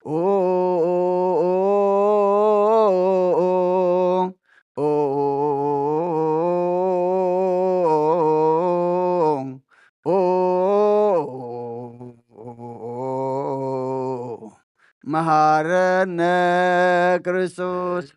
ኦ፣ ኦ፣ ኦ፣ መሃረነ ክርስቶስ።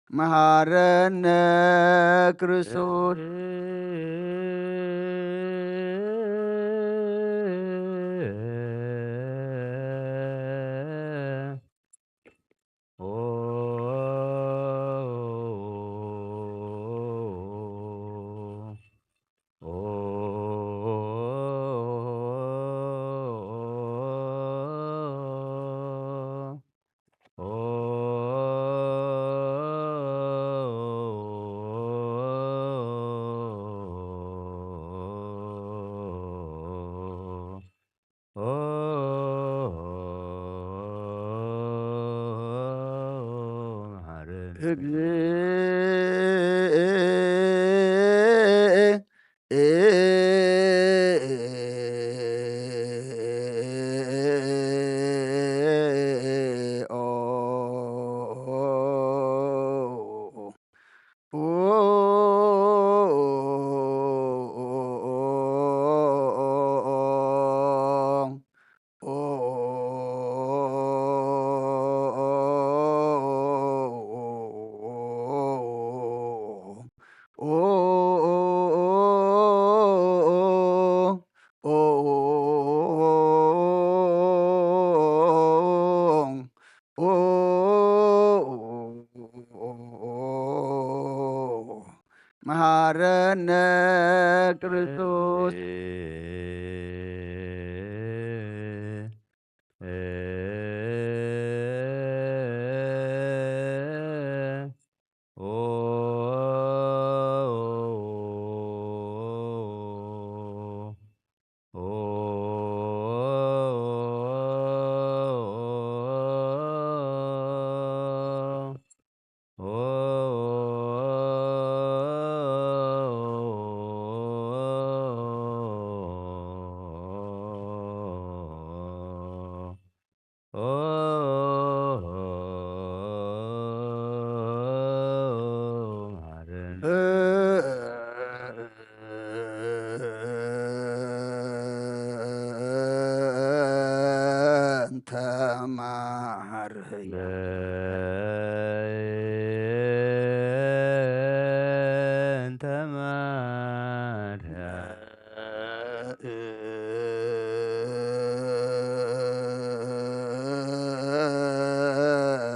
መሃረነ ክርስቶስ። መሃረነ ክርስቶስ። እንተ ማርያም። እንተ ማርያም።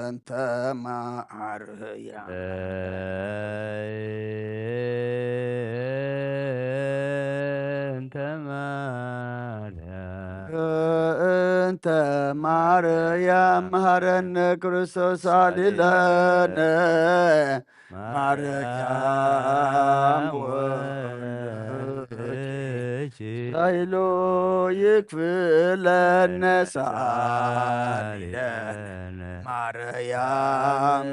እንተ ማርያም። እንተ ማርያም። እንተ ማርያም መሃረነ ክርስቶስ አሊለነ። ማርያም ወልድኪ ሳይሎ ይክፍለነ ሳሊለነ። ማርያም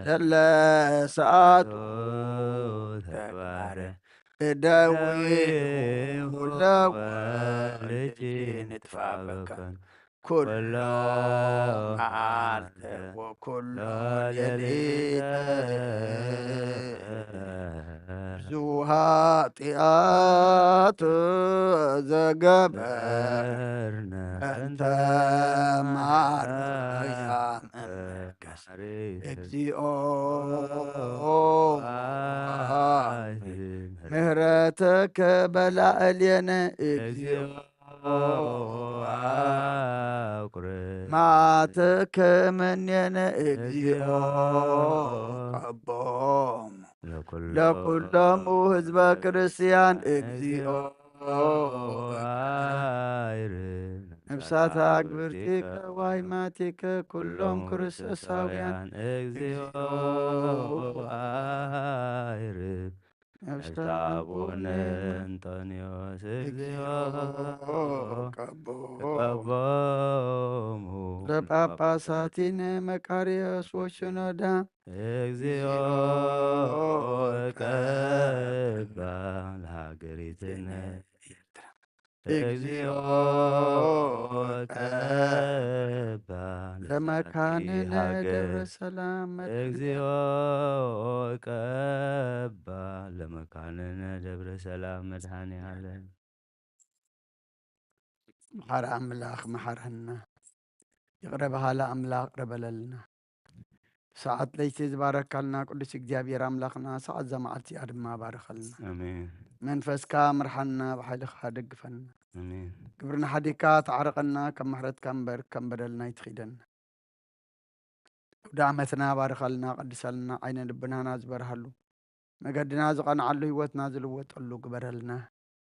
ለለ ሰዓቱ ተግባረ እደዊ ኩለ ወልጅ ንጥፋበከን ኩሎ መዓልተ ወኩሎ ሌሊተ። ብዙ ኃጢአት ዘገበርነ እንተ ማርያም እመከስ እግዚኦ ምህረተከ በላዕሌነ እግዚኦ አቁርብ ማተከ መኔነ እግዚኦ ቀቦም ለኩሎሙ ህዝበ ክርስቲያን እግዚኦ ነፍሳት አግብርቲከ ዋይማቲከ ኩሎም ክርስቶሳውያን እግዚኦ አይርብ ነፍሳት አቡነ እንጦንዮስ እግዚኦ ቀቦ ቀቦሙ ለጳጳሳቲነ መቃርዮስ ወሽኖዳ እግዚኦ ቀባ ለሀገሪትነ ኤርትራ። እግዚኦ ቀባ ለመካንነ ለመካንነ ደብረ ሰላም መድኃኔ እግዚኦ ቀባ ለመካንነ ደብረ ሰላም መድኃኔ ዓለም። መሓሪ ኣምላኽ መሓረና። ይቕረ በሃሊ ኣምላኽ ይቕረ በለልና። ሰዓት ለይቲ ዝባረካልና ቅዱስ እግዚኣብሔር ኣምላኽና ሰዓት እዛ መዓልቲ እያ ድማ ባርኸልና። ኣሜን። መንፈስካ ምርሓና፣ ብሓይልኻ ደግፈና። ኣሜን። ግብርና ሓዲግካ ተዓረቐና፣ ከም ምሕረትካ እምበር ከም በደልና ኣይትኺደና። ኣውደ ዓመትና ባርኸልና፣ ቀድሰልና፣ ዓይነ ልብናና ዝበርሃሉ፣ መገድና ዝቐንዓሉ፣ ህይወትና ዝልወጠሉ ግበረልና።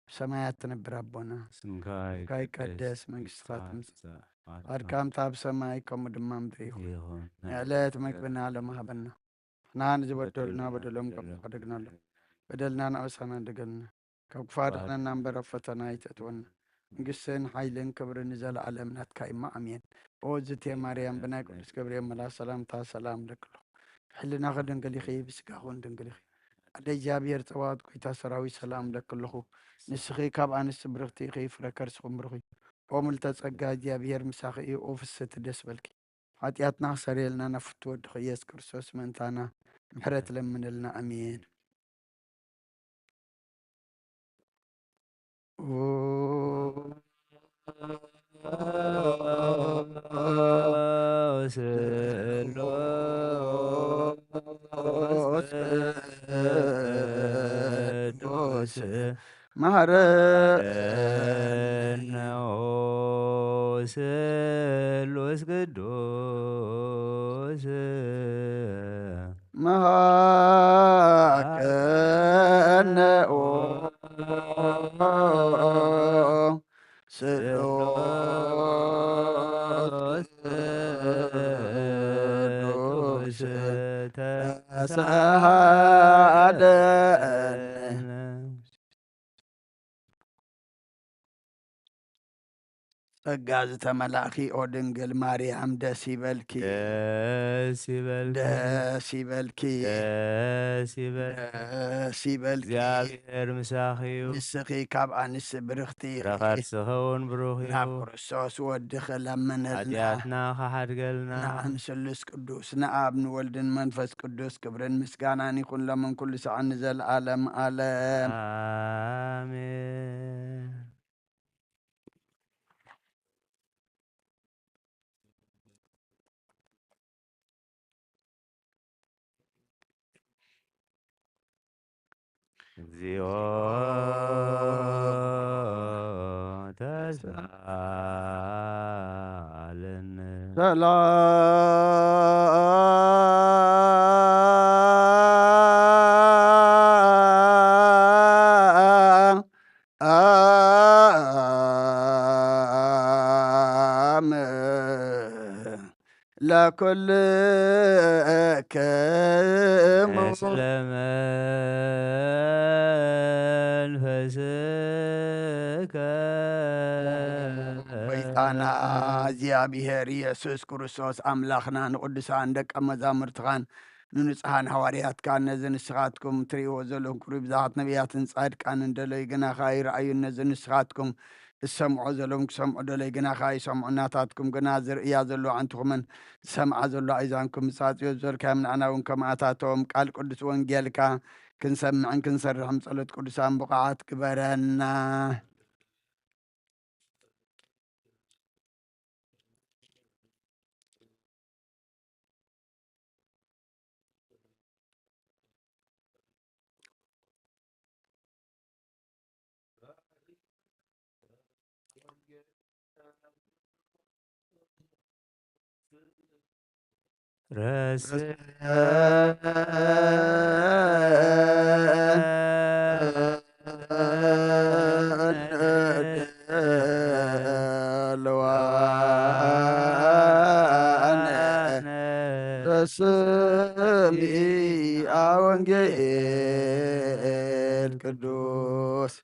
ብሰማያት ትነብር ኣቦና፣ ስምካ ስምካ ይቀደስ፣ ይቀደስ፣ መንግስትኻ መንግስትኻ ትምጻእ፣ ትምጻእ፣ ፍቓድካ ፍቓድካ ከምታ ኣብ ሰማይ ከምኡ ድማ ምድሪ ይኹን። ይኹን። ናይ ዕለት ዕለት መግብና ሎም ሃበና። ንሕና ንዝበደሉና በደሎም ከም ንበድሎም ንበድሎም፣ በደልና ንኣበሳና ንደገልና። ካብ ክፉእ ኣድሕነና እምበር ኣብ ፈተና ኣይተእትወና። መንግስትን ሓይልን ክብርን ንዘለኣለም ናትካ እዩ። ኣሜን። ኦ ዝቴ ማርያም፣ ብናይ ቅዱስ ገብርኤል መልኣኽ ሰላምታ ሰላም እብለኪ ኣለኹ። ብሕልናኺ ድንግል ኢኺ፣ ብስጋኺ እውን ድንግል ኢኺ። ኣደ እግዚኣብሔር ጸባኦት፣ ጎይታ ሰራዊት፣ ሰላም እብለኪ ኣለኹ። ንስኺ ካብ ኣንስቲ ብርኽቲ ኢኺ፣ ፍረ ከርስኹም ብሩኽ እዩ። ኦ ምልዕተ ጸጋ፣ እግዚኣብሔር ምሳኺ እዩ። ኦ ፍስሕቲ፣ ደስ በልኪ። ሓጢኣትና ክሰርየልና ናብ ፍትው ወድኺ ኢየሱስ ክርስቶስ ምእንታና ምሕረት ለምንልና። ኣሜን። ስሉስ ቅዱስ መሐረነ ስሉስ ቅዱስ መሐረነ ስሉስ ቅዱስ ተሳሃለነ። ጸጋ ዝተመላእኪ ኦ ድንግል ማርያም ደስ ይበልኪ። ደስ ይበልኪ። ደስ ይበልኪ። ደስ ይበልኪ። ደስ ይበልኪ። እግዚኣብሔር ምሳኺ እዩ። ንስኺ ካብ ኣንስቲ ብርኽቲ ኢኺ። ፍረ ከርስኺ እውን ብሩኽ እዩ። ናብ ክርስቶስ ወድኺ ለምንልና። ሓጢኣትና ክሓድገልና። ንዓን ስሉስ ቅዱስ ንኣብ ንወልድን መንፈስ ቅዱስ ክብርን ምስጋናን ይኹን ሎምን ኩሉ ሰዓን ንዘለኣለም ኣለም። ኣሜን። እግዚኦ ተሳለነ። ሰላም ለኩልክሙ። ምስለ መንፈስከ። ጎይታና እግዚኣብሔር ኢየሱስ ክርስቶስ ኣምላኽና ንቅዱሳን ደቀ መዛሙርትኻን ንንጹሓን ሃዋርያትካን ነዚ ንስኻትኩም ትርእይዎ ዘለኹም ክብሪ ብዙሓት ነቢያትን ጻድቃንን ደለዩ ግናኻ ይረኣዩን ነዚ ንስኻትኩም ዝሰምዖ ዘለዎም ክሰምዑ ደለዩ ግናኻ ይሰምዑ ናታትኩም ግና ዝርእያ ዘለዋ ኣዕንትኹምን ዝሰምዓ ዘለዋ ኣእዛንኩም ምጻጽዮ ዝበልካዮም ንዓና እውን ከምኣታቶም ቃል ቅዱስ ወንጌልካ ክንሰምዕን ክንሰርሕን ጸሎት ቅዱሳን ብቑዓት ግበረና። ስምዒ ወንጌል ቅዱስ።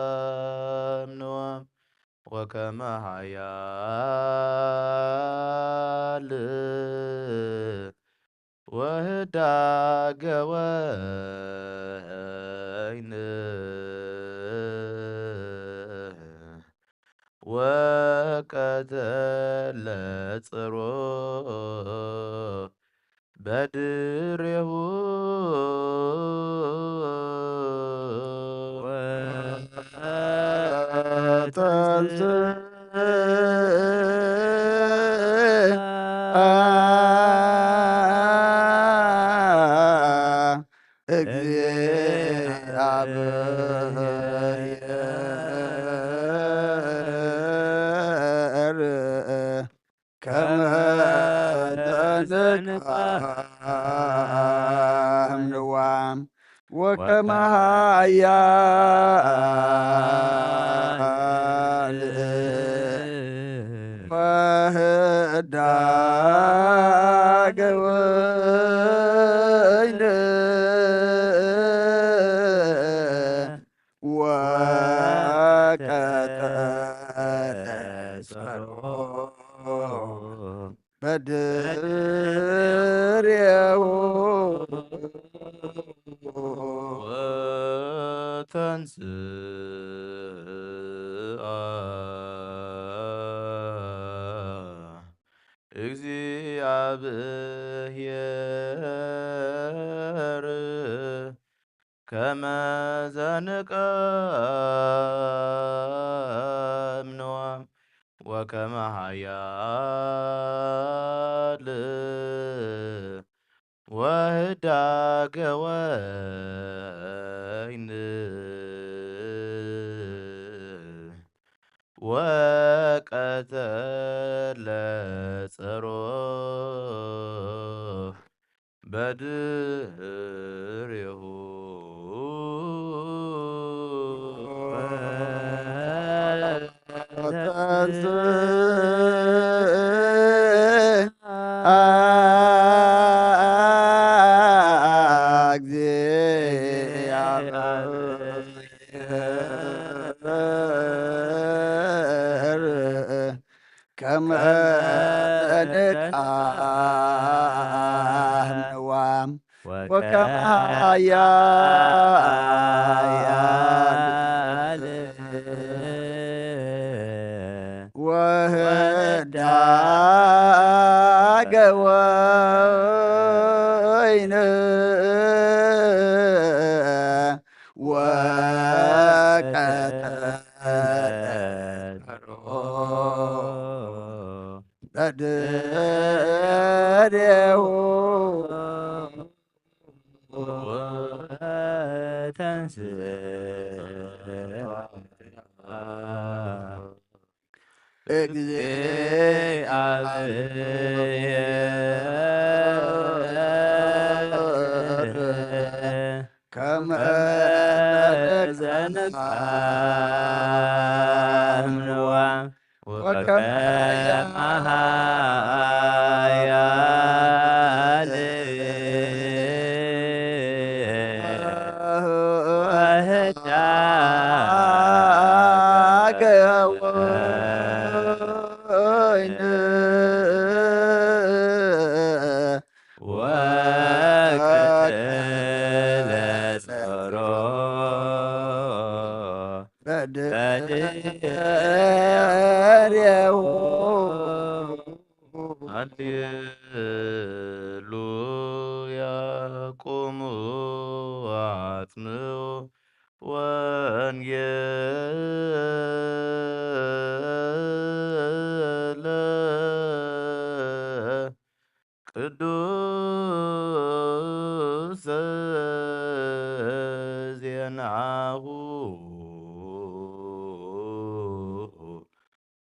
ዘንቀምንዎ ወከመ ኃያል ወህዳገ ወይን ወቀተለ ጽሮ በድሬሁ ወተንስ በድሬሁ ወተንስአ እግዚአብሔር ከመ ዘንቀምንዎ ወከመ ኃያል ወህዳገ ወይን ወቀተለ ጸሮ በድሬሁ ከመ ንቃህዋ ወከመ ኃያል ወህዳገ ወይን ወቀተሎ በድሬሁ ወተንስአ እግዚአብሔር ከመ ዘንቃ መሃያል ወህዳገ ወይን ወቀትለ ጸሮ በድሬሁ። ሃሌሉያ። ቁሙ አጽንዑ ወንጌለ ቅዱስ ዜናሁ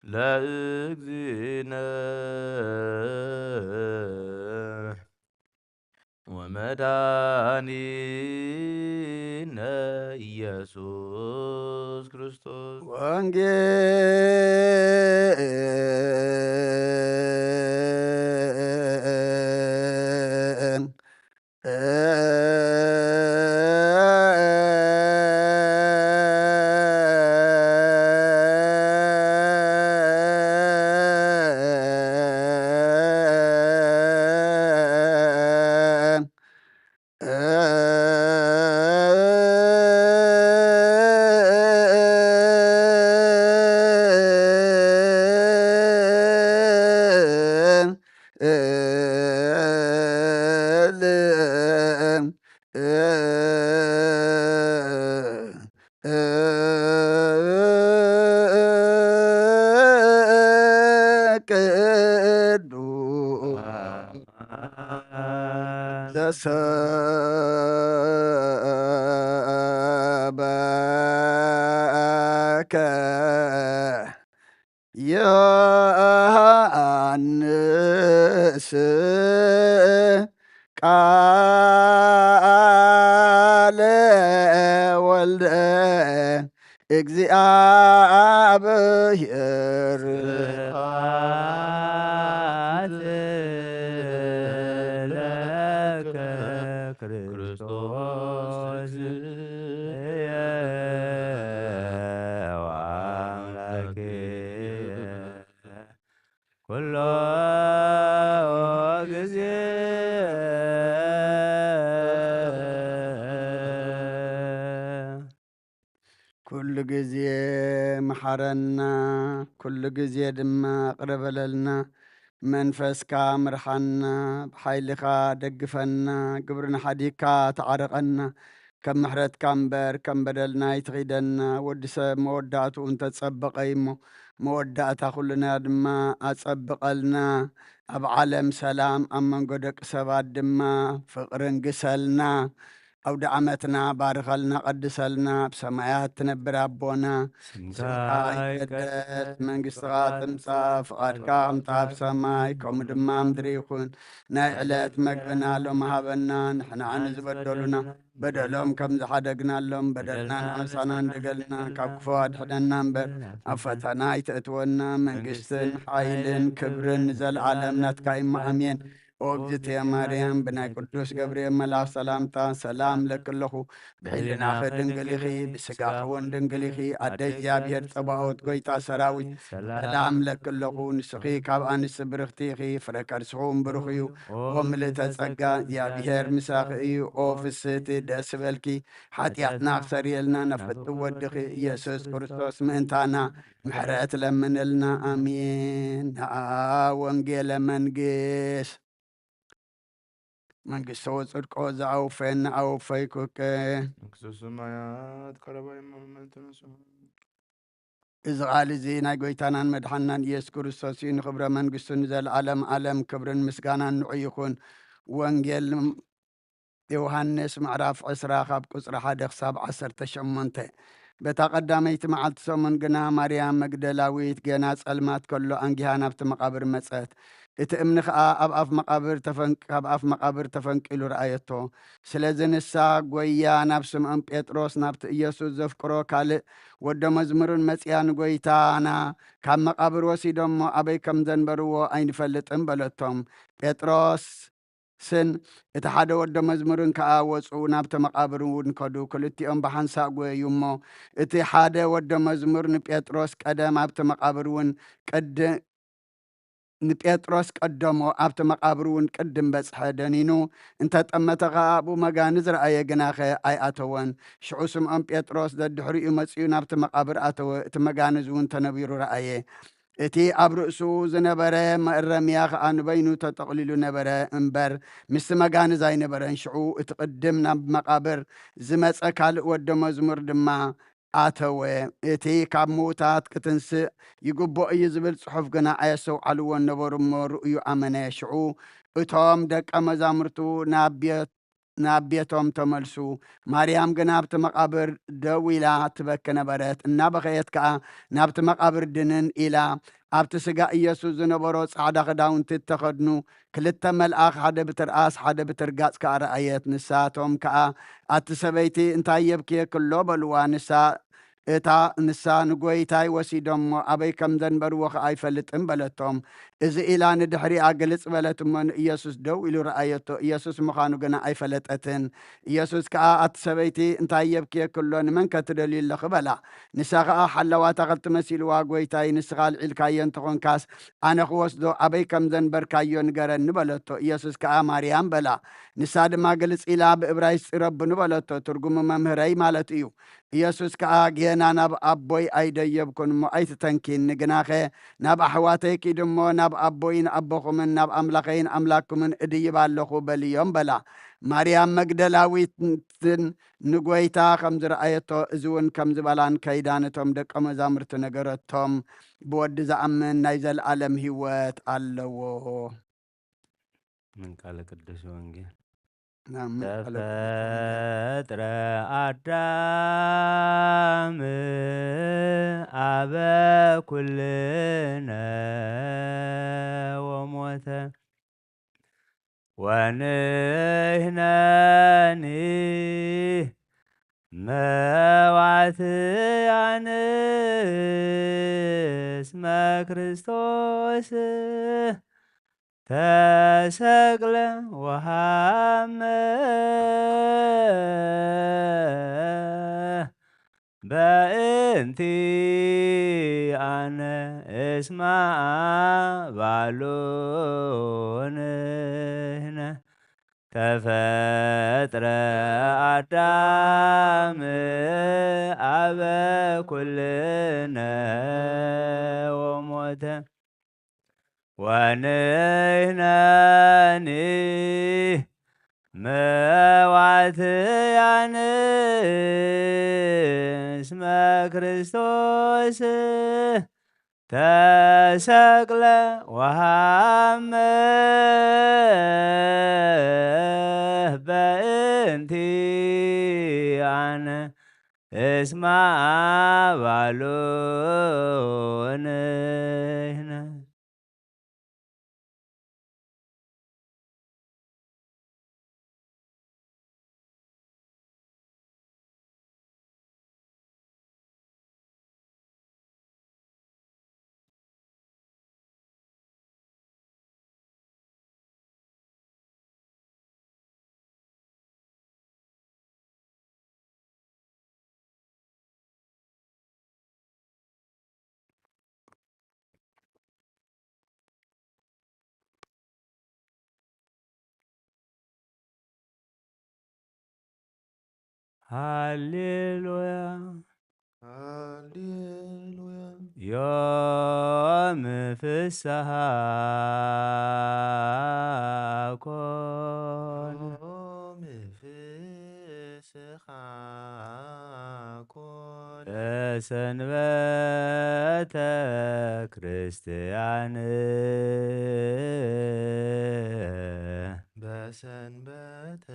ለእግዚእነ ወመድኃኒነ ኢየሱስ ክርስቶስ። ወንጌል ቅዱስ ዘሰበከ ዮሐንስ ቃለ ወልደ እግዚአብሔር። ስብሐት ለከ ክርስቶስ ወአምላክ ኩሎ ጊዜ። ኩሉ ግዜ መሓረና፣ ኩሉ ግዜ ድማ ይቕረ በለልና። መንፈስካ ምርሓና፣ ብሓይልኻ ደግፈና፣ ግብርና ሓዲግካ ተዓርቐና። ከም ምሕረትካ እምበር ከም በደልና ኣይትኺደና። ወዲ ሰብ መወዳእትኡ እንተጸበቐ እዩ እሞ፣ መወዳእታ ኩልና ድማ ኣጸብቐልና። ኣብ ዓለም ሰላም፣ ኣብ መንጎ ደቂ ሰባት ድማ ፍቕርን ግሰልና። ኣውደ ዓመትና ባርኸልና፣ ቀድሰልና። ኣብ ሰማያት ትነብር ኣቦና፣ ስምካ ይቀደስ፣ መንግስትኻ ትምጻእ፣ ፍቓድካ ከምቲ ኣብ ሰማይ ከምኡ ድማ ኣብ ምድሪ ይኹን። ናይ ዕለት መግብና ሎም ሃበና፣ ንሕና ንዝበደሉና በደሎም ከም ዝሓደግናሎም፣ በደልና ንዓሳና እንደገልና፣ ካብ ክፉ ኣድሕነና እምበር፣ ኣብ ፈተና ኣይተእትወና። መንግስትን ሓይልን ክብርን ንዘለዓለም ናትካ እዩ። ኣሜን። ኦ እግዝእትየ ማርያም፣ ብናይ ቅዱስ ገብርኤል መልኣኽ ሰላምታ ሰላም እለኪ ኣለኹ። ብሕልናኺ ድንግል ኢኺ፣ ብስጋኺ እውን ድንግል ኢኺ። ኣደ እግዚኣብሔር ጸባኦት፣ ጎይታ ሰራዊት፣ ሰላም እለኪ ኣለኹ። ንስኺ ካብ ኣንስቲ ብርኽቲ ኢኺ፣ ፍረ ከርስኺ እውን ብሩኽ እዩ። ኦ ምልእተ ጸጋ፣ እግዚኣብሔር ምሳኺ እዩ። ኦ ፍስህቲ፣ ደስ ይበልኪ። ሓጢኣትና ክሰርየልና፣ ናፍቅቲ ወድኺ ኢየሱስ ክርስቶስ ምእንታና ምሕረት ለምንልና። ኣሜን። ነኣ ወንጌለ መንግስት። መንግስተ ወጽድቆ ዘኣውፈየና ኣወፈይኩከ። መንግስተ ሰማያት ቀረባ እሞ መመንተ ንስሑ። እዚ ቃል እዚ ናይ ጎይታናን መድሓናን ኢየሱስ ክርስቶስ እዩ። ንኽብረ መንግስቱ ንዘለዓለም ዓለም ክብርን ምስጋናን ንዑ ይኹን። ወንጌል ዮሃንስ ምዕራፍ ዕስራ ካብ ቁጽሪ ሓደ ክሳብ ዓሰርተ ሸሞንተ። በታ ቀዳመይቲ መዓልቲ ሰሙን ግና ማርያም መግደላዊት ገና ጸልማት ከሎ ኣንጊሃ ናብቲ መቓብር መጸት። እቲ እምኒ ኸኣ ኣብ ኣፍ መቓብር ተፈንቅ-፣ ካብ ኣፍ መቓብር ተፈንቂሉ ረኣየቶ። ስለዚ ንሳ ጎያ ናብ ስምዖን ጴጥሮስ፣ ናብቲ ኢየሱስ ዘፍቅሮ ካልእ ወደ መዝሙርን መጺኣ፣ "ንጎይታና ካብ መቓብር ወሲዶሞ ኣበይ ከም ዘንበርዎ ኣይንፈልጥን" በለቶም። ጴጥሮስ ስን እቲ ሓደ ወደ መዝሙርን ከኣ ወጹ፣ ናብቲ መቓብር እውን ከዱ። ክልቲኦም ብሓንሳእ ጎየዩ እሞ፣ እቲ ሓደ ወደ መዝሙር ንጴጥሮስ ቀደም ኣብቲ መቓብር እውን ቅድ-፣ ንጴጥሮስ ቀደሞ ኣብቲ መቓብር እውን ቅድም በጽሐ። ደኒኑ እንተጠመተ ኸኣ ኣብኡ መጋንዝ ረኣየ፣ ግናኸ ኣይኣተወን። ሽዑ ስምዖን ጴጥሮስ ደድሕሪኡ መጺኡ ናብቲ መቓብር ኣተወ፣ እቲ መጋንዝ እውን ተነቢሩ ረኣየ። እቲ ኣብ ርእሱ ዝነበረ መእረምያ ኸኣ ንበይኑ ተጠቕሊሉ ነበረ እምበር፣ ምስቲ መጋንዝ ኣይነበረን። ሽዑ እቲ ቅድም ናብ መቓብር ዝመጸ ካልእ ወደ መዝሙር ድማ ኣተወ። እቲ ካብ ምዉታት ክትንስእ ይግብኦ እዩ ዝብል ጽሑፍ ግና ኣየስተውዓልዎን ነበሩ እሞ፣ ርእዩ ኣመነ። ሽዑ እቶም ደቀ መዛሙርቱ ናብ ቤት ናብ ቤቶም ተመልሱ። ማርያም ግና ኣብቲ መቓብር ደው ኢላ ትበኪ ነበረት። እናበኸየት ከኣ፣ "ናብቲ መቓብር ድንን" ኢላ፣ ኣብቲ ስጋ ኢየሱስ ዝነበሮ ጻዕዳ ክዳውንቲ እተኸድኑ ክልተ መልኣኽ፣ ሓደ ብትርኣስ ሓደ ብትርጋጽ ከኣ ረኣየት። ንሳቶም ከኣ፣ "ኣቲ ሰበይቲ፣ እንታይ የብክየኪ ኣሎ?" በልዋ። ንሳ እታ ንሳ፣ "ንጎይታይ ወሲዶሞ፣ ኣበይ ከም ዘንበርዎ ኸኣ ኣይፈልጥን" በለቶም። እዚ ኢላ ንድሕሪኣ ግልጽ በለት እሞ፣ ንኢየሱስ ደው ኢሉ ረኣየቶ። ኢየሱስ ምዃኑ ግና ኣይፈለጠትን። ኢየሱስ ከኣ፣ "ኣቲ ሰበይቲ፣ እንታይ የብክየኪ ኣሎ? ንመንከ ትደልዩ ኣለኺ?" በላ። ንሳ ኸኣ ሓላዋ ኣታኽልቲ መሲልዋ፣ "ጎይታይ፣ ንስኻ ኣልዒልካዮ እንተኾንካስ፣ ኣነ ክወስዶ ኣበይ ከም ዘንበርካዮ ንገረኒ" በለቶ። ኢየሱስ ከኣ፣ "ማርያም" በላ። ንሳ ድማ ግልጽ ኢላ ብእብራይስጢ፣ "ረቡኒ" በለቶ። ትርጉሙ "መምህረይ" ማለት እዩ። ኢየሱስ ከኣ፣ "ጌና ናብ ኣቦይ ኣይደየብኩን እሞ ኣይትተንኪኒ፣ ግናኸ ናብ ኣሕዋተይ ኪዱ እሞ፣ ናብ ኣቦይን ኣቦኹምን ናብ ኣምላኸይን ኣምላክኩምን እድይብ ኣለኹ" በልዮም በላ። ማርያም መግደላዊትን ንጎይታ ከም ዝረኣየቶ፣ እዚ እውን ከም ዝበላን ከይዳ ነቶም ደቀ መዛሙርቲ ነገረቶም። ብወዲ ዝኣምን ናይ ዘለኣለም ህይወት ኣለዎ። ምን ቃለ ቅዱስ ወንጌል። ናም ቃለ ቅዱስ ወንጌል። ተፈጥረ ኣዳም ኣበ ኩልነ ወሞተ፣ ወንሕነኒ መዋትያን እስመ ክርስቶስ ተሰቅለ ወሃመ በእንቲ ኣነ እስማ ባሉ ንሕነ ተፈጥረ ኣዳም ኣበ ኩልነ ወሞተ ወንሕነኒ መዋትያን እስመ ክርስቶስ ተሰቅለ ወሃመ በእንቲ ኣነ እስማ ባሉ ንሕነ። ሃሌሉያ። ሃሌሉያ። ዮም ፍስሃ ኮነ። ዮም ፍስሃ ኮነ። ሰንበተ ክርስቲያን። በሰንበተ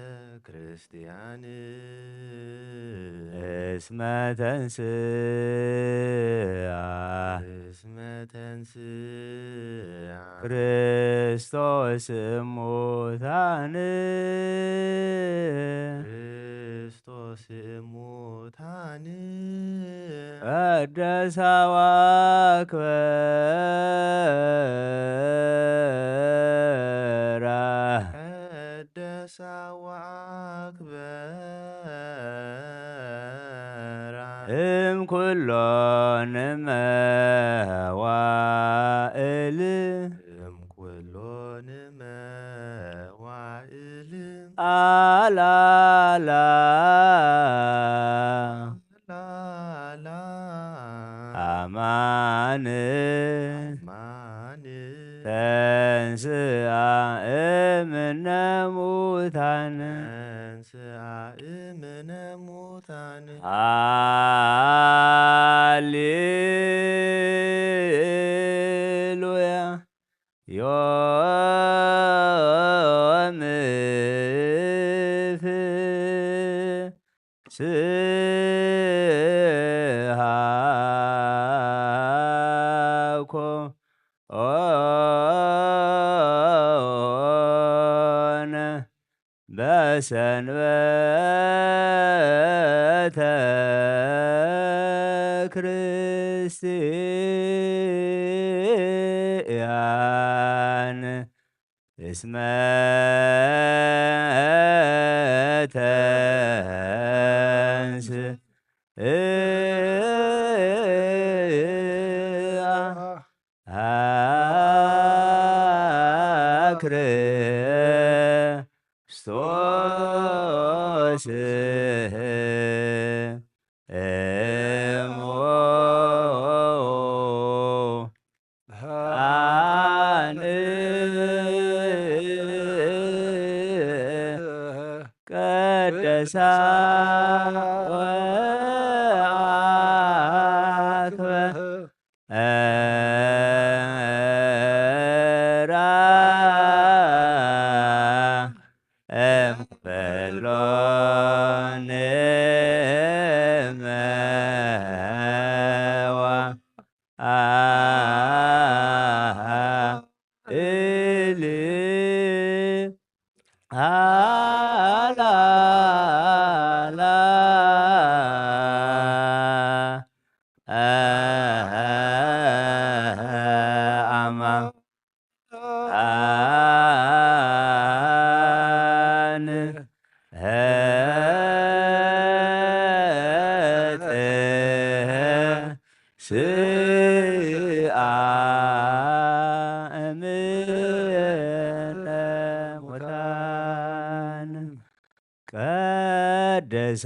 ክርስቲያን። እስመ ተንስአ እስመ ተንስአ ክርስቶስ እሙታን። ክርስቶስ እሙታን። ቀደሳ ወአክበራ። ቀደሳ ወአክበራ። እም ኩሎን መዋእል። እም ኩሎን መዋእል። አላላ። አላላ። አማን። አማን። ተንስአ እምነ ሙታን። ተንስአ እምነ ሙታን። ሃሌሉያ። ዮም ፍስሃኮ ኦነ በሰንበተ ክርስቲያን። እስመ ተንስአ ክርስቶስ እሙታን። ቀደሳ ወአክበራ። እምኩሎን መዋ- እሊ ሃላላ አማ አን ስአ እምነ ሙታን። ቀደሳ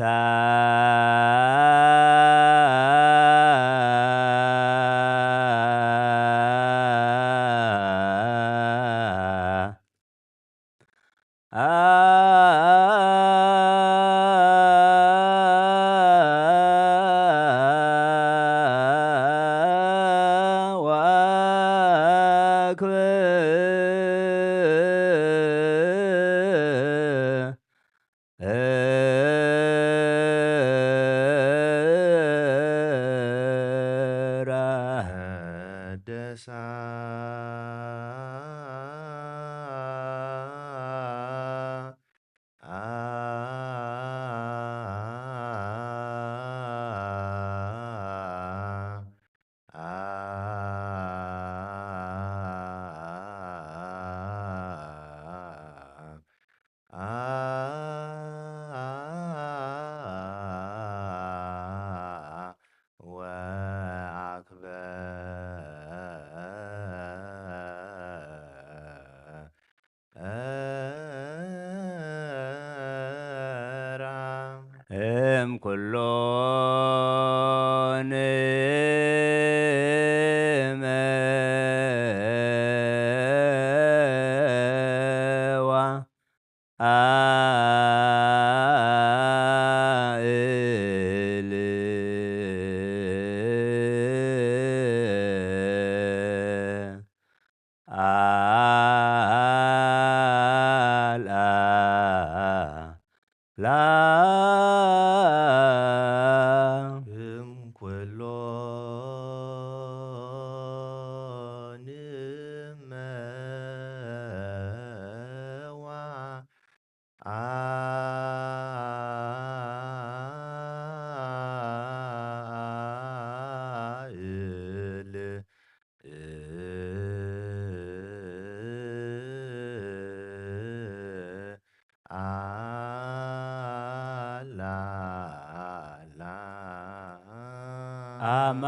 ወአክብራ። ደሳ ወአክበ እም ኩሎን መዋ ኣእል ኣልኣ ላ ኣል ኣላ ኣላ ኣማ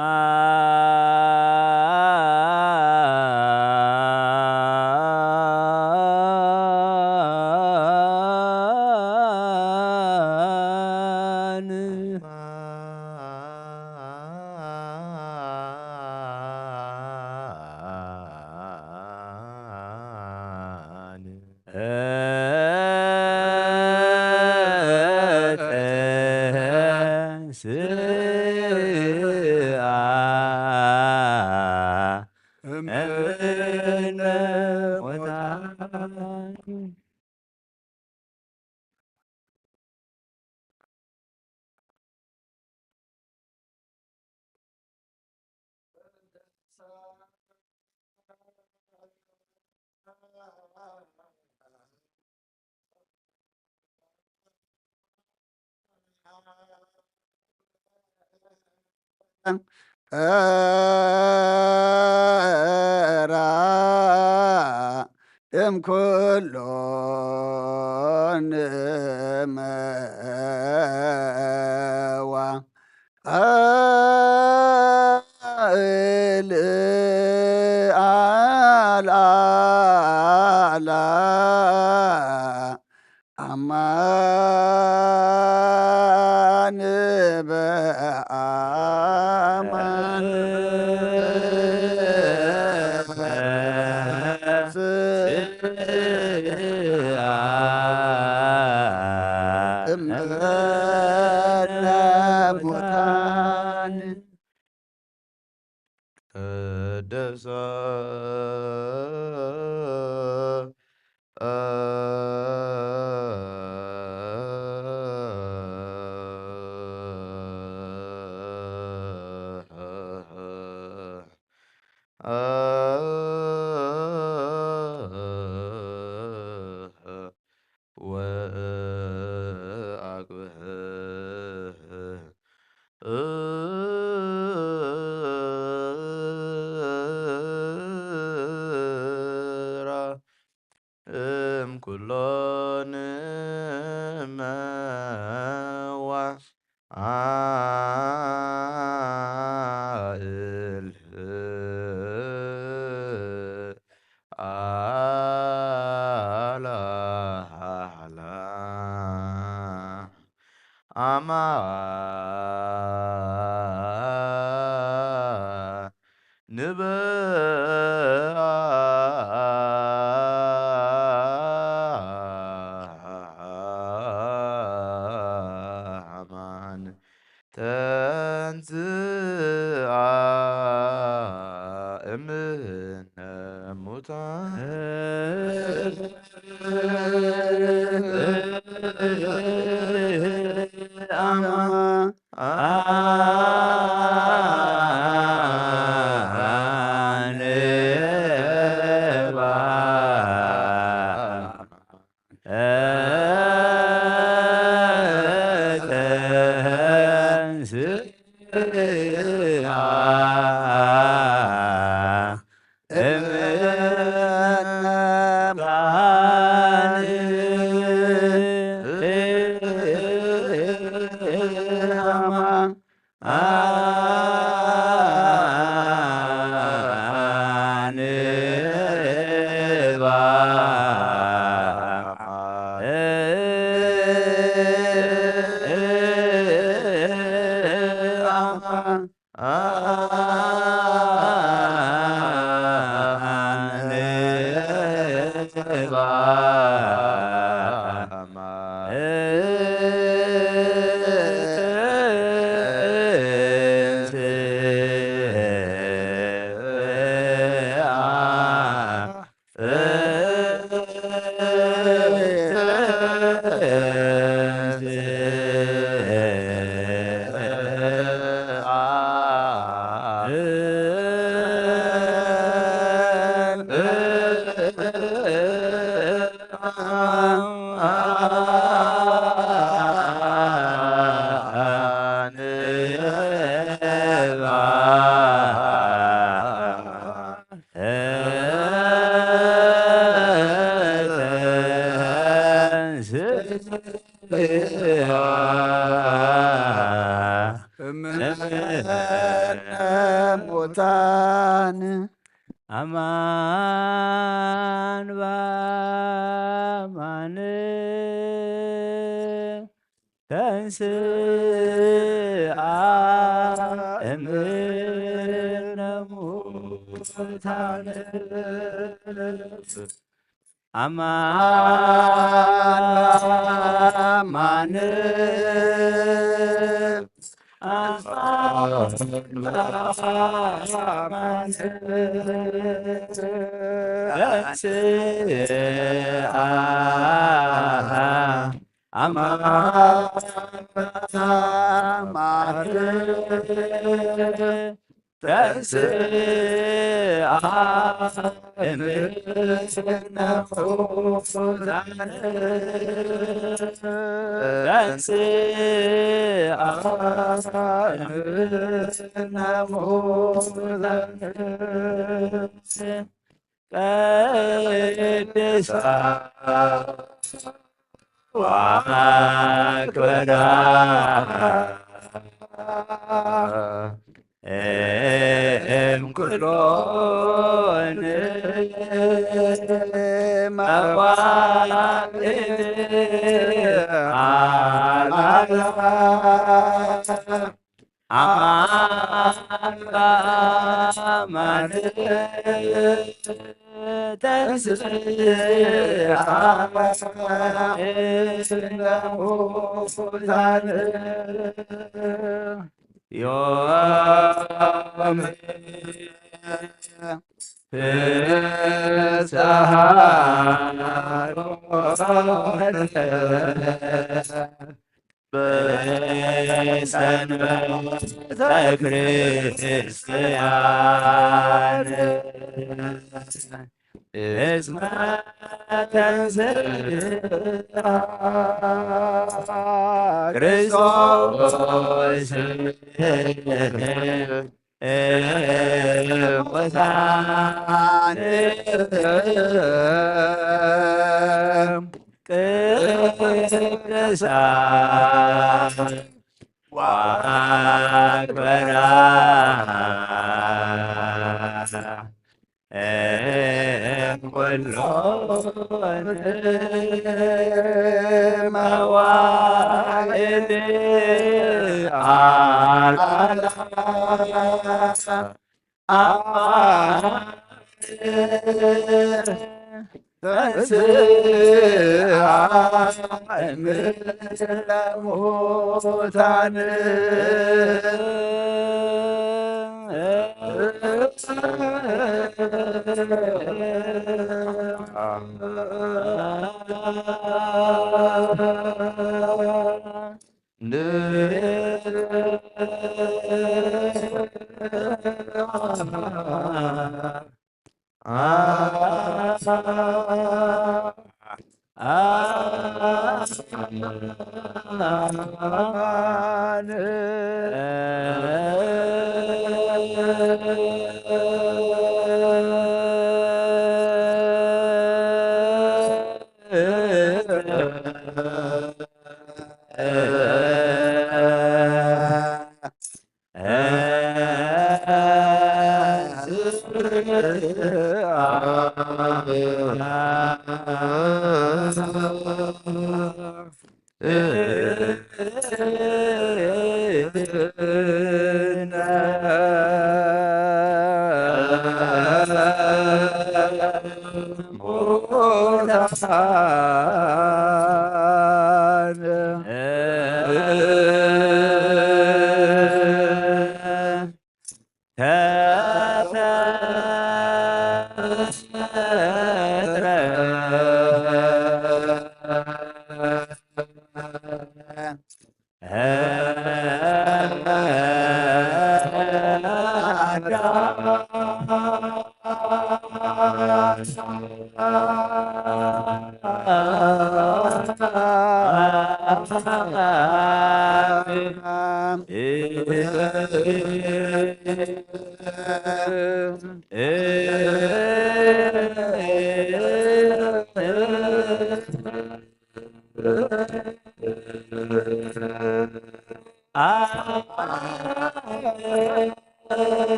ራ እም ኩሉ ንመዋ እል ኣልኣላ ኣማን በኣማን እምነ ሙታን ቀደሳ ወአግብራ እም ኩሎን መዋ ኣእልፍ ኣላህላ ኣማ ንበ ኣማን ተንስኣ እምነ ሙታን አንባ ማን ተንስአ እምነ ሙታን። ተንስአ እምነ ሙታን። ተንስአ እምነ ሙታን። ቅድሳ ወአክብራ እምኩሎን መዋዕል ዓለም። አማን ተንሥአ እምነ ሙታን። ዮም ፍስሐ በሰንበተ ክርስቲያን እስመ ተንሥአ ክርስቶስ እሙታን። ቅድሳ ወአክብራ እምኩሎን መዋዕል ዓለም። አማን ተንሥአ እምነ ሙታን።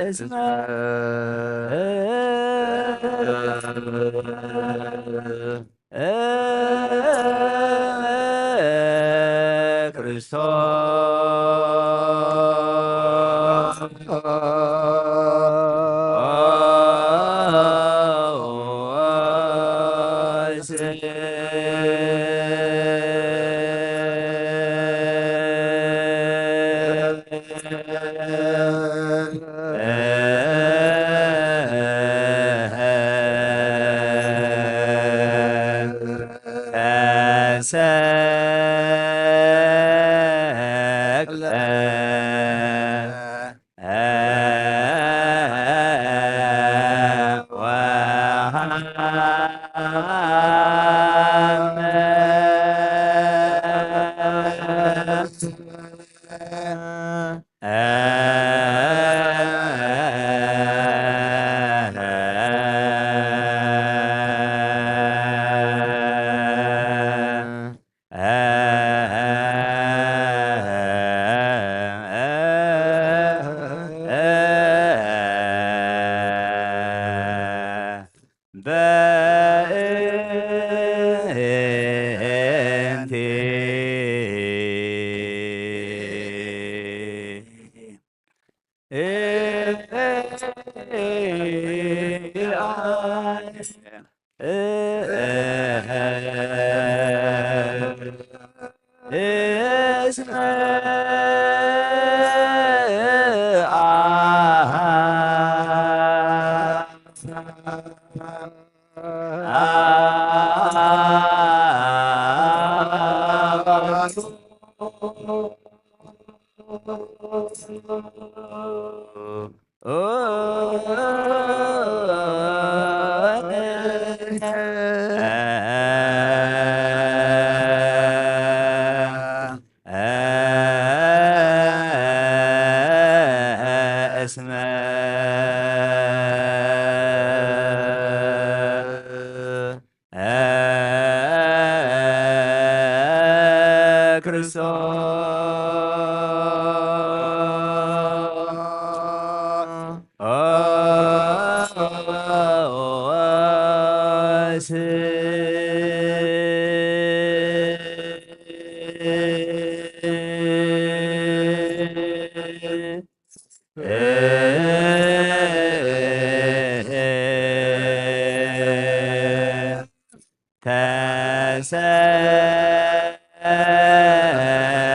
እስመ ክርስቶስ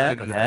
ተሰቅለ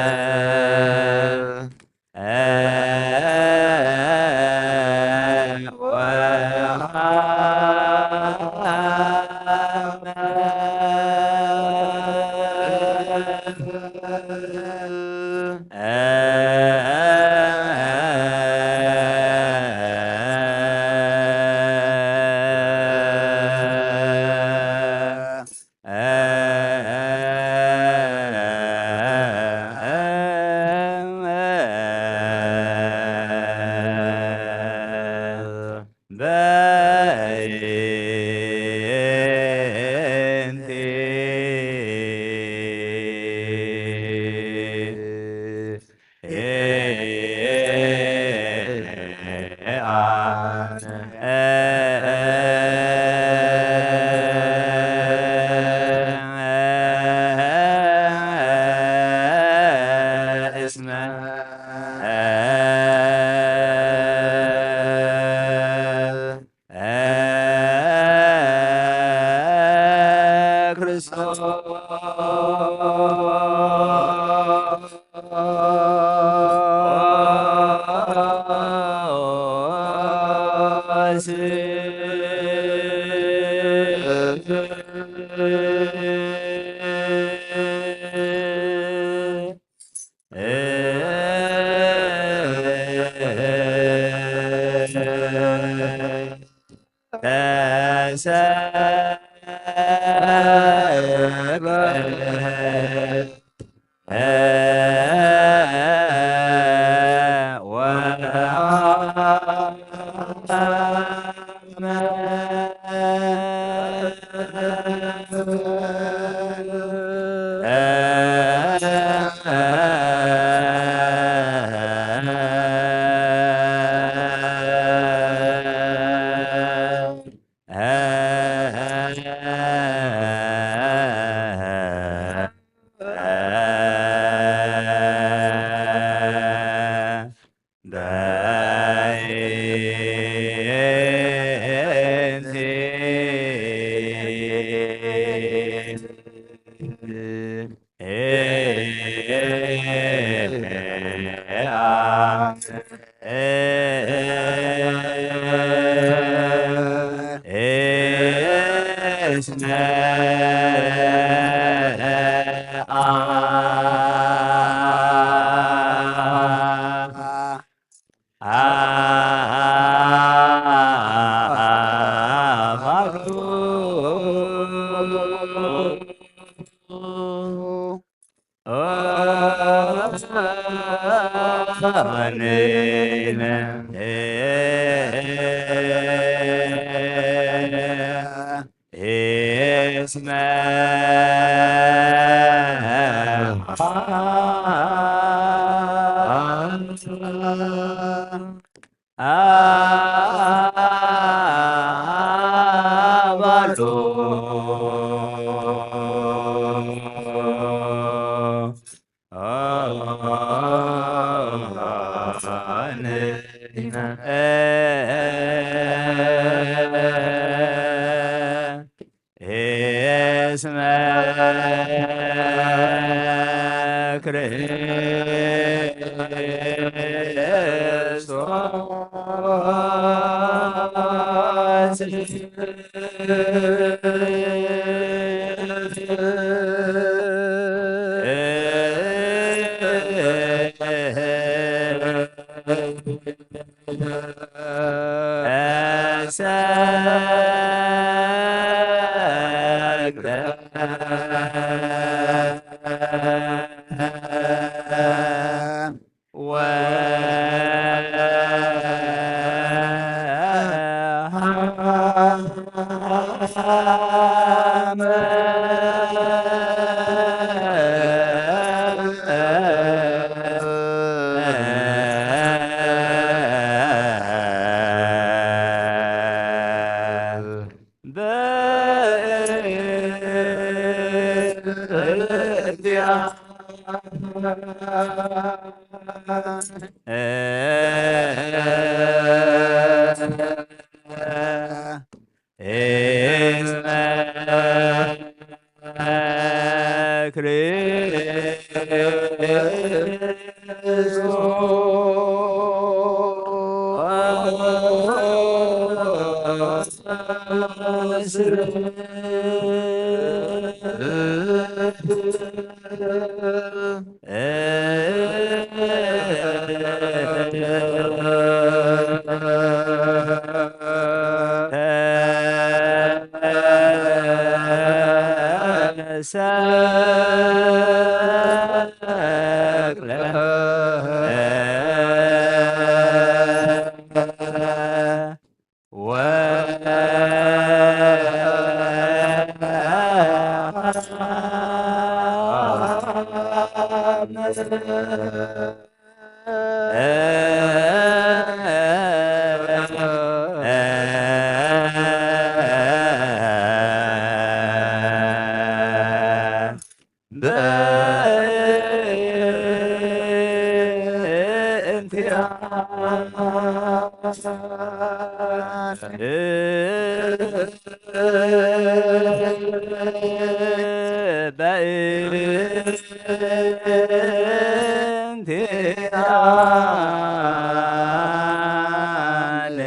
እንቲአነ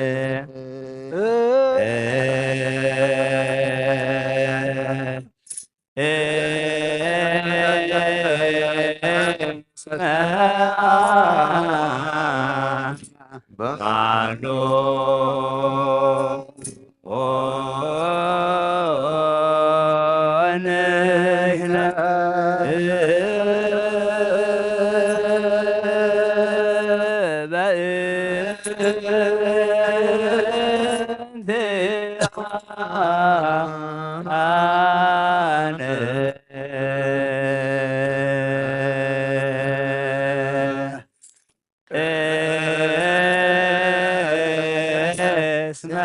እስመ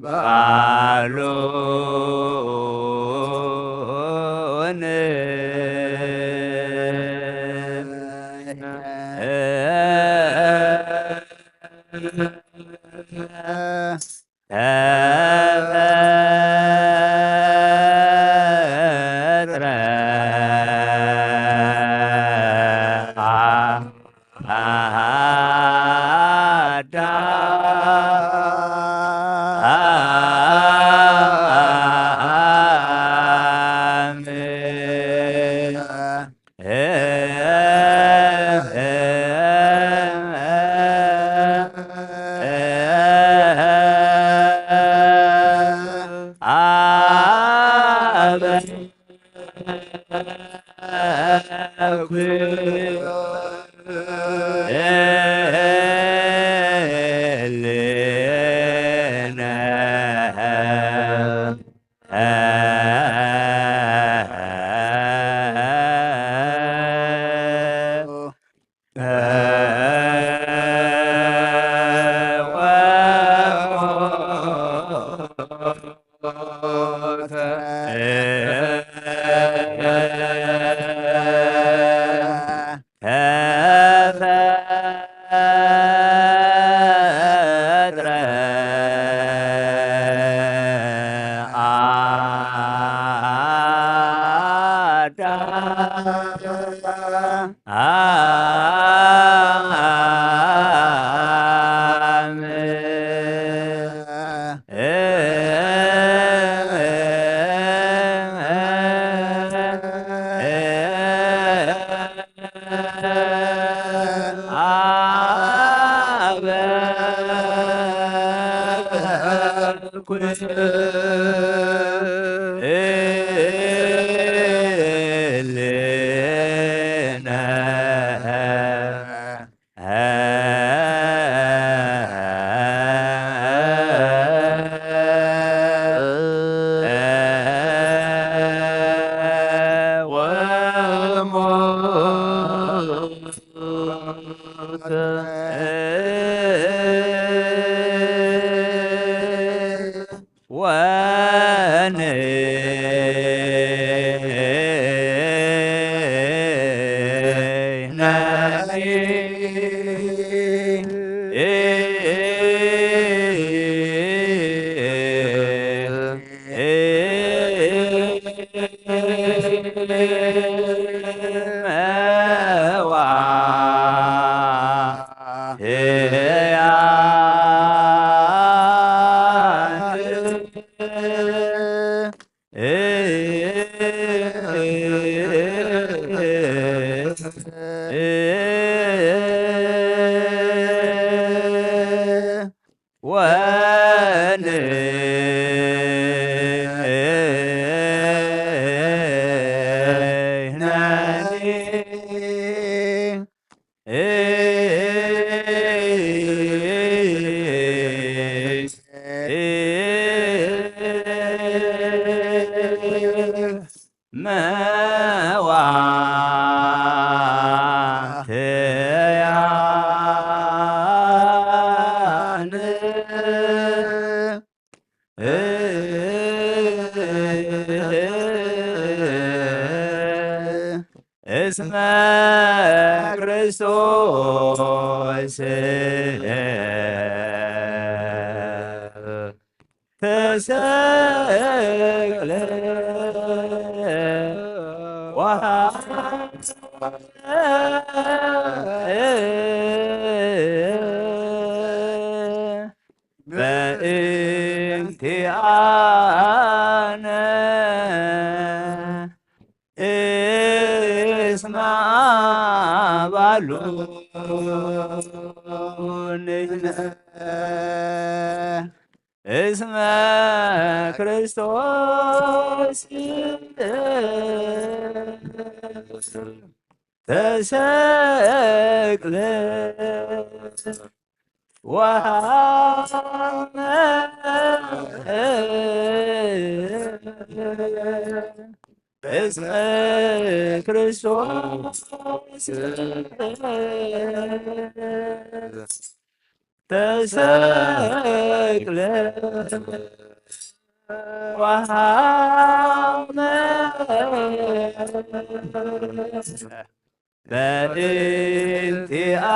ቃሉ ተፈጥረ አዳም። አበ ኩልነ ተፈጥረ አዳም። መዋዕያን እስመ ክርስቶስ ተሰቅለ ወሃ በእንቲአነ እስመ አባሉ ንሕነ እስመ ክርስቶስ ተሰቅለ ወሃመ እስመ ክርስቶስ ተሰቅለ ወሃመ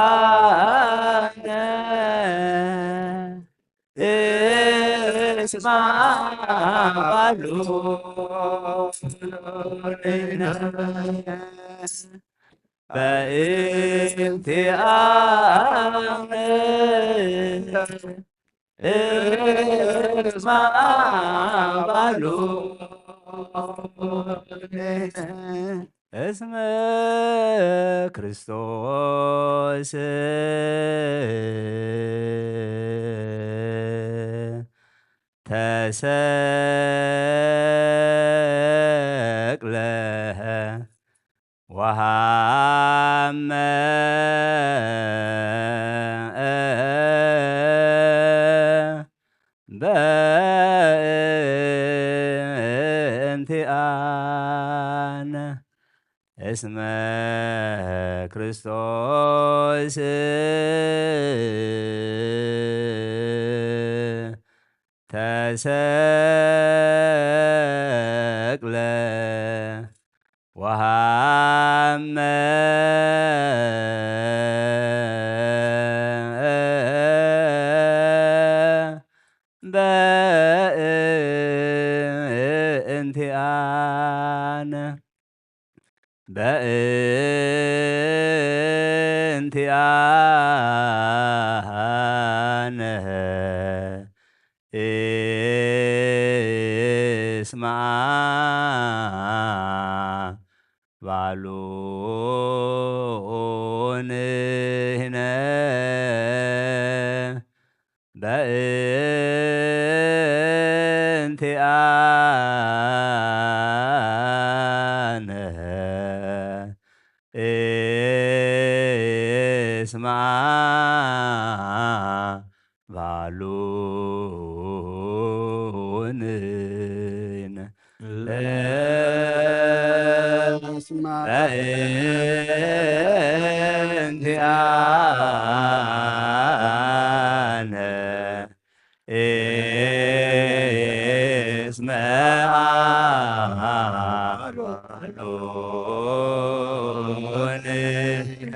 በእንቲአነ እስመ አባሉ ንሕነ በእንቲአነ እስመ አባሉ እስመ ክርስቶስ ተሰቅለ ወሃመ በእንቲአነ እስመ ክርስቶስ ተሰቅለ ወሃመ በእንቲአነ በእንቲአነ እስመ አባሉ ንሕነ በእንቲአነ እስመ አባሉ ንሕነ እስመ በእንቲአነ እስመ አባሉ ንሕነ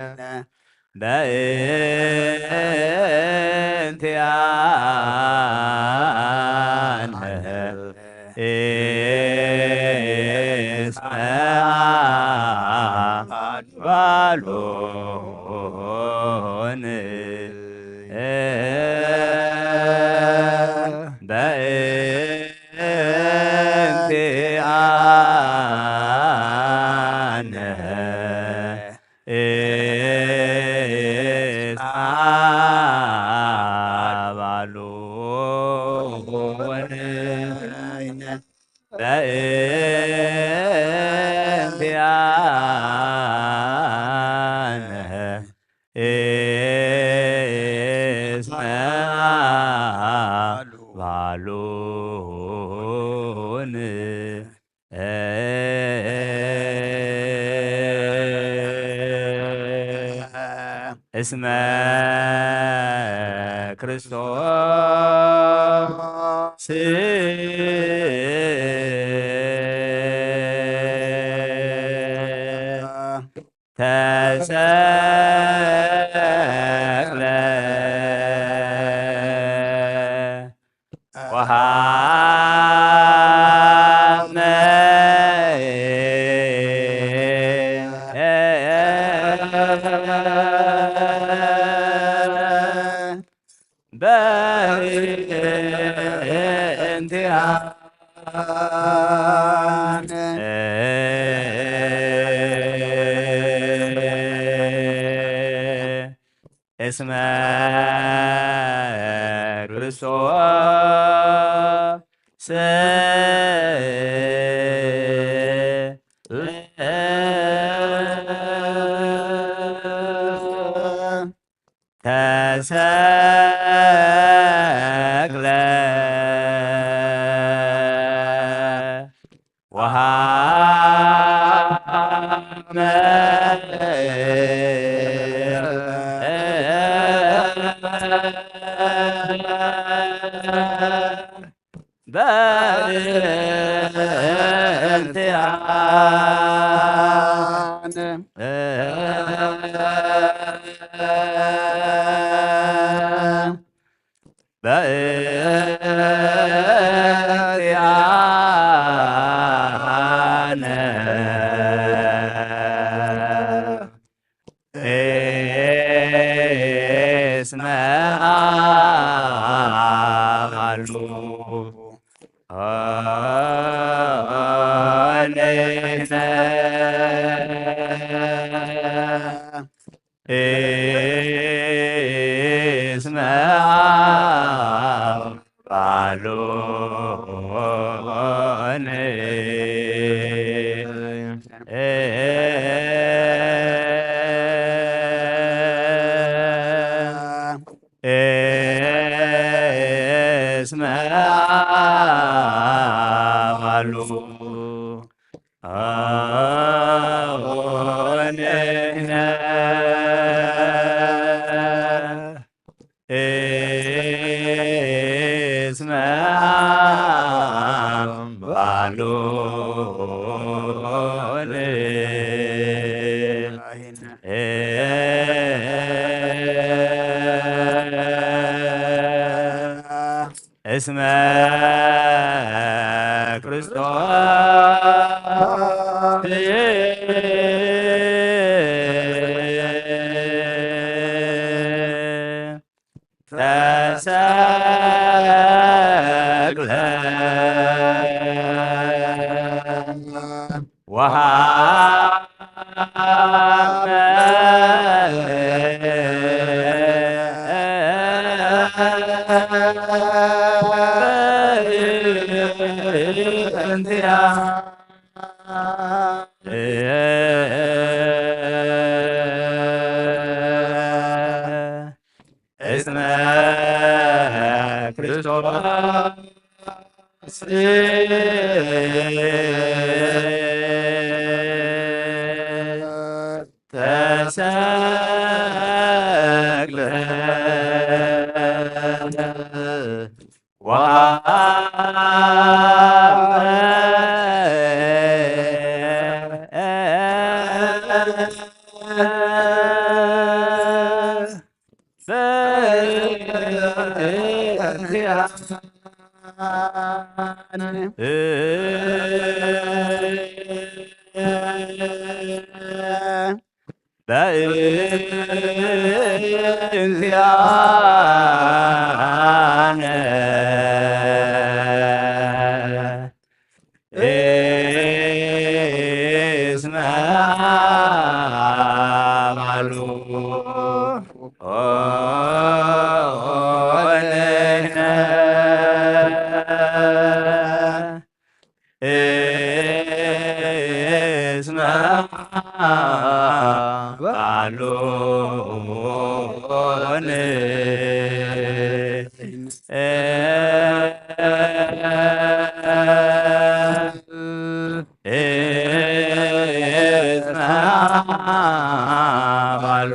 በእንቲአነ እስመ አባሉ ንሕነ በእንቲአነ እስመ አባሉ ንሕነ በእንቲአነ እስመ አባሉ ንሕነ እስመ ክርስቶስ ተሰቅለ ወሃ እንቲኣነ እስመ ክርስቶስ ተሰቅለ ወሃመ በእንቲአነ በእንቲአነ እስመ አሉ ኦኔነ እስመ አሉ እስመ አሉ እስመ አምባሉን እስመ ክርስቶስ ተሰቅለ ወሃመ በእንቲአ እስመ ክርስቶስ ተሰቅለ ወሃበ በእንቲአነ እስመ አማኑ ኦነነ እስመ አማኑ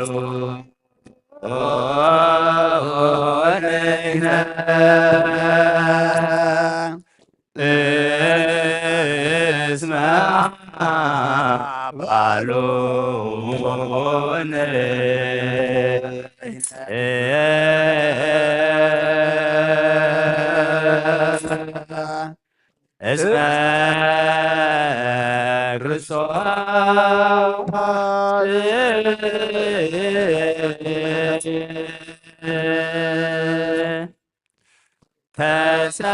እስመ አባሉነ እስመ ክርስቶስ ተሰቅለ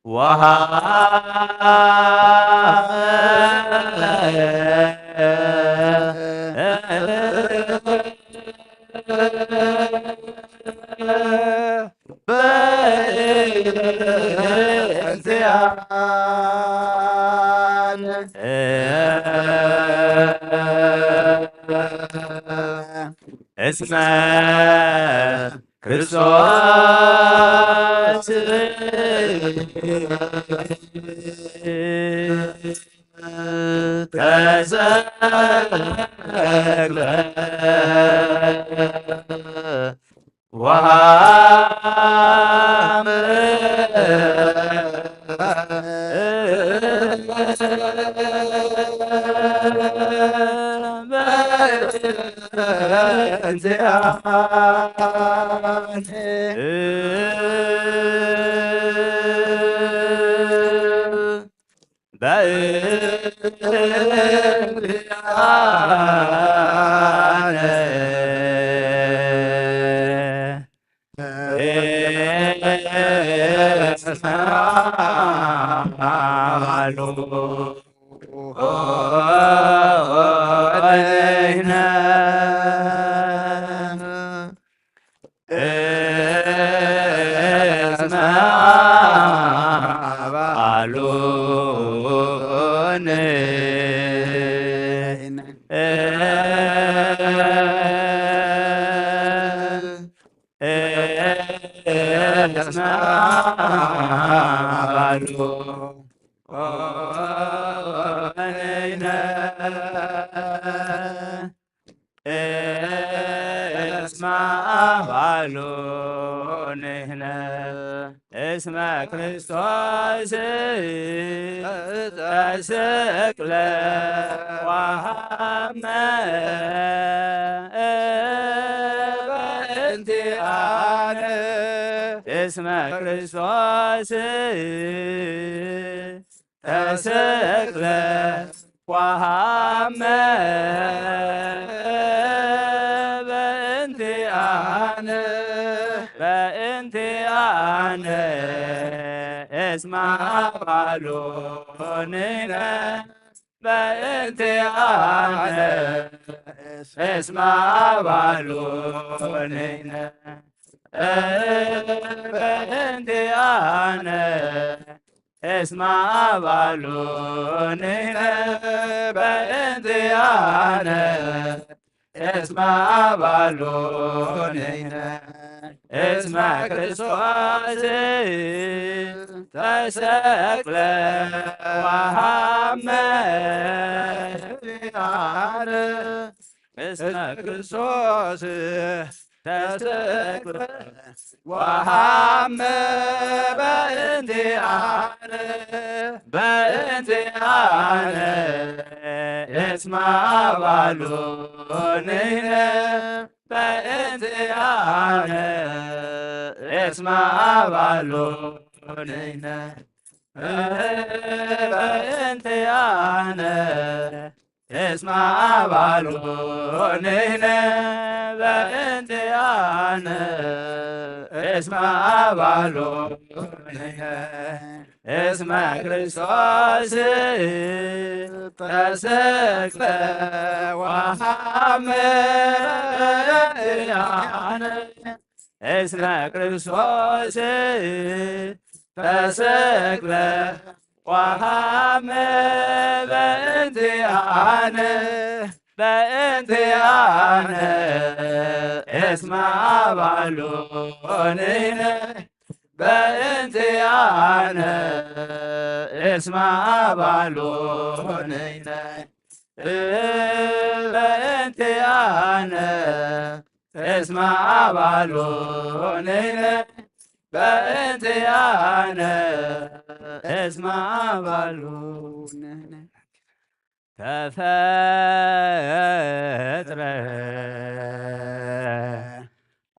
ወሃበ በእንቲአነ እስመ ክርስቶስ ተሰቅለ ወሃመ በእንቲአነ በእንቲአነ እስመ ቃሉ እስመ ቃሉ እስመ ቃሉ እስመ ቃሉ ንሕነ እስመ ክርስቶስ ተሰቅለ ወሃመ በእንቲአነ እስመ ክርስቶስ ተሰቅለ ወሃመ በእንቲአነ በእንቲአነ እስመ ቃሉ ንሕነ በእንቲአነ እስመ ቃሉ ንሕነ በእንቲአነ እስመ ቃሉ ንሕነ በእንቲአነ እስመ ቃሉ ንሕነ እስመ ክርስቶስ ተሰቅለ ወሃመ እስመ ክርስቶስ ተሰቅለ ወሃመ በእንቲአነ በእንቲአነ እስመ ቃሉ ንሕነ በእንቲአነ እስመ ቃሉ ንሕነ በእንቲአነ እስመ ቃሉ ንሕነ በእንቲአነ እስመ ቃሉ ንሕነ እስመ ክርስቶስ ተሰቅለ ወሃመ በእንቲአነ እስመ ክርስቶስ ተሰቅለ ወሃመ በእንቲአነ በእንቲአነ እስመ ቃሉ ንሕነ በእንቲአነ እስመ ቃሉ ንሕነ በእንቲአነ እስመ ቃሉ ንሕነ በእንቲአነ እስመ ቃሉ ንሕነ ተፈጥረ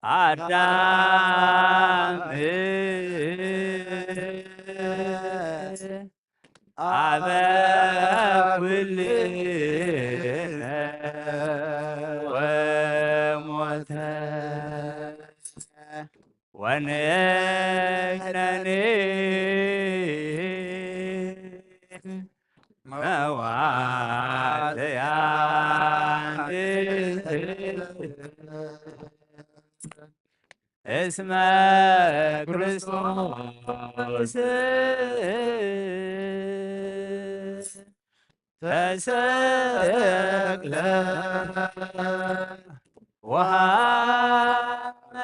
አዳም አበ ኩልነ ወንሕነኒ መዋዕለያን እስመ ክርስቶስ ተሰቅለ ወሃመ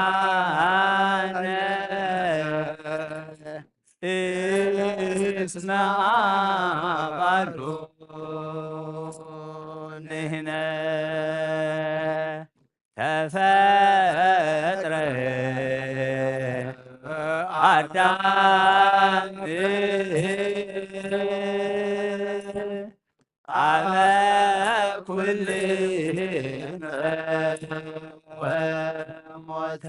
በእንቲአነ እስመ አባሉ ንሕነ ተፈጥረ አዳም አበ ኩልነ ወሞተ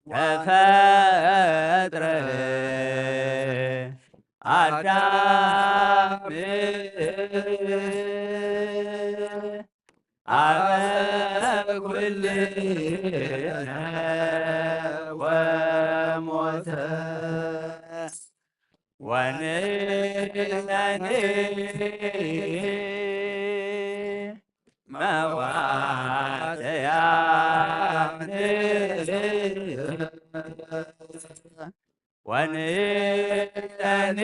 ተፈጥረ አዳም አበ ኩልነ ወሞተ ወንሕነኒ መዋዕለያን ወንሕነኒ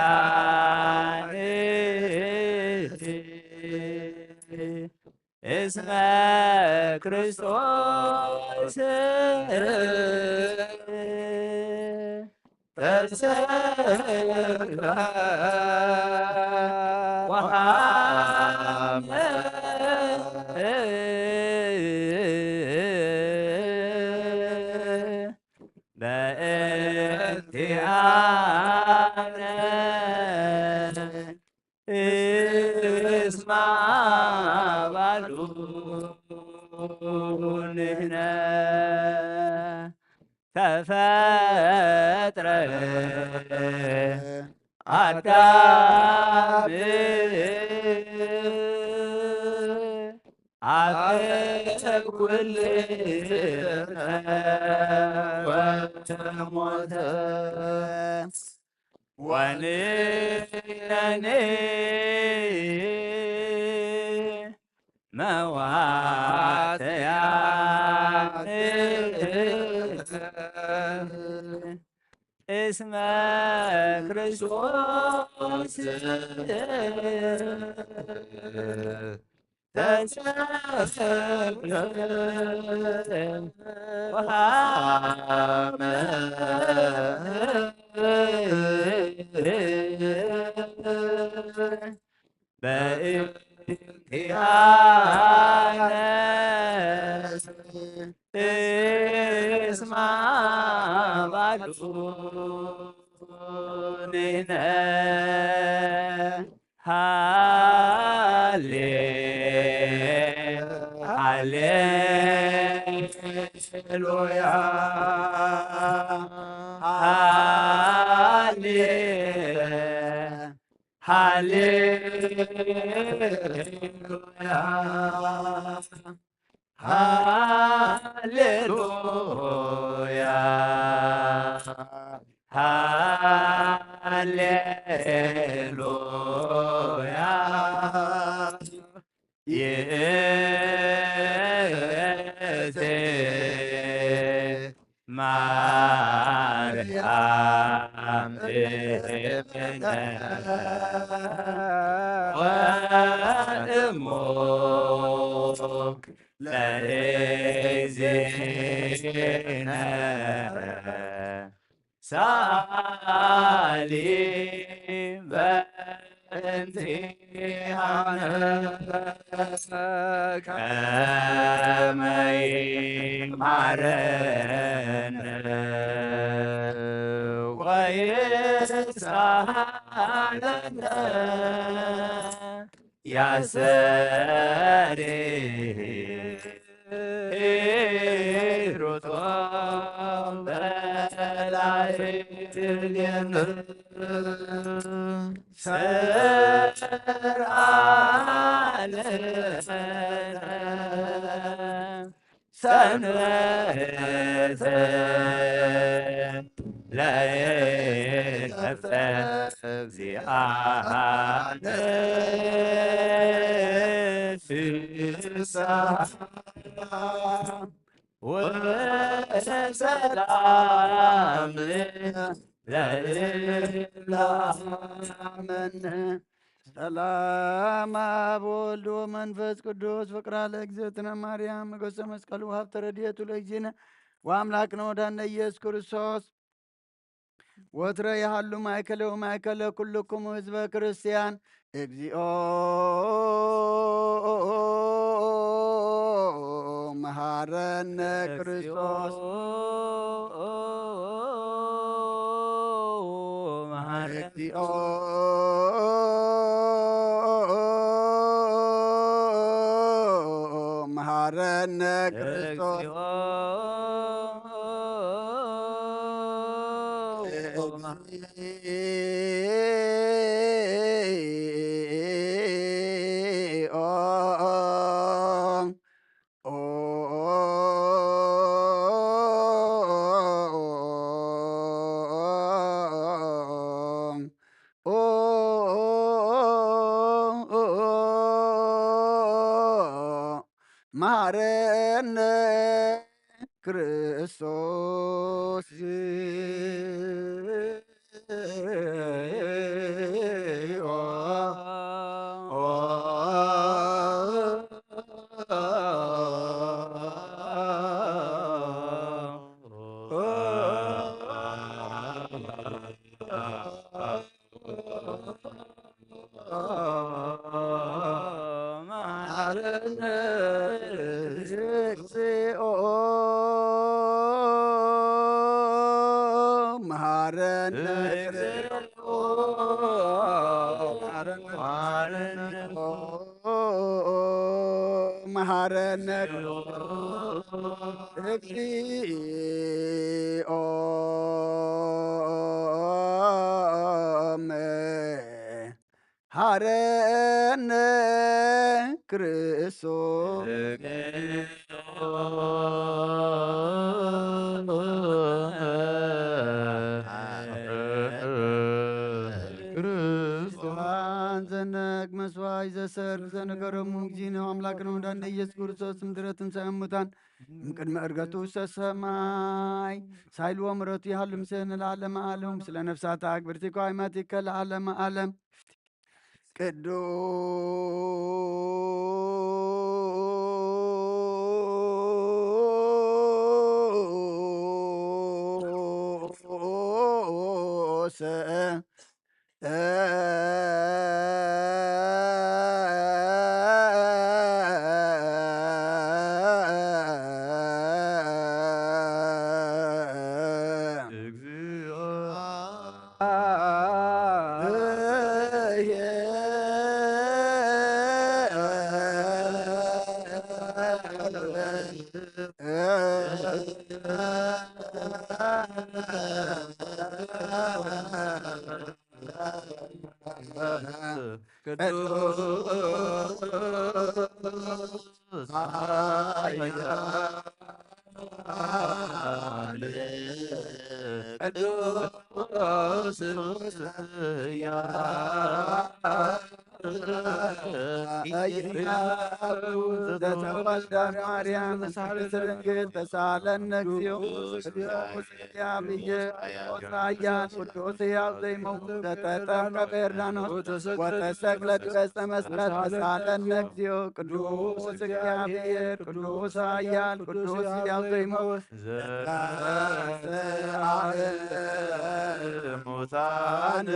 መዋዕለያን እስመ ክርስቶስ ተሰቅለ ወሃመ በእንቲአነ እስመ አባሉ ንሕነ ተፈጥረ አዳም አበ ኩልነ ወሞተ ወንሕነኒ መዋዕለያን እስመ ክርስቶስ ተሰቅለ ወሃመ በእንቲአነ እስመ አባሉ ንሕነ ሃሌ ሃሌሉያ ሃሌ ሃሌሉያ ሃሌሉያ ሃሌሉያ ይእቲ ማርያም እምነ ወእሙ ለእግዚእነ ሳሊ በእንቲአነ ከመ ይምሃረነ ወይስአለነ ያሰሪ ጾም በላይ ትርጌም ሰርዓነ ሰንበተ ለይቀጸ እግዚአነ ፍስሐ ወሰላም ለእላመነ። ሰላም አብ ወልድ ወመንፈስ ቅዱስ ፍቅራ ለእግዝእትነ ማርያም ሞገሰ መስቀሉ ሀብተ ረድኤቱ ለእግዚእነ ወአምላክነ ወዳነ ኢየሱስ ክርስቶስ ወትረ ይሃሉ ማእከለ ወማእከለ ኩልክሙ ህዝበ ክርስቲያን። እግዚኦ መሐረነ ክርስቶስ። መሐረነ እግዚኦ መሐረነ ክርስቶስ። መሐረነ ክርስቶስ። መሐረነ እግዚኦ መሐረነ መሐረነ መሐረነ እግዚኦ መሐረነ ክርስቶስ። ዘነግ መስዋይ ዘሰር ዘነገረሙ እግዚእነ አምላክነ ወመድኃኒነ ኢየሱስ ክርስቶስ እምድረ ትንሣኤ እሙታን እምቅድመ ዕርገቱ ውስተ ሰማይ ሳይል ወምሕረቱ ይሃሉ ምስሌነ ለዓለመ ዓለም። ስለ ነፍሳታ አግብርቲኮ አይማቲከ ለዓለመ ዓለም። ቅዱስ ዘተወልደ ማርያም ሳልስርንግል ተሳለነ እግዚኦ። እግዚኦ እግዚአብሔር ኦሳያን ቅዱስ ሕያው ዘይመውት ዘተጠምቀ በዮርዳኖስ ወተሰቅለ ድረሰ መስቀል ተሳለነ እግዚኦ። ቅዱስ እግዚአብሔር ቅዱስ ኃያል ቅዱስ ሕያው ዘይመውት ዘተንሥአ እሙታን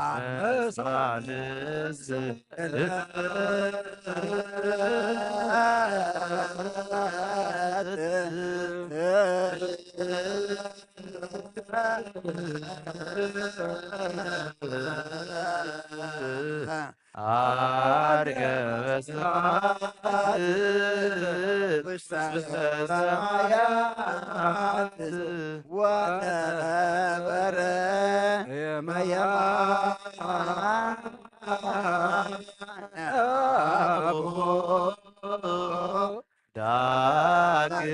አመሳልስ ዓርገ በስብሐት ውስተ ሰማያት ወነበረ የማነ አቡሁ ዳግም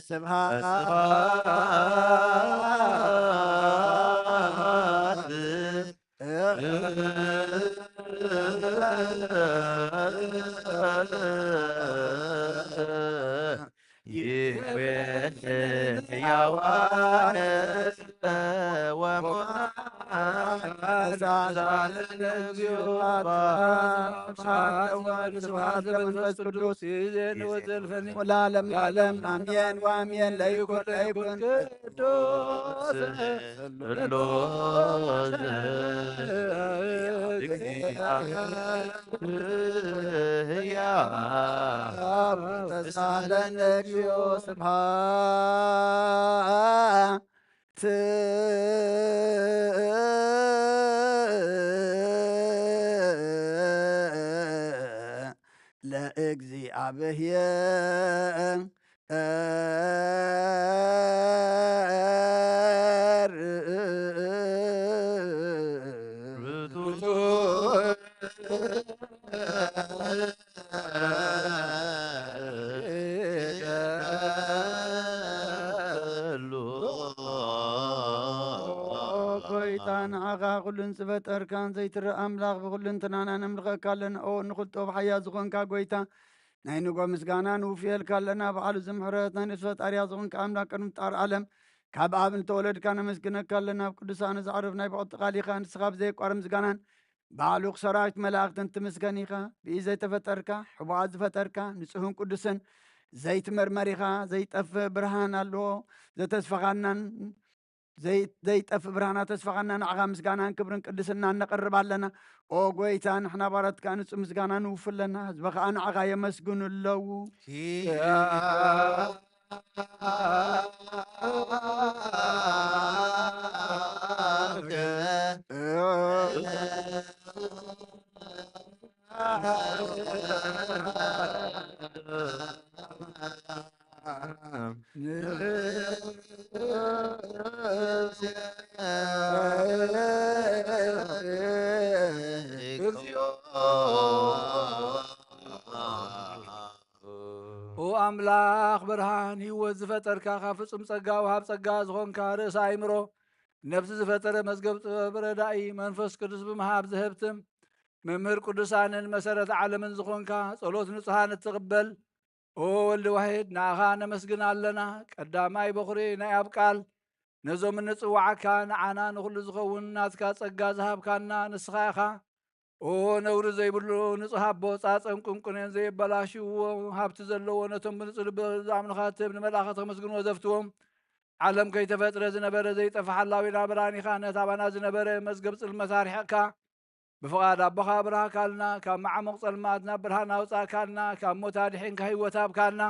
ስብሐት ይቤል ሕያዋን ወሙታን። ስብሐት ለወልድ ስብሐት ለመንፈስ ቅዱስ ይዜን ወዘልፈኒ ወለዓለም ለዓለም አሜን ወአሜን። ለይኩን ለይኩን ቅዱስ ቅዱስ እግዚአብሔር ተሳለን እግዚኦ ስብሐት ለእግዚአብሔር። ጎይታ ንዓኻ ኩሉን ዝፈጠርካን ዘይትረእ ኣምላኽ ብኩሉ እንትናና ነምልኸካ ኣለና። ኦ ንኹልጦ ብሓያ ዝኾንካ ጎይታ ናይ ንጎ ምስጋና ንውፍየልካ ኣለና። በዓሉ ዝምሕረት ናይ ነፍሲ ፈጣርያ ዝኾንካ ኣምላኽ ቅድሚ ጣር ዓለም ካብ ኣብ እንተወለድካ ነመስግነካ ኣለና። ኣብ ቅዱሳን ዘዕርፍ ናይ ብቕጥቃል ኢኻ ንስኻ ብዘየቋርም ምስጋናን ባዕሉ ሰራዊት መላእኽትን ትምስገን ኢኻ። ብኢድ ዘይተፈጠርካ ሕቡኣት ዝፈጠርካ ንጹህን ቅዱስን ዘይትመርመር ኢኻ። ዘይጠፍእ ብርሃን ኣለዎ። ዘተስፋኻናን ዘይ- ዘይጠፍእ ብርሃና ተስፋኻና ንዓኻ ምስጋናን ክብርን ቅድስና ነቕርብ ኣለና። ኦ ጎይታ ንሕና ባሮትካ ንጹህ ምስጋና ንውፍለና ህዝቢ ኸኣ ንዓኻ የመስግኑ ኣለዉ። ኦ ኣምላኽ ብርሃን ህይወት ዝፈጠርካ ካብ ፍጹም ጸጋ ወሃብ ጸጋ ዝኾንካ ርእሰ ኣይምሮ ነፍሲ ዝፈጠረ መዝገብ ጥበብ ረዳኢ መንፈስ ቅዱስ ብምሃብ ዝህብትም መምህር ቅዱሳንን መሰረት ዓለምን ዝኾንካ ጸሎት ንጹሃን እትቕበል ኦ ወልድ ዋሕድ ንኣኻ ነመስግን ኣለና። ቀዳማይ በኹሪ ናይ ኣብ ቃል ነዞም እንጽዋዓካ ንዓና ንኹሉ ዝኸውን ናትካ ጸጋ ዝሃብካና ንስኻ ኢኻ። ኦ ነውሪ ዘይብሉ ንጹህ ኣቦ ጻጸን ቁንቁኔን ዘየበላሽዎ ሃብቲ ዘለዎ ነቶም ብንጹህ ልቢ ዝኣምኑኻ ትህብ ንመላእኽቲ ከመስግንዎ ዘፍትዎም ዓለም ከይተፈጥረ ዝነበረ ዘይጠፍእ ሓላዊና ብርሃን ኢኻ። ነቲ ኣባና ዝነበረ መዝገብ ጽልመት ኣርሒቕካ ብፍቓድ ኣቦኻ ኣብርሃካልና ካብ መዓሙቕ ጸልማት ናብ ብርሃን ኣውጻእካልና ካብ ሞት ኣድሒንካ ህይወት ሃብካልና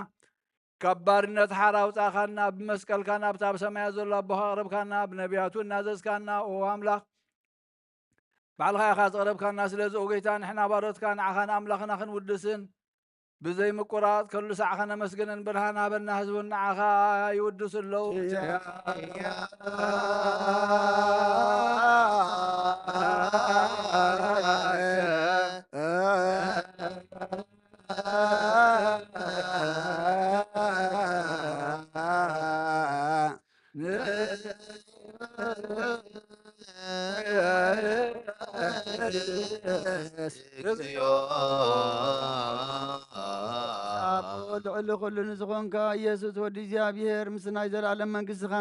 ካብ ባርነት ሓራ ኣውጻእካና ብመስቀልካ ናብታ ኣብ ሰማያት ዘሎ ኣቦኻ ኣቕረብካና ብነቢያቱ እናዘዝካና ኦ ኣምላኽ ባዕልኻ ኢኻ ዘቕረብካና። ስለዚ ኦ ጎይታ ንሕና ባሮትካ ንዓኻ ንኣምላኽና ክንውድስን ብዘይ ምቁራጽ ከሉ ሳዕ ከነመስግንን ብርሃን ሃበና። ህዝቡን ንዓኻ ይውድሱ ኣለዉ። ልዕሊ ኩሉ ንዝኾንካ ኢየሱስ ወዲ እግዚኣብሔር ምስ ናይ ዘለኣለም መንግስትኻ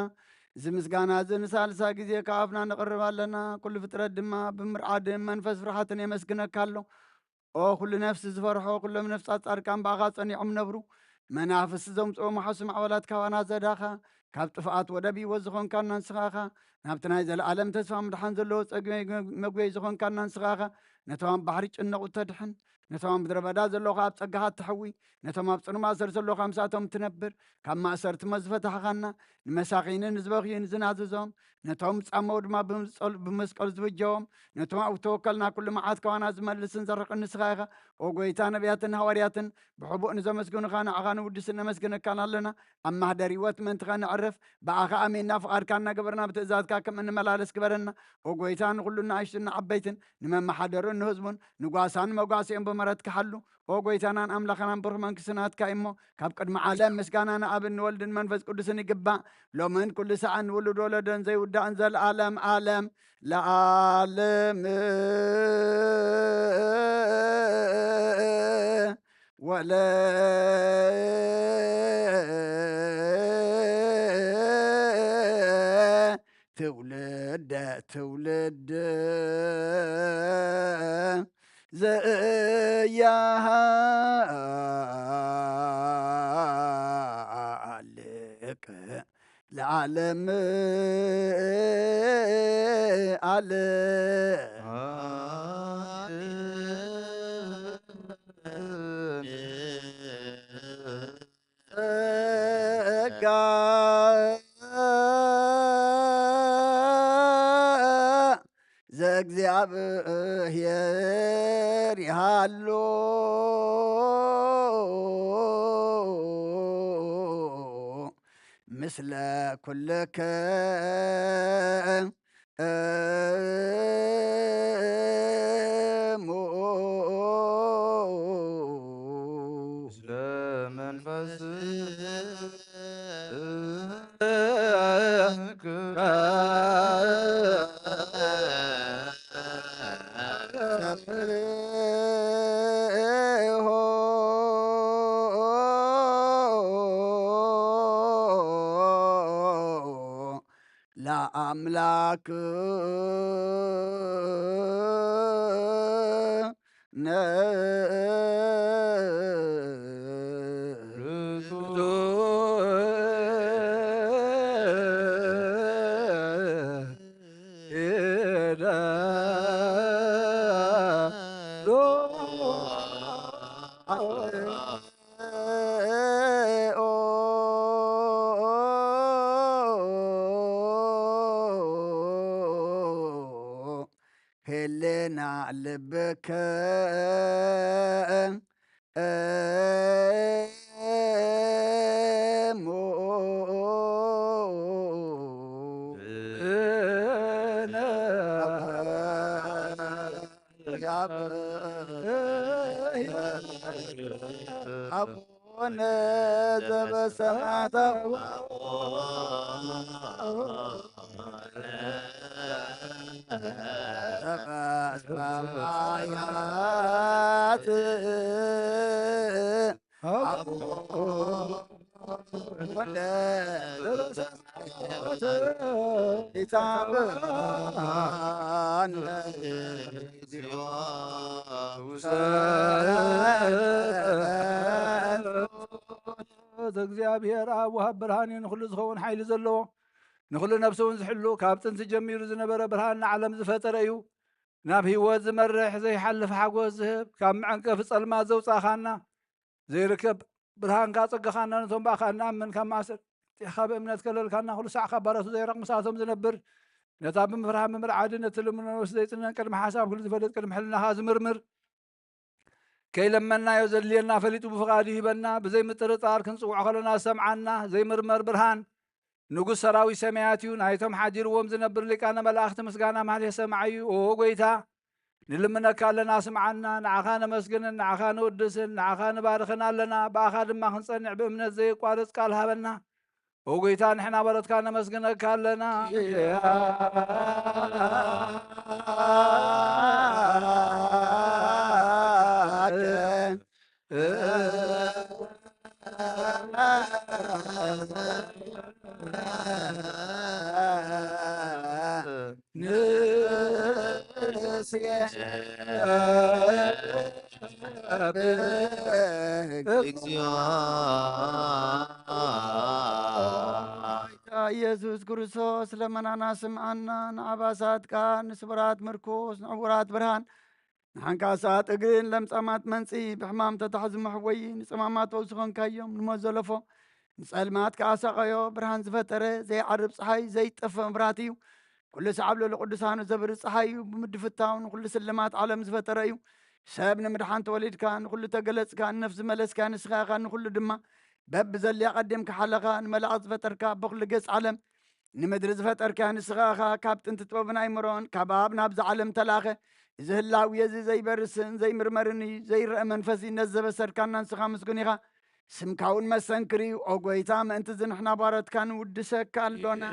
እዚ ምስጋና እዚ ንሳልሳ ግዜ ካብ ኣፍና ነቕርብ ኣለና። ኩሉ ፍጥረት ድማ ብምርዓድን መንፈስ ፍርሓትን የመስግነካ ኣሎ። ኦ ኩሉ ነፍሲ ዝፈርሖ ኩሎም ነፍሳት ጻድቃን ብኣኻ ጸኒዖም ነብሩ። መናፍስቲ ዘምጽኦ መሓሱ ማዕበላት ካባና ዘዳኻ ካብ ጥፍኣት ወደብ ህይወት ዝኾንካና ንስኻ ኢኻ። ናብቲ ናይ ዘለኣለም ተስፋ ምድሓን ዘለዎ ጸግቢ መግበይ ዝኾንካና ንስኻ ኢኻ። ነቶም ኣብ ባሕሪ ጭነቑ ተድሕን፣ ነቶም ኣብ ምድረ በዳ ዘለዉ ኣብ ጸጋኻ ትሕዊ፣ ነቶም ኣብ ጽኑብ ማእሰር ዘለዉ ምሳቶም ትነብር፣ ካብ ማእሰርቲ እሞ ዝፈታሕኻና፣ ንመሳኺንን ንዝበኽዩን ዝናዝዞም፣ ነቶም ጻመው ድማ ብመስቀሉ ዝብጀዎም፣ ነቶም ኣብ ተወከልና ኩሉ መዓት ከዋና ዝመልስን ዘርሕቕን ንስኻ ኢኻ። ኦ ጎይታ፣ ነቢያትን ሃዋርያትን ብሕቡእ ንዘመስግኑኻ ንዓኻ ንውድስን ነመስግነካን ኣለና። ኣብ ማህደር ህይወት ምእንቲ ኸነዕርፍ ብኣኻ ኣሜንና፣ ፍቓድካ እናገበርና ብትእዛዝካ ከም እንመላለስ ግበረና። ኦ ጎይታ፣ ንኹሉ ንኣሽቱን ንዓበይትን፣ ንመመሓደሩን ንህዝቡን፣ ንጓሳን መጓስኦም ብምሕረትካ ሓሉ። ኦ ጎይታናን ኣምላኽናን ብሩኽ መንግስቲ ናትካ እዩ እሞ፣ ካብ ቅድሚ ዓለም ምስጋና ንኣብን ንወልድን መንፈስ ቅዱስን ይግባእ፣ ሎምን ኩሉ ሰዓን ንውሉድ ወለዶን ዘይውዳእን ዘለኣለም ዓለም ለዓለም። ወለ ትውልደ ትውልድ ዘያሃልቅ ለዓለም ዓለም። ጸጋ ዘእግዚኣብሔር ይሃሉ ምስለ ኩልከ እሙ። ምስለ መንፈስ ለአምላክ ነ ህልና ልብከ እሙ። አቡነ ዘበሰማያት እግዚኣብሔር ኣብ ወሃብ ብርሃን እዩ፣ ንኹሉ ዝኸውን ሓይሊ ዘለዎ፣ ንኹሉ ነፍሲ እውን ዝሕሉ፣ ካብ ጥንቲ ጀሚሩ ዝነበረ ብርሃን ንዓለም ዝፈጠረ እዩ። ናብ ህይወት ዝመርሕ ዘይሓልፍ ሓጎስ ዝህብ፣ ካብ መዐንቀፊ ጸልማት ዘውጻእኻና፣ ዘይርከብ ብርሃንካ ጸጋኻና ነቶም ብኣኻ እንኣምን ካብ ማእሰር ጢሕኻ ብእምነት ከለልካና፣ ኩሉ ሳዕ ካብ ባረቱ ዘይረቕ ምሳቶም ዝነብር፣ ነታ ብምፍርሃን ብምርዓድን እትልምኖ ነፍሲ ዘይጽነን ቅድሚ ሓሳብ ኩሉ ዝፈልጥ ቅድሚ ሕልናኻ ዝምርምር፣ ከይለመናዮ ዘድልየና ፈሊጡ ብፍቓዱ ይህበና። ብዘይ ምጥርጣር ክንጽውዖ ከለና ዝሰምዓና ዘይምርመር ብርሃን ንጉስ ሰራዊት ሰማያት እዩ። ናይቶም ሓዲርዎም ዝነብር ሊቃነ መላእኽቲ ምስጋና ማህሌት ሰማዒ እዩ። ኦ ጎይታ፣ ንልምነካ ኣለና፣ ስምዓና። ንዓኻ ነመስግንን ንዓኻ ንውድስን ንዓኻ ንባርኽን ኣለና። ብኣኻ ድማ ክንጸንዕ ብእምነት ዘየቋርጽ ቃል ሃበና። ኦ ጎይታ፣ ንሕና በረትካ ነመስግነካ ኣለና። እግዚኦ። ኢየሱስ ክርስቶስ ለመናና ስምዓና፣ ንዓባሳት ቃል፣ ንስቡራት ምርኩስ፣ ንዕውራት ብርሃን፣ ንሓንካሳት እግርን ለምጻማት መንጺ፣ ብሕማም ተታሕዙ መሕወዪ፣ ንጸማማት ፈውሲ ኾንካዮም፣ ንሞት ዘለፎ፣ ንጸልማት ከኣ ሰቐዮ፣ ብርሃን ዝፈጠረ፣ ዘይዓርብ ጸሓይ፣ ዘይጠፍእ መብራህቲ እዩ። ኩሉ ሰዓብ ልዕሊ ቅዱሳኑ ዘብርህ ጸሓይ እዩ። ብምድፍታው ንኹሉ ስልማት ዓለም ዝፈጠረ እዩ። ሰብ ንምድሓን ተወሊድካ፣ ንኹሉ ተገለጽካ፣ ንነፍሲ መለስካ፣ ንስኻ ኢኻ ንኹሉ ድማ። በብዘድልያ ቀዲምካ ሓለኻ፣ ንመላእኽቲ ዝፈጠርካ፣ ብኹሉ ገጽ ዓለም ንምድሪ ዝፈጠርካ ንስኻ ኢኻ። ካብ ጥንቲ ጥበብን ኣይምሮን ካብ ኣብ ናብዚ ዓለም ተላኸ። እዚ ህላዌ እዚ ዘይበርስን ዘይምርመርን እዩ። ዘይረአ መንፈስ እዩ። ነዚ ዘበሰርካና ንስኻ ምስጉን ኢኻ። ስምካ እውን መሰንክር እዩ። ኦ ጎይታ፣ ምእንቲ እዚ ንሕና ባሮትካ ንውድሰካ ኣሎና።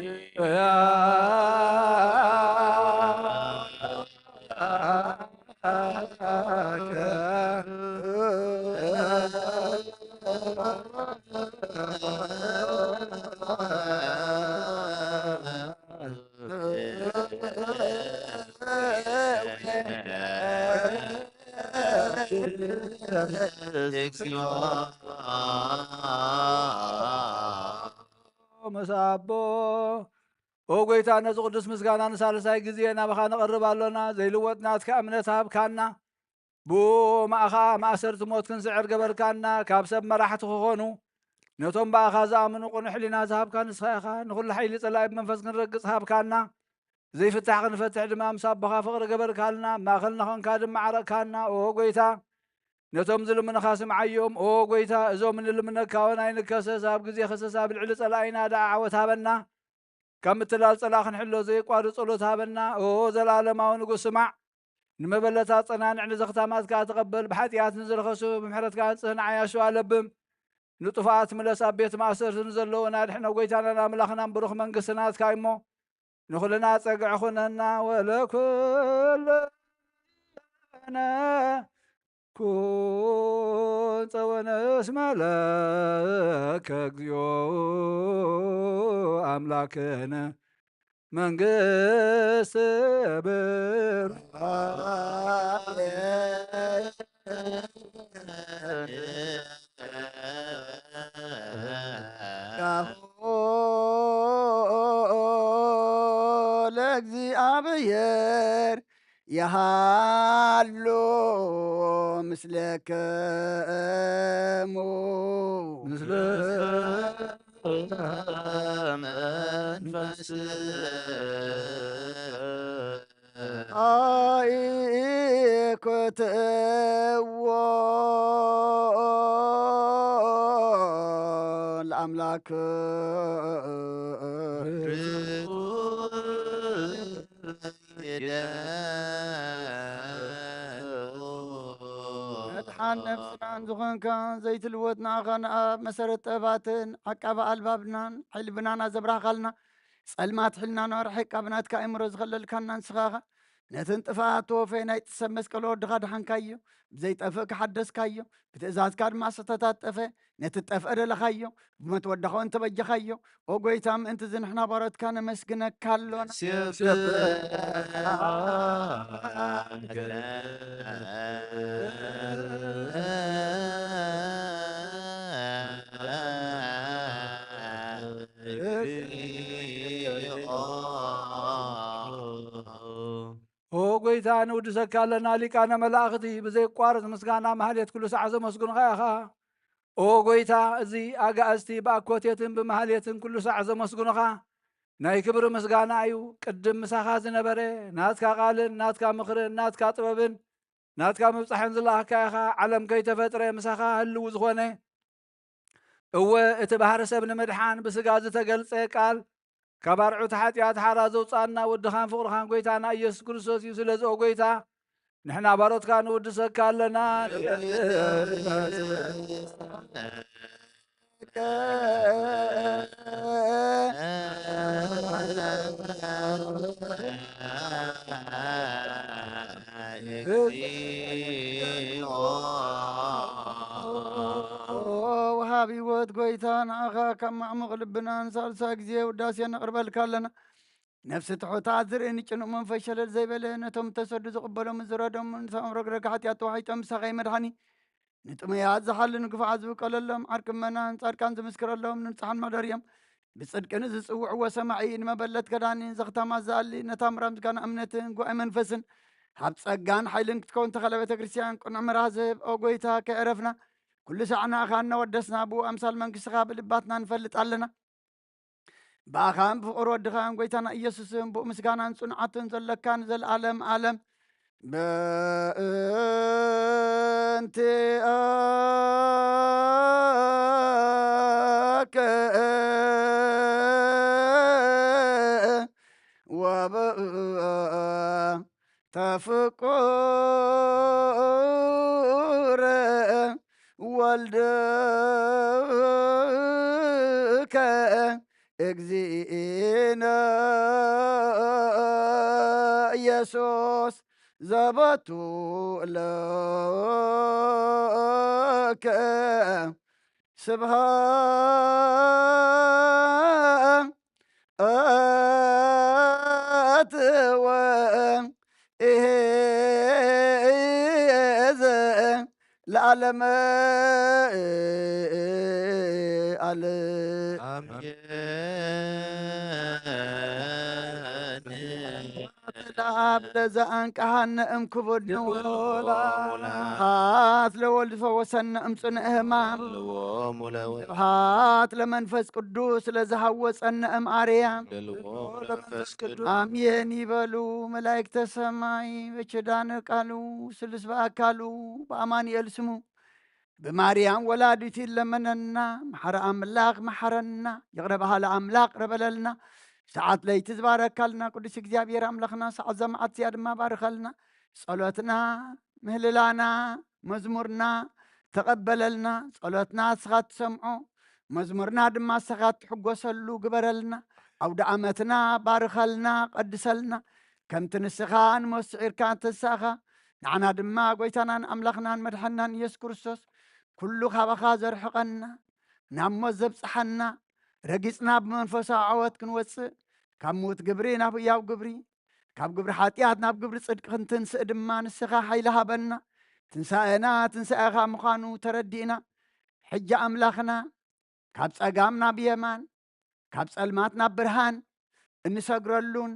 መሳቦ። ኦ ጎይታ፣ ነዚ ቅዱስ ምስጋና ንሳልሳይ ግዜ ናባኻ ነቕርብ ኣሎና። ዘይልወጥ ናትካ እምነት ሃብካና። ብኡ ማእኻ ማእሰርቲ ሞት ክንስዕር ገበርካና። ካብ ሰብ መራሕቲ ክኾኑ፣ ነቶም ብኣኻ ዝኣምኑ ቅኑዕ ሕሊና ዝሃብካ ንስኻ ኢኻ። ንኹሉ ሓይሊ ጸላኢ ብመንፈስ ክንረግጽ ሃብካና። ዘይፍታሕ ክንፈትሕ ድማ ምስ ኣቦኻ ፍቕሪ ገበርካልና። ኣብ ማእኸልና ኾንካ ድማ ዓረቕካና። ኦ ጎይታ፣ ነቶም ዝልምኑኻ ስምዓዮም። ኦ ጎይታ፣ እዞም ንልምነካ እውን ኣይንከሰስ። ኣብ ግዜ ከሰሳ ብልዕሊ ጸላኢና ደኣ ዓወት ሃበና። ካብ ምትላል ጸላእ ክንሕሎ ዘየቋርጽ ጸሎት ሃበና። ኦ ዘላለማዊ ንጉስ፣ ስማዕ። ንመበለታት ጸናንዕ፣ ንዘኽታማት ከኣ ተቐበል። ብሓጢኣት ንዝረኸሱ ብምሕረትካ ኣንጽህ፣ ንዓያሹ ኣለብም። ንጥፉኣት ምለስ፣ ኣብ ቤት ማእሰርቲ ንዘለዉ ኣድሕኖ። ጎይታናን ኣምላኽናን ብሩኽ መንግስቲ ናትካ እሞ፣ ንኹልና ጸግዒ ኩነና። ወለኩልነ ኩን ጸወነ እስመ ለከ እግዚኦ ኣምላክነ መንግስት ብርሃን ለእግዚኣብሔር የሃሉ ምስለከ እሙ። ምስለ መንፈስ ኣይኮትዎ ለኣምላክ መድሓን ነፍስናን ዝኾንካ ዘይትልወጥ ንኣኻ ንኣብ መሰረት ጥበባትን ዓቃቢ ኣልባብናን ሕልብናን ኣዘብራኻልና። ጸልማት ሕልናና ኣርሒቕካ ብናትካ ኣእምሮ ዝኸለልካና ንስኻ ኢኻ። ነትን ጥፍኣት ተወፈየ ናይ ጥሰብ መስቀል ወድኻ ድሓንካዮ። ብዘይጠፍእ ክሓደስካዮ። ብትእዛዝካ ድማ ዝተታጠፈ ነቲ ጠፍአ ደለኻዮ። ብመትወዳኸ እንተበጀኻዮ። ኦ ጎይታ፣ ምእንቲ እዚ ንሕና ባሮትካ ነመስግነካ ኣሎና። ኦ ጎይታ፣ ንውድሰካ ኣለና። ሊቃነ መላእኽቲ ብዘይቋርጽ ምስጋና ማህሌት ኩሉ ሳዕ ዘመስግኑኻ ኢኻ። ኦ ጎይታ፣ እዚ ኣጋእዝቲ ብኣኮቴትን ብማህሌትን ኩሉ ሳዕ ዘመስግኑኻ ናይ ክብሪ ምስጋና እዩ። ቅድም ምሳኻ ዝነበረ፣ ናትካ ቃልን ናትካ ምኽርን ናትካ ጥበብን ናትካ ምብጻሕን ዝለኣኽካ ኢኻ። ዓለም ከይተፈጥረ ምሳኻ ህልው ዝኾነ፣ እወ፣ እቲ ባህሪ ሰብ ንምድሓን ብስጋ ዝተገልጸ ቃል፣ ካብ ኣርዑት ሓጢኣት ሓራ ዘውጽኣና ወድኻን ፍቕርኻን ጎይታና ኢየሱስ ክርስቶስ እዩ። ስለዚ ኦ ጎይታ፣ ንሕና ባሮትካ ንውድሰካ ኣለና። ወሃብ ህይወት ጎይታ፣ ንኣኻ ካብ ማዕሙቕ ልብና ንሳልሳይ ግዜ ውዳሴ ነቕርበልካ ኣለና። ነፍሲ ትሑታት ዝርኢ፣ ንጭኑቕ መንፈስ ሸለል ዘይበለ፣ ነቶም እተሰዱ ዝቕበሎም ዝረዶም፣ ንሳኦም ረግረግ ሓጢኣት ተዋሒጦም ምሳኻ ይመድሓኒ። ንጥሙያት ዝሓሊ፣ ንግፉዓት ዝውቀለሎም፣ ዓርኪ ምእመናን ጻድቃን ዝምስክረሎም፣ ንንጹሓን መሕደርዮም፣ ብጽድቂ ንዝጽውዕዎ ሰማዒ፣ ንመበለት ገዳኒ ዘኽታማ ዝኣሊ፣ ነታ ምራ ምስጋና እምነትን ጉባኤ መንፈስን፣ ሃብ ጸጋን ሓይልን ክትከውን ተኸለ ቤተ ክርስቲያን ቅኑዕ ምራ ዝህብ፣ ኦ ጎይታ፣ ከየዕረፍና፣ ኩሉ ሳዕ ንኣኻ እናወደስና፣ ብኡ ኣምሳል መንግስትኻ ብልባትና ንፈልጥ ኣለና። ብኣኻን ብፍቕሪ ወድኻን ጎይታና ኢየሱስን ብኡ ምስጋናን ጽንዓትን ዘለካን ዘለዓለም ዓለም። በእንቲአከ ወበእንተ ፍቁር ወልድከ እግዚእነ ኢየሱስ ዘበቱ ለከ ስብሐት ወእሄዘ ለዓለመ ዓለም። ኣሜን። ለአብ ለዘአንቀሃነ እምክቡድ ንውል። ስብሐት ለወልድ ፈወሰነ እምጽንዕ ህማም። ስብሐት ለመንፈስ ቅዱስ ለዘሃወጸነ እም ኣርያም። ለመንፈስ ቅዱስ። ኣሜን ይበሉ መላእክተ ሰማይ። በችዳነ ቃሉ ስሉስ በአካሉ በአማኑኤል ስሙ ብማርያም ወላዲቱ ይለመነና። መሓረ ኣምላኽ መሓረና፣ ይቕረ በሃሊ ኣምላኽ ይቕረ በለልና። ሰዓት ለይቲ ዝባረካልና ቅዱስ እግዚኣብሔር ኣምላኽና፣ ሰዓት እዛ መዓልቲ እዚኣ ድማ ባርኸልና። ጸሎትና፣ ምህልላና፣ መዝሙርና ተቐበለልና። ጸሎትና ንስኻ ትሰምዖ፣ መዝሙርና ድማ ንስኻ ትሕጎሰሉ ግበረልና። ኣውደ ዓመትና ባርኸልና፣ ቀድሰልና። ከምቲ ንስኻ ንመስዕ ኢልካ ተንሳእኻ፣ ንዓና ድማ ጎይታናን ኣምላኽናን መድሓንናን ኢየሱስ ክርስቶስ ኩሉ ካባኻ ዘርሕቐና፣ ናብ ሞት ዘብጽሓና፣ ረጊጽና ብመንፈሳዊ ዓወት ክንወጽእ፣ ካብ ምዉት ግብሪ ናብ ህያው ግብሪ፣ ካብ ግብሪ ሓጢኣት ናብ ግብሪ ጽድቂ ክንትንስእ ድማ ንስኻ ሓይሊ ሃበና። ትንሳኤና ትንሳኤኻ ምዃኑ ተረዲእና፣ ሕጂ ኣምላኽና ካብ ጸጋም ናብ የማን፣ ካብ ጸልማት ናብ ብርሃን እንሰግረሉን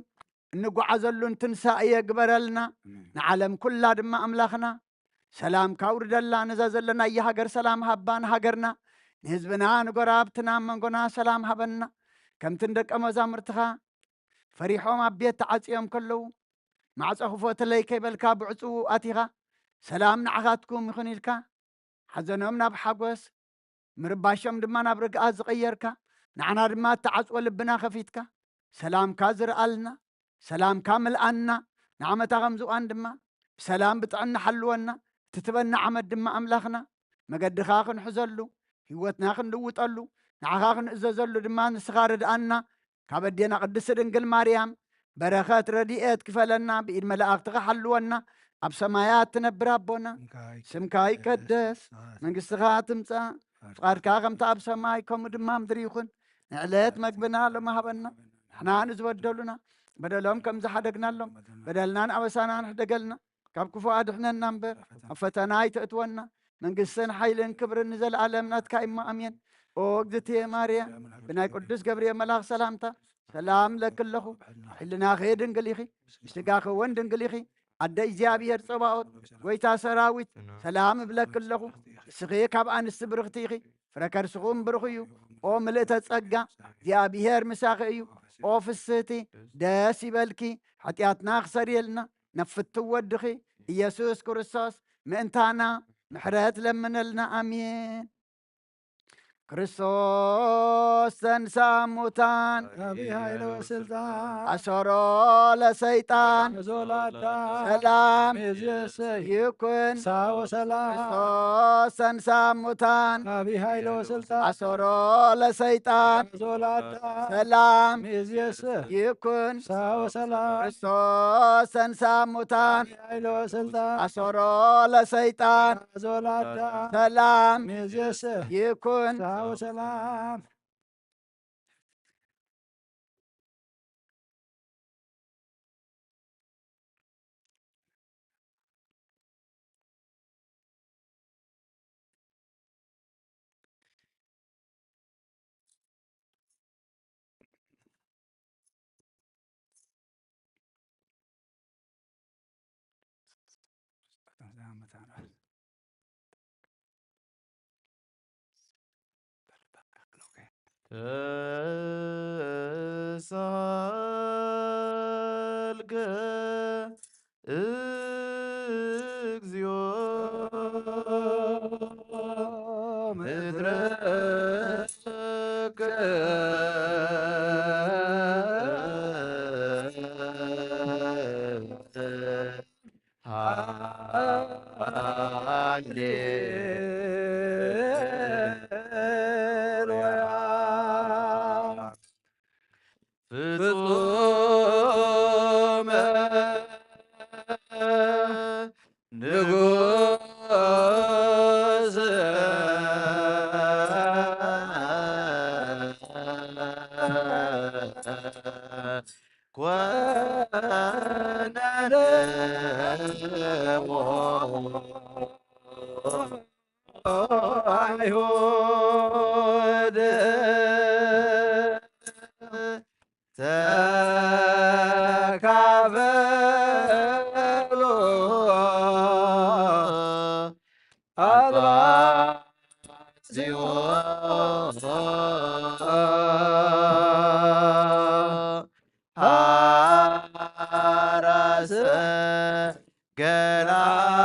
እንጓዓዘሉን ትንሳኤ ግበረልና። ኣሜን። ንዓለም ኩላ ድማ ኣምላኽና ሰላምካ ኣውርደላ። ነዛ ዘለናያ ሃገር ሰላም ሃባ ንሃገርና፣ ንህዝብና፣ ንጎረባብትና፣ ኣብ መንጎና ሰላም ሃበና። ከምቲ ንደቀ መዛሙርትኻ ፈሪሖም ኣብ ቤት ተዓጽዮም ከለዉ፣ ማዕጾ ክፈተለይ ከይበልካ ብዕጹዉ ኣቲኻ፣ ሰላም ንዓኻትኩም ይኹን ኢልካ፣ ሓዘኖም ናብ ሓጎስ፣ ምርባሾም ድማ ናብ ርግኣት ዝቐየርካ፣ ንዓና ድማ እተዓጽወ ልብና ከፊትካ፣ ሰላምካ ዝርኣልና፣ ሰላምካ ምልኣና፣ ንዓመታ ከም ዝቋን ድማ ብሰላም ብጥዕና ሓልወና፣ እቲ ትበና ዓመት ድማ ኣምላኽና፣ መገድኻ ክንሕዘሉ፣ ህይወትና ክንልውጠሉ፣ ንዓኻ ክንእዘዘሉ ድማ ንስኻ ርድኣና፣ ካብ ኣዴና ቅድስቲ ድንግል ማርያም በረኸት ረድኤት ክፈለና፣ ብኢድ መላእኽትኻ ሓልወና። ኣብ ሰማያት ትነብር ኣቦና፣ ስምካ ይቀደስ፣ መንግስትኻ ትምጻእ፣ ፍቓድካ ከምቲ ኣብ ሰማይ ከምኡ ድማ ምድሪ ይኹን። ንዕለት መግብና ሎሚ ሃበና፣ ንሕና ንዝበደሉና በደሎም ከም ዝሓደግናሎም በደልናን ኣበሳናን ሕደገልና፣ ካብ ክፉእ ኣድሕነና እምበር ኣብ ፈተና ኣይተእትወና። መንግስትን ሓይልን ክብርን ንዘለኣለም ናትካ እሞ ኣሜን። ኦ እግዝእትየ ማርያም፣ ብናይ ቅዱስ ገብርኤል መልኣኽ ሰላምታ ሰላም ለኪ ኣለኹ። ሕልናኺ ድንግል ኢኺ፣ ስጋኺ እውን ድንግል ኢኺ። ኣደ እግዚኣብሔር ጸባኦት፣ ጎይታ ሰራዊት፣ ሰላም እብለኪ ኣለኹ። ንስኺ ካብ ኣንስቲ ብርኽቲ ኢኺ፣ ፍረ ከርስኹም ብሩኽ እዩ። ኦ ምልእተ ጸጋ፣ እግዚኣብሔር ምሳኺ እዩ። ኦ ፍስህቲ፣ ደስ ይበልኪ፣ ሓጢኣትና ክሰርየልና፣ ናብ ፍትው ወድኺ ኢየሱስ ክርስቶስ ምእንታና ምሕረት ለምነልና። ኣሜን። ክርስቶስ ተንሳ ሙታን፣ ዓቢ ኃይል ወስልጣን፣ ኣሰሮ ለሰይጣን፣ ዞላታ፣ ሰላም፣ ሚእዝየሰ፣ ይኩን፣ ሳወ ሰላም። ክርስቶስ ተንሳ ሙታን፣ ዓቢ ኃይል ወስልጣን፣ ኣሰሮ ለሰይጣን፣ ዞላታ፣ ሰላም፣ ሚእዝየሰ፣ ይኩን፣ ሳወ ሰላም። ክርስቶስ ተንሳ ሙታን፣ ዓቢ ኃይል ወስልጣን፣ ኣሰሮ ለሰይጣን፣ ዞላታ፣ ሰላም፣ ሚእዝየሰ፣ ይኩን፣ ሳወ ሰላም። ተሳልገ እግዚኦ ምድረከ ሃሌሉያ። ፍጹመ ንጉሥ ኮነ ለአይሁድ ተካፈሉ አልባዚዮ ሐራሰ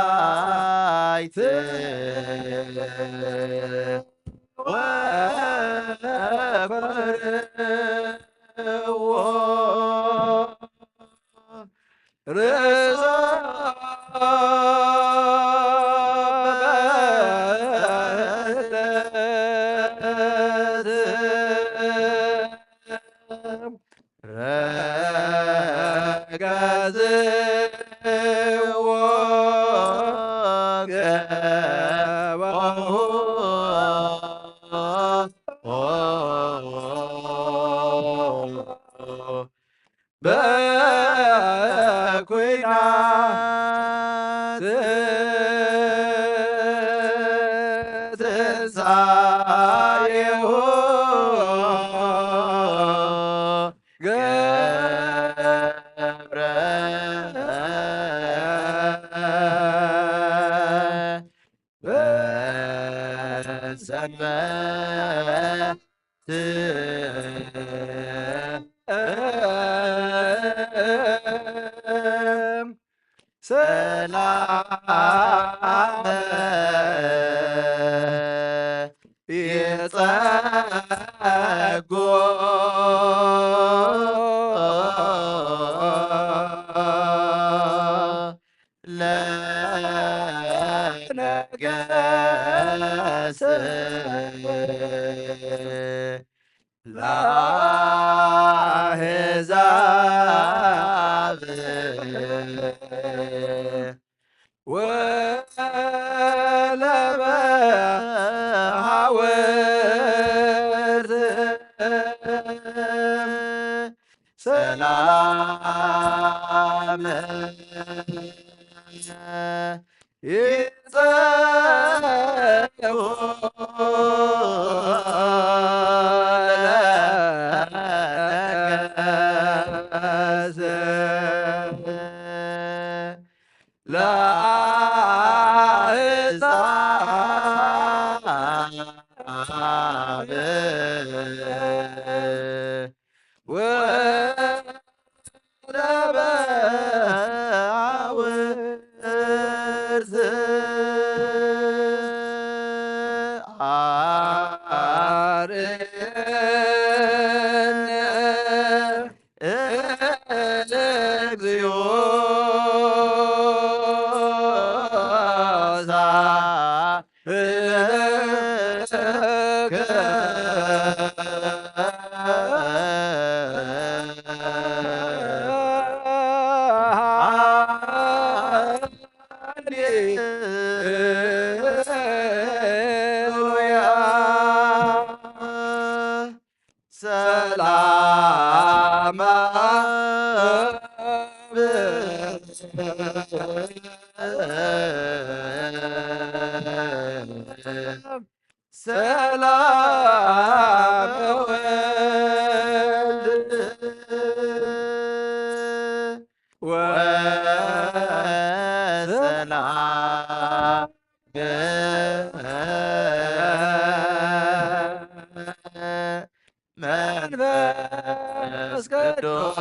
ገላይት ወኮርዎ ርእሶ በእሳት ረገዝዎ ገባሁ በኩናት ትንሣኤሁ ገብረ በሰንበት ሰላም ይጸጎ ለነገስ ለአሕዛብ ወለመሃውርት ሰላም ይጸው ለአሕዛብ ወለመሃውርት አርእየነ እግዚኦ ሳህለከ ሃሌሉያ። ሰላማ ሰላም ወልድ ወ ሰላም መንፈስ ቅዱስ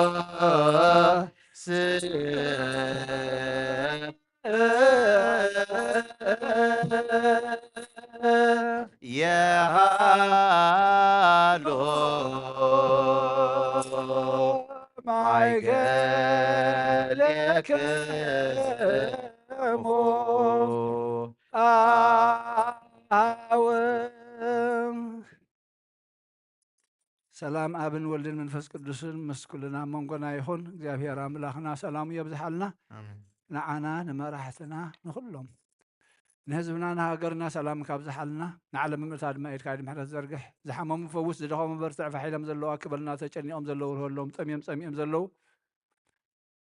የሃሎ ማይገሌክሙ አብ። ሰላም ኣብን ወልድን መንፈስ ቅዱስን ምስ ኩልና ኣብ መንጎና ይኹን። እግዚኣብሔር ኣምላኽና ሰላሙ የብዝሓልና። ኣሜን። ንዓና፣ ንመራሕትና፣ ንኹሎም ንህዝብና፣ ንሃገርና ሰላም ካብዝሓልና። ንዓለም ምእታ ድማ ኢድካ ኢድ ምሕረት ዘርግሕ። ዝሓመሙ ፈውስ፣ ዝደኸሙ በርትዕ፣ ፋሕ ኢሎም ዘለዉ ኣክበልና፣ ተጨኒቖም ዘለዉ ርህወሎም፣ ጠምዮም ጸሚኦም ዘለዉ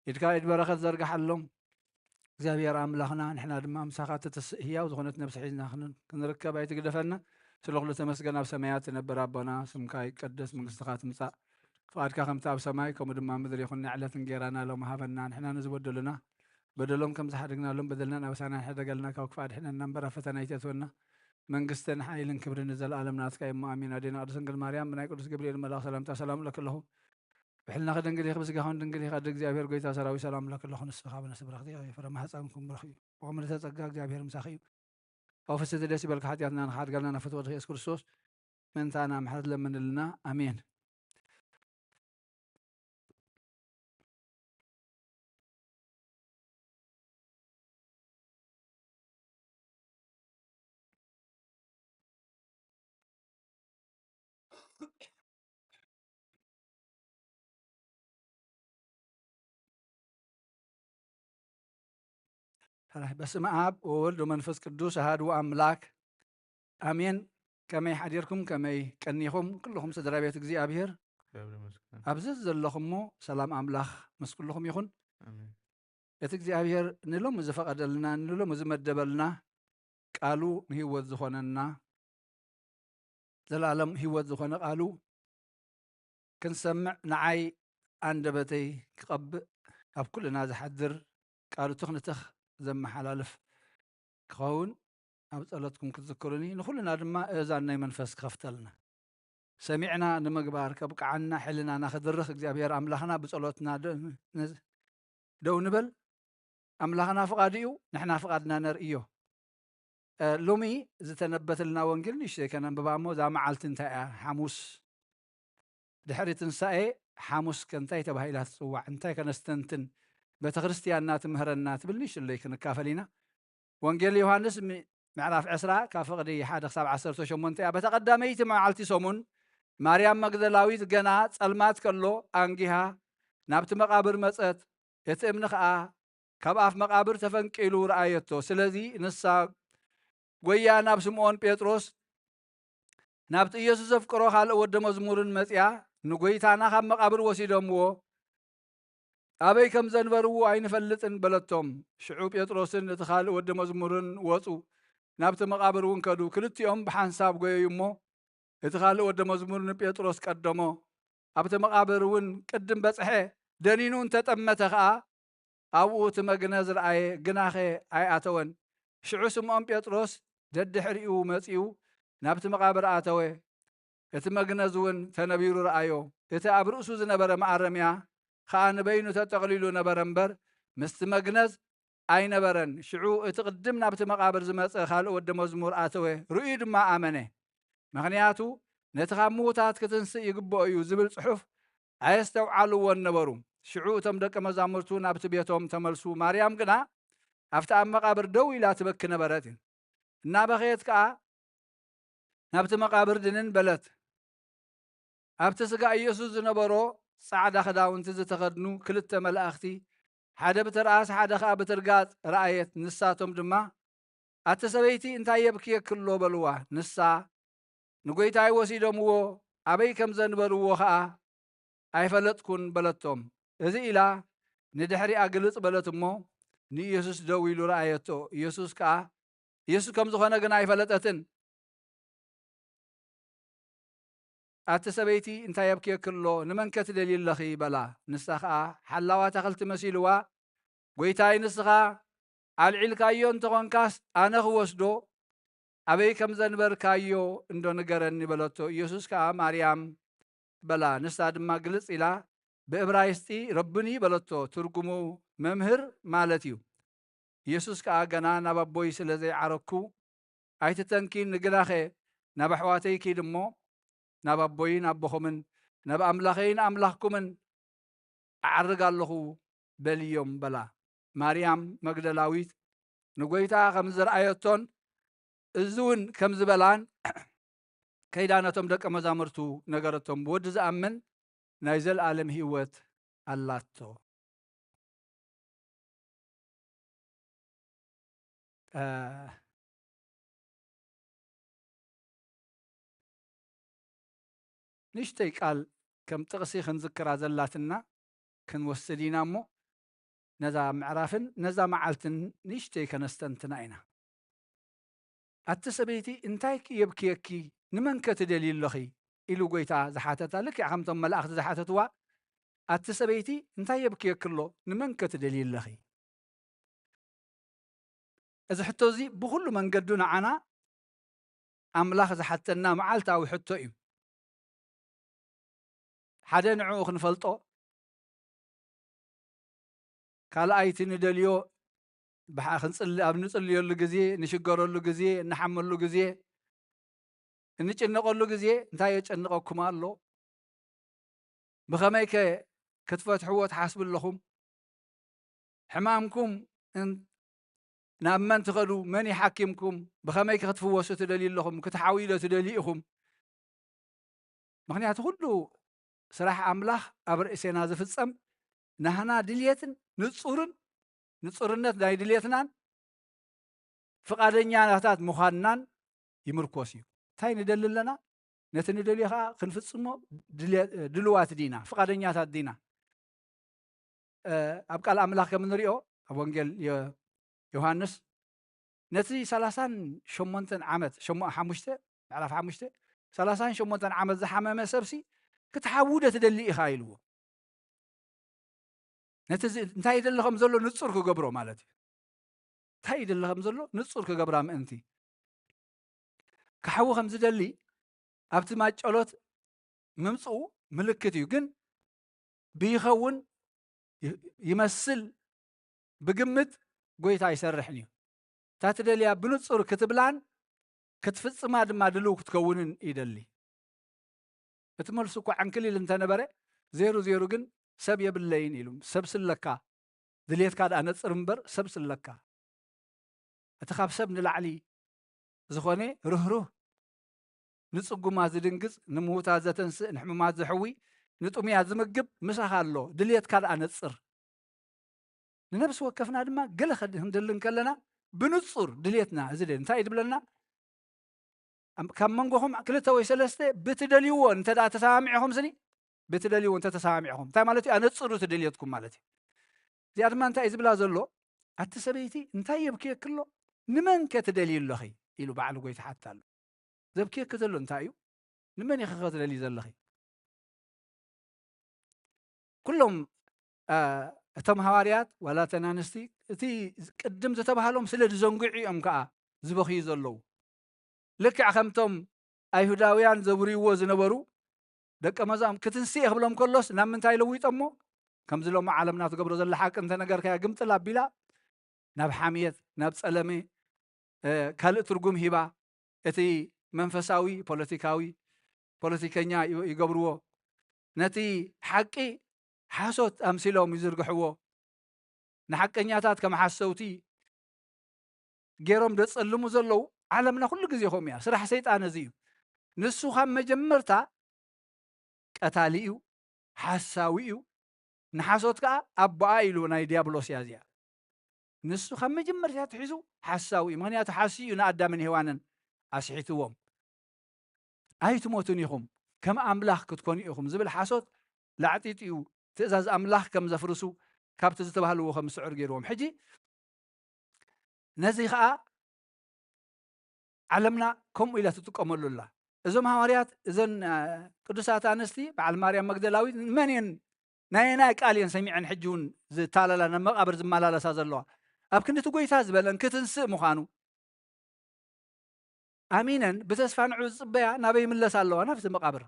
ኢድካ ኢድ በረኸት ዘርግሓሎም። እግዚኣብሔር ኣምላኽና፣ ንሕና ድማ ምሳኻ ትትስእ ህያው ዝኾነት ነብሲ ሒዝና ክን-፣ ክንርከብ ኣይትግደፈና። ስለ ኩሉ ተመስገን። ኣብ ሰማያት ትነብር ኣቦና፣ ስምካ ይቀደስ፣ መንግስትኻ ትምጻእ፣ ፍቓድካ ከምቲ ኣብ ሰማይ ከምኡ ድማ ኣብ ምድሪ ይኹን። ናይ ዕለት እንጌራና ሎሚ ሃበና። ንሕና ንዝበደሉና በደሎም ከም ዝሓደግናሎም በደልናን ኣበሳናን ሕደገልና፣ ካብ ክፉእ ኣድሕነና እምበር ኣብ ፈተና ኣይተእትወና። መንግስትን ሓይልን ክብርን ንዘለኣለም ናትካ እሞ ኣሜን። ኣዴና ቅድስት ድንግል ማርያም ብናይ ቅዱስ ገብርኤል መልኣኽ ሰላምታ ሰላም እለኪ ኣለኹ። ብሕልናኺ ድንግል ኢኺ፣ ብስጋኺ እውን ድንግል ኢኺ። ኣደ እግዚኣብሔር ጎይታ ሰራዊት ሰላም እለኪ ኣለኹ። ንስኺ ካብ ኣንስቲ ብረኽቲ ኢኺ፣ ፍረ ማህፀንኩም ብሩኽ እዩ። ብቑምልተ ጸጋ እግዚኣብሔር ምሳኺ እዩ። ኦ ፍስሕቲ ደስ ይበልኪ፣ ሓጢኣትና ንኽሓድገልና ናብ ፍትወትኺ ኢየሱስ ክርስቶስ ምእንታና ምሕረት ለምንልና። ኣሜን። በስመ ኣብ ወወልድ ወመንፈስ ቅዱስ ኣሃዱ ኣምላክ ኣሜን። ከመይ ሓዲርኩም? ከመይ ቀኒኹም? ኩልኹም ስድራ ቤት እግዚኣብሔር እግዚኣብሔር ይመስገን። ኣብዚ ዘለኹሞ ሰላም ኣምላኽ ምስ ኩልኹም ይኹን። ኣሜን። እቲ እግዚኣብሔር ንሎሚ ዝፈቐደልና፣ ንሎሚ ዝመደበልና ቃሉ ንህይወት ዝኾነና፣ ዘላለም ህይወት ዝኾነ ቃሉ ክንሰምዕ ንዓይ ኣንደበተይ ክቐብእ ኣብ ኩልና ዝሓድር ቃሉ ትኽ ንትኽ ዘመሓላልፍ ክኸውን ኣብ ጸሎትኩም ክትዝክሩኒ፣ ንኹልና ድማ እዛን ናይ መንፈስ ክኸፍተልና። ሰሚዕና ንምግባር ከብቅዓና ሕልናና ክድርኽ እግዚኣብሔር ኣምላኽና ብጸሎትና ደ-፣ ን-፣ ደው ንበል። ኣምላኽና ፍቓዱ እዩ፣ ንሕና ፍቓድና ነርእዮ። እ፣ ሎሚ ዝተነበተልና ወንጌል ንእሽተይ ከነንብባ እሞ፣ እዛ መዓልቲ እንታይ እያ? ሓሙስ ድሕሪ ትንሳኤ ሓሙስ ከ እንታይ ተባሂላ ትጽዋዕ? እንታይ ከነስተንትን ቤተ ክርስቲያንና ትምህረና ትብል ንእሽተይ ክንካፈል ኢና። ወንጌል ዮሃንስ ም-፣ ምዕራፍ ዕስራ ካብ ፍቕዲ ሓደ ክሳብ ዓሰርተ ሸሞንተ እያ። በታ ቀዳመይቲ መዓልቲ ሰሙን ማርያም መግደላዊት ገና ጸልማት ከሎ ኣንጊሃ ናብቲ መቓብር መጸት፣ እቲ እምኒ ኸኣ ካብ ኣፍ መቓብር ተፈንቂሉ ረኣየቶ። ስለዚ ንሳ ጐያ ናብ ስምዖን ጴጥሮስ፣ ናብቲ ኢየሱስ ዘፍቅሮ ካልእ ወዲ መዝሙርን መጺኣ፣ ንጐይታና ካብ መቓብር ወሲዶምዎ፣ ኣበይ ከም ዘንበርዎ ኣይንፈልጥን በለቶም። ሽዑ ጴጥሮስን እቲ ካልእ ወዲ መዝሙርን ወጹ፣ ናብቲ መቓብር እውን ከዱ። ክልቲኦም ብሓንሳብ ጐየዩ እሞ፣ እቲ ካልእ ወዲ መዝሙር ንጴጥሮስ ቀደሞ። ኣብቲ መቓብር እውን ቅድም በጽሐ፣ ደኒኑ እንተጠመተ ኸኣ፣ ኣብኡ እቲ መግነዝ ረኣየ፣ ግናኸ ኣይኣተወን። ሽዑ ስምዖን ጴጥሮስ ደድሕሪኡ መጺኡ ናብቲ መቓብር ኣተወ። እቲ መግነዝ እውን ተነቢሩ ረኣዮ። እቲ ኣብ ርእሱ ዝነበረ መኣረምያ ኸኣ ንበይኑ ተጠቕሊሉ ነበረ እምበር፣ ምስቲ መግነዝ ኣይነበረን። ሽዑ እቲ ቅድም ናብቲ መቓብር ዝመጸ ካልእ ወዲ መዝሙር ኣተወ፣ ርእዩ ድማ ኣመነ። ምኽንያቱ፣ ነቲ ካብ ምዉታት ክትንስእ ይግብኦ እዩ ዝብል ጽሑፍ ኣየስተውዓልዎን ነበሩ። ሽዑ እቶም ደቀ መዛሙርቱ ናብቲ ቤቶም ተመልሱ። ማርያም ግና ኣብቲ ኣብ መቓብር ደው ኢላ ትበኪ ነበረት። እናበኸየት ከኣ ናብቲ መቓብር ድንን በለት። ኣብቲ ስጋ ኢየሱስ ዝነበሮ ጻዕዳ ክዳውንቲ ዝተኸድኑ ክልተ መላእኽቲ፣ ሓደ ብትርኣስ ሓደ ኸኣ ብትርጋጽ ረኣየት። ንሳቶም ድማ፣ "ኣቲ ሰበይቲ፣ እንታይ የብክየኪ ኣሎ?" በልዋ። ንሳ፣ "ንጐይታይ ወሲዶምዎ፣ ኣበይ ከም ዘንበርዎ ኸኣ ኣይፈለጥኩን" በለቶም። እዚ ኢላ ንድሕሪኣ ግልጽ በለት እሞ፣ ንኢየሱስ ደው ኢሉ ረኣየቶ። ኢየሱስ ከኣ፣ ኢየሱስ ከም ዝኾነ ግና ኣይፈለጠትን። "ኣቲ ሰበይቲ፣ እንታይ የብክየኪ ኣሎ? ንመንከ ትደልዪ ኣለኺ?" በላ። ንሳ ኸኣ ሓላዋ ኣታኽልቲ መሲልዋ፣ "ጐይታይ፣ ንስኻ ኣልዒልካዮ እንተኾንካስ ኣነ ክወስዶ፣ ኣበይ ከም ዘንበርካዮ እንዶ ንገረኒ በለቶ። ኢየሱስ ከኣ ማርያም በላ። ንሳ ድማ ግልጽ ኢላ ብእብራይስጢ ረቡኒ በለቶ፣ ትርጉሙ መምህር ማለት እዩ። ኢየሱስ ከኣ ገና ናብ ኣቦይ ስለ ዘይዓረግኩ ኣይትተንኪ፣ ንግዳኸ ናብ ኣሕዋተይ ኪድ እሞ ናብ ኣቦይን ኣቦኹምን ናብ ኣምላኸይን ኣምላኽኩምን እዓርግ ኣለኹ በልዮም በላ። ማርያም መግደላዊት ንጎይታ ከም ዝረኣየቶን እዚ እውን ከም ዝበላን ከይዳ ነቶም ደቀ መዛሙርቱ ነገረቶም። ብወዲ ዝኣምን ናይ ዘለኣለም ህይወት ኣላቶ። እ፣ ንእሽተይ ቃል ከም ጥቕሲ ክንዝክራ ዘላትና ክንወስድ ኢና እሞ፣ ነዛ ምዕራፍን ነዛ መዓልትን ንእሽተይ ከነስተንትና ኢና። ኣቲ ሰበይቲ፣ እንታይ የብክየኪ? ንመን ከ ትደልዪ ኣለኺ? ኢሉ ጎይታ ዝሓተታ፣ ልክዕ ከምቶም መላእኽቲ ዝሓተትዋ፣ ኣቲ ሰበይቲ፣ እንታይ የብክየኪ ኣሎ? ንመን ከ ትደልዪ ኣለኺ? እዚ ሕቶ እዚ ብኹሉ መንገዱ ንዓና ኣምላኽ ዝሓተና መዓልታዊ ሕቶ እዩ። ሓደ ንዕኡ ክንፈልጦ፣ ካልኣይ እቲ ንደልዮ ብሓ-፣ ክንጽሊ-፣ ኣብ ንጽልየሉ ግዜ፣ ንሽገረሉ ግዜ፣ እንሓመሉ ግዜ፣ እንጭነቐሉ ግዜ እንታይ የጨንቐኩም ኣሎ? ብኸመይ ከ ክትፈትሕዎ ትሓስቡ ኣለኹም? ሕማምኩም እን-፣ ናብ መን ትኸዱ? መን ይሓኪምኩም? ብኸመይ ከ ክትፍወሱ ትደልዩ ኣለኹም? ክትሓውዩ ዶ ትደልዩ ኢኹም? ምኽንያቱ ኩሉ ስራሕ ኣምላኽ ኣብ ርእሴና ዝፍጸም ናህና ድልየትን ንጹርን፣ ንጹርነት ናይ ድልየትናን ፍቓደኛታት ምዃንናን ይምርኮስ እዩ። እንታይ ንደሊ ኣለና? ነቲ ንደልዮ ኸኣ ክንፍጽሞ ድልየ-፣ ድልዋት ዲና? ፍቓደኛታት ዲና? እ፣ ኣብ ቃል ኣምላኽ ከም እንሪኦ፣ ኣብ ወንጌል ዮ-፣ ዮሃንስ፣ ነቲ ሰላሳን ሸሞንተን ዓመት፣ ሸሞ-፣ ሓሙሽተ፣ ምዕራፍ ሓሙሽተ፣ ሰላሳን ሸሞንተን ዓመት ዝሓመመ ሰብሲ፣ "ክትሓዊ ዶ ትደሊ ኢኻ?" ኢልዎ። ነቲ ዚ-፣ እንታይ ይደሊ ከም ዘሎ ንጹር ክገብሮ ማለት እዩ። እንታይ ይደሊ ከም ዘሎ ንጹር ክገብራ ምእንቲ። ክሓዊ ከም ዝደሊ ኣብቲ ማጨሎት ምምጽኡ ምልክት እዩ፣ ግን ብይኸውን ይ-፣ ይመስል ብግምት ጎይታ ኣይሰርሕን እዩ። እታ ትደልያ ብንጹር ክትብላን ክትፍጽማ ድማ ድልው ክትከውንን ይደሊ። እቲ መልሱ እኳ ዕንክሊል እንተነበረ፣ ዜሩ ዜሩ ግን ሰብ የብለይን ኢሉ። ሰብ ስለካ፣ ድሌትካ ደኣ ነጽር እምበር ሰብ ስለካ። እቲ ካብ ሰብ ንላዕሊ ዝኾነ ርህሩህ፣ ንጽጉማት ዝድንግጽ፣ ንምዉታት ዘተንስእ፣ ንሕሙማት ዘሕዊ፣ ንጥሙያት ዝምግብ ምሳኻ ኣሎ። ድሌትካ ደኣ ነጽር። ንነብሲ ወከፍና ድማ ገለ ከድ-፣ ክንደሊ እንከለና ብንጹር ድሌትና እዚ ድሌት እንታይ እዩ ዝብለና? ኣብ-፣ ካብ መንጎኹም ክልተ ወይ ሰለስተ ብትደልይዎ እንተ ደኣ ተሰማሚዕኹም ስኒ፣ ብትደልይዎ እንተ ተሰማሚዕኹም፣ እንታይ ማለት እዩ? ኣነጽሩ እቲ ድሌትኩም ማለት እዩ። እዚኣ ድማ እንታይ እዩ ዝብላ ዘሎ? "ኣቲ ሰበይቲ፣ እንታይ የብክየኪ ኣሎ? ንመን ከ ትደልዪ ኣለኺ?" ኢሉ ባዕሉ ጎይታ ሓታ ኣሎ። "ዘብክየኪ ዘሎ እንታይ እዩ? ንመን ኢኺ ከ ትደልዪ ዘለኺ?" ኩሎም፣ እ፣ እቶም ሃዋርያት ዋላ እተን ኣንስቲ፣ እቲ ቅድም ዝተባህሎም ስለ ዝዘንግዑ እዮም ከኣ ዝበኽዩ ዘለዉ። ልክዕ ከምቶም ኣይሁዳውያን ዘብርይዎ ዝነበሩ ደቀ መዛም-፣ "ክትንስእ እየ" ክብሎም ከሎስ ናብ ምንታይ ለዊጦሞ? ከምዚ ሎሚ ዓለምና ትገብሮ ዘላ ሓቂ እንተነገርካያ ግምጥል ኣቢላ ናብ ሓምየት፣ ናብ ጸለመ፣ እ፣ ካልእ ትርጉም ሂባ፣ እቲ መንፈሳዊ፣ ፖለቲካዊ፣ ፖለቲከኛ ይ-፣ ይገብርዎ። ነቲ ሓቂ ሓሶት ኣምሲሎም ይዝርግሕዎ። ንሓቀኛታት ከም ሓሰውቲ ገይሮም ደጸልሙ ዘለዉ፣ ዓለምና ኩሉ ግዜ ከምኡ እያ። ስራሕ ሰይጣን እዚ እዩ። ንሱ ካብ መጀመርታ ቀታሊ እዩ፣ ሓሳዊ እዩ። ንሓሶት ከኣ ኣቦኣ ኢሉ ናይ ዲያብሎስ እያ እዚኣ። ንሱ ካብ መጀመርታ ኣትሒዙ ሓሳዊ እዩ። ምኽንያቱ ሓስዩ እዩ ንኣዳምን ሄዋንን ኣስሒትዎም። "ኣይትሞቱን ኢኹም፣ ከም ኣምላኽ ክትኮኑ ኢኹም" ዝብል ሓሶት ላዕጢጥ እዩ። ትእዛዝ ኣምላኽ ከም ዘፍርሱ፣ ካብቲ ዝተባህልዎ ከም ዝስዕሩ ገይርዎም። ሕጂ ነዚ ኸኣ ዓለምና ከምኡ ኢላ ትጥቀመሉ ኣላ። እዞም ሃዋርያት፣ እዘን፣ እ፣ ቅዱሳት ኣንስቲ፣ በዓል ማርያም መግደላዊት መን እየን? ናይ ኣየናይ ቃል እየን ሰሚዐን ሕጂ እውን ዝታለላ፣ ናብ መቓብር ዝመላለሳ ዘለዋ? ኣብ ክንዲ እቲ ጎይታ ዝበለን ክትንስእ ምዃኑ ኣሚነን ብተስፋ ንዑ ዝጽበያ ናበይ ይምለሳ ኣለዋ? ናብቲ መቓብር።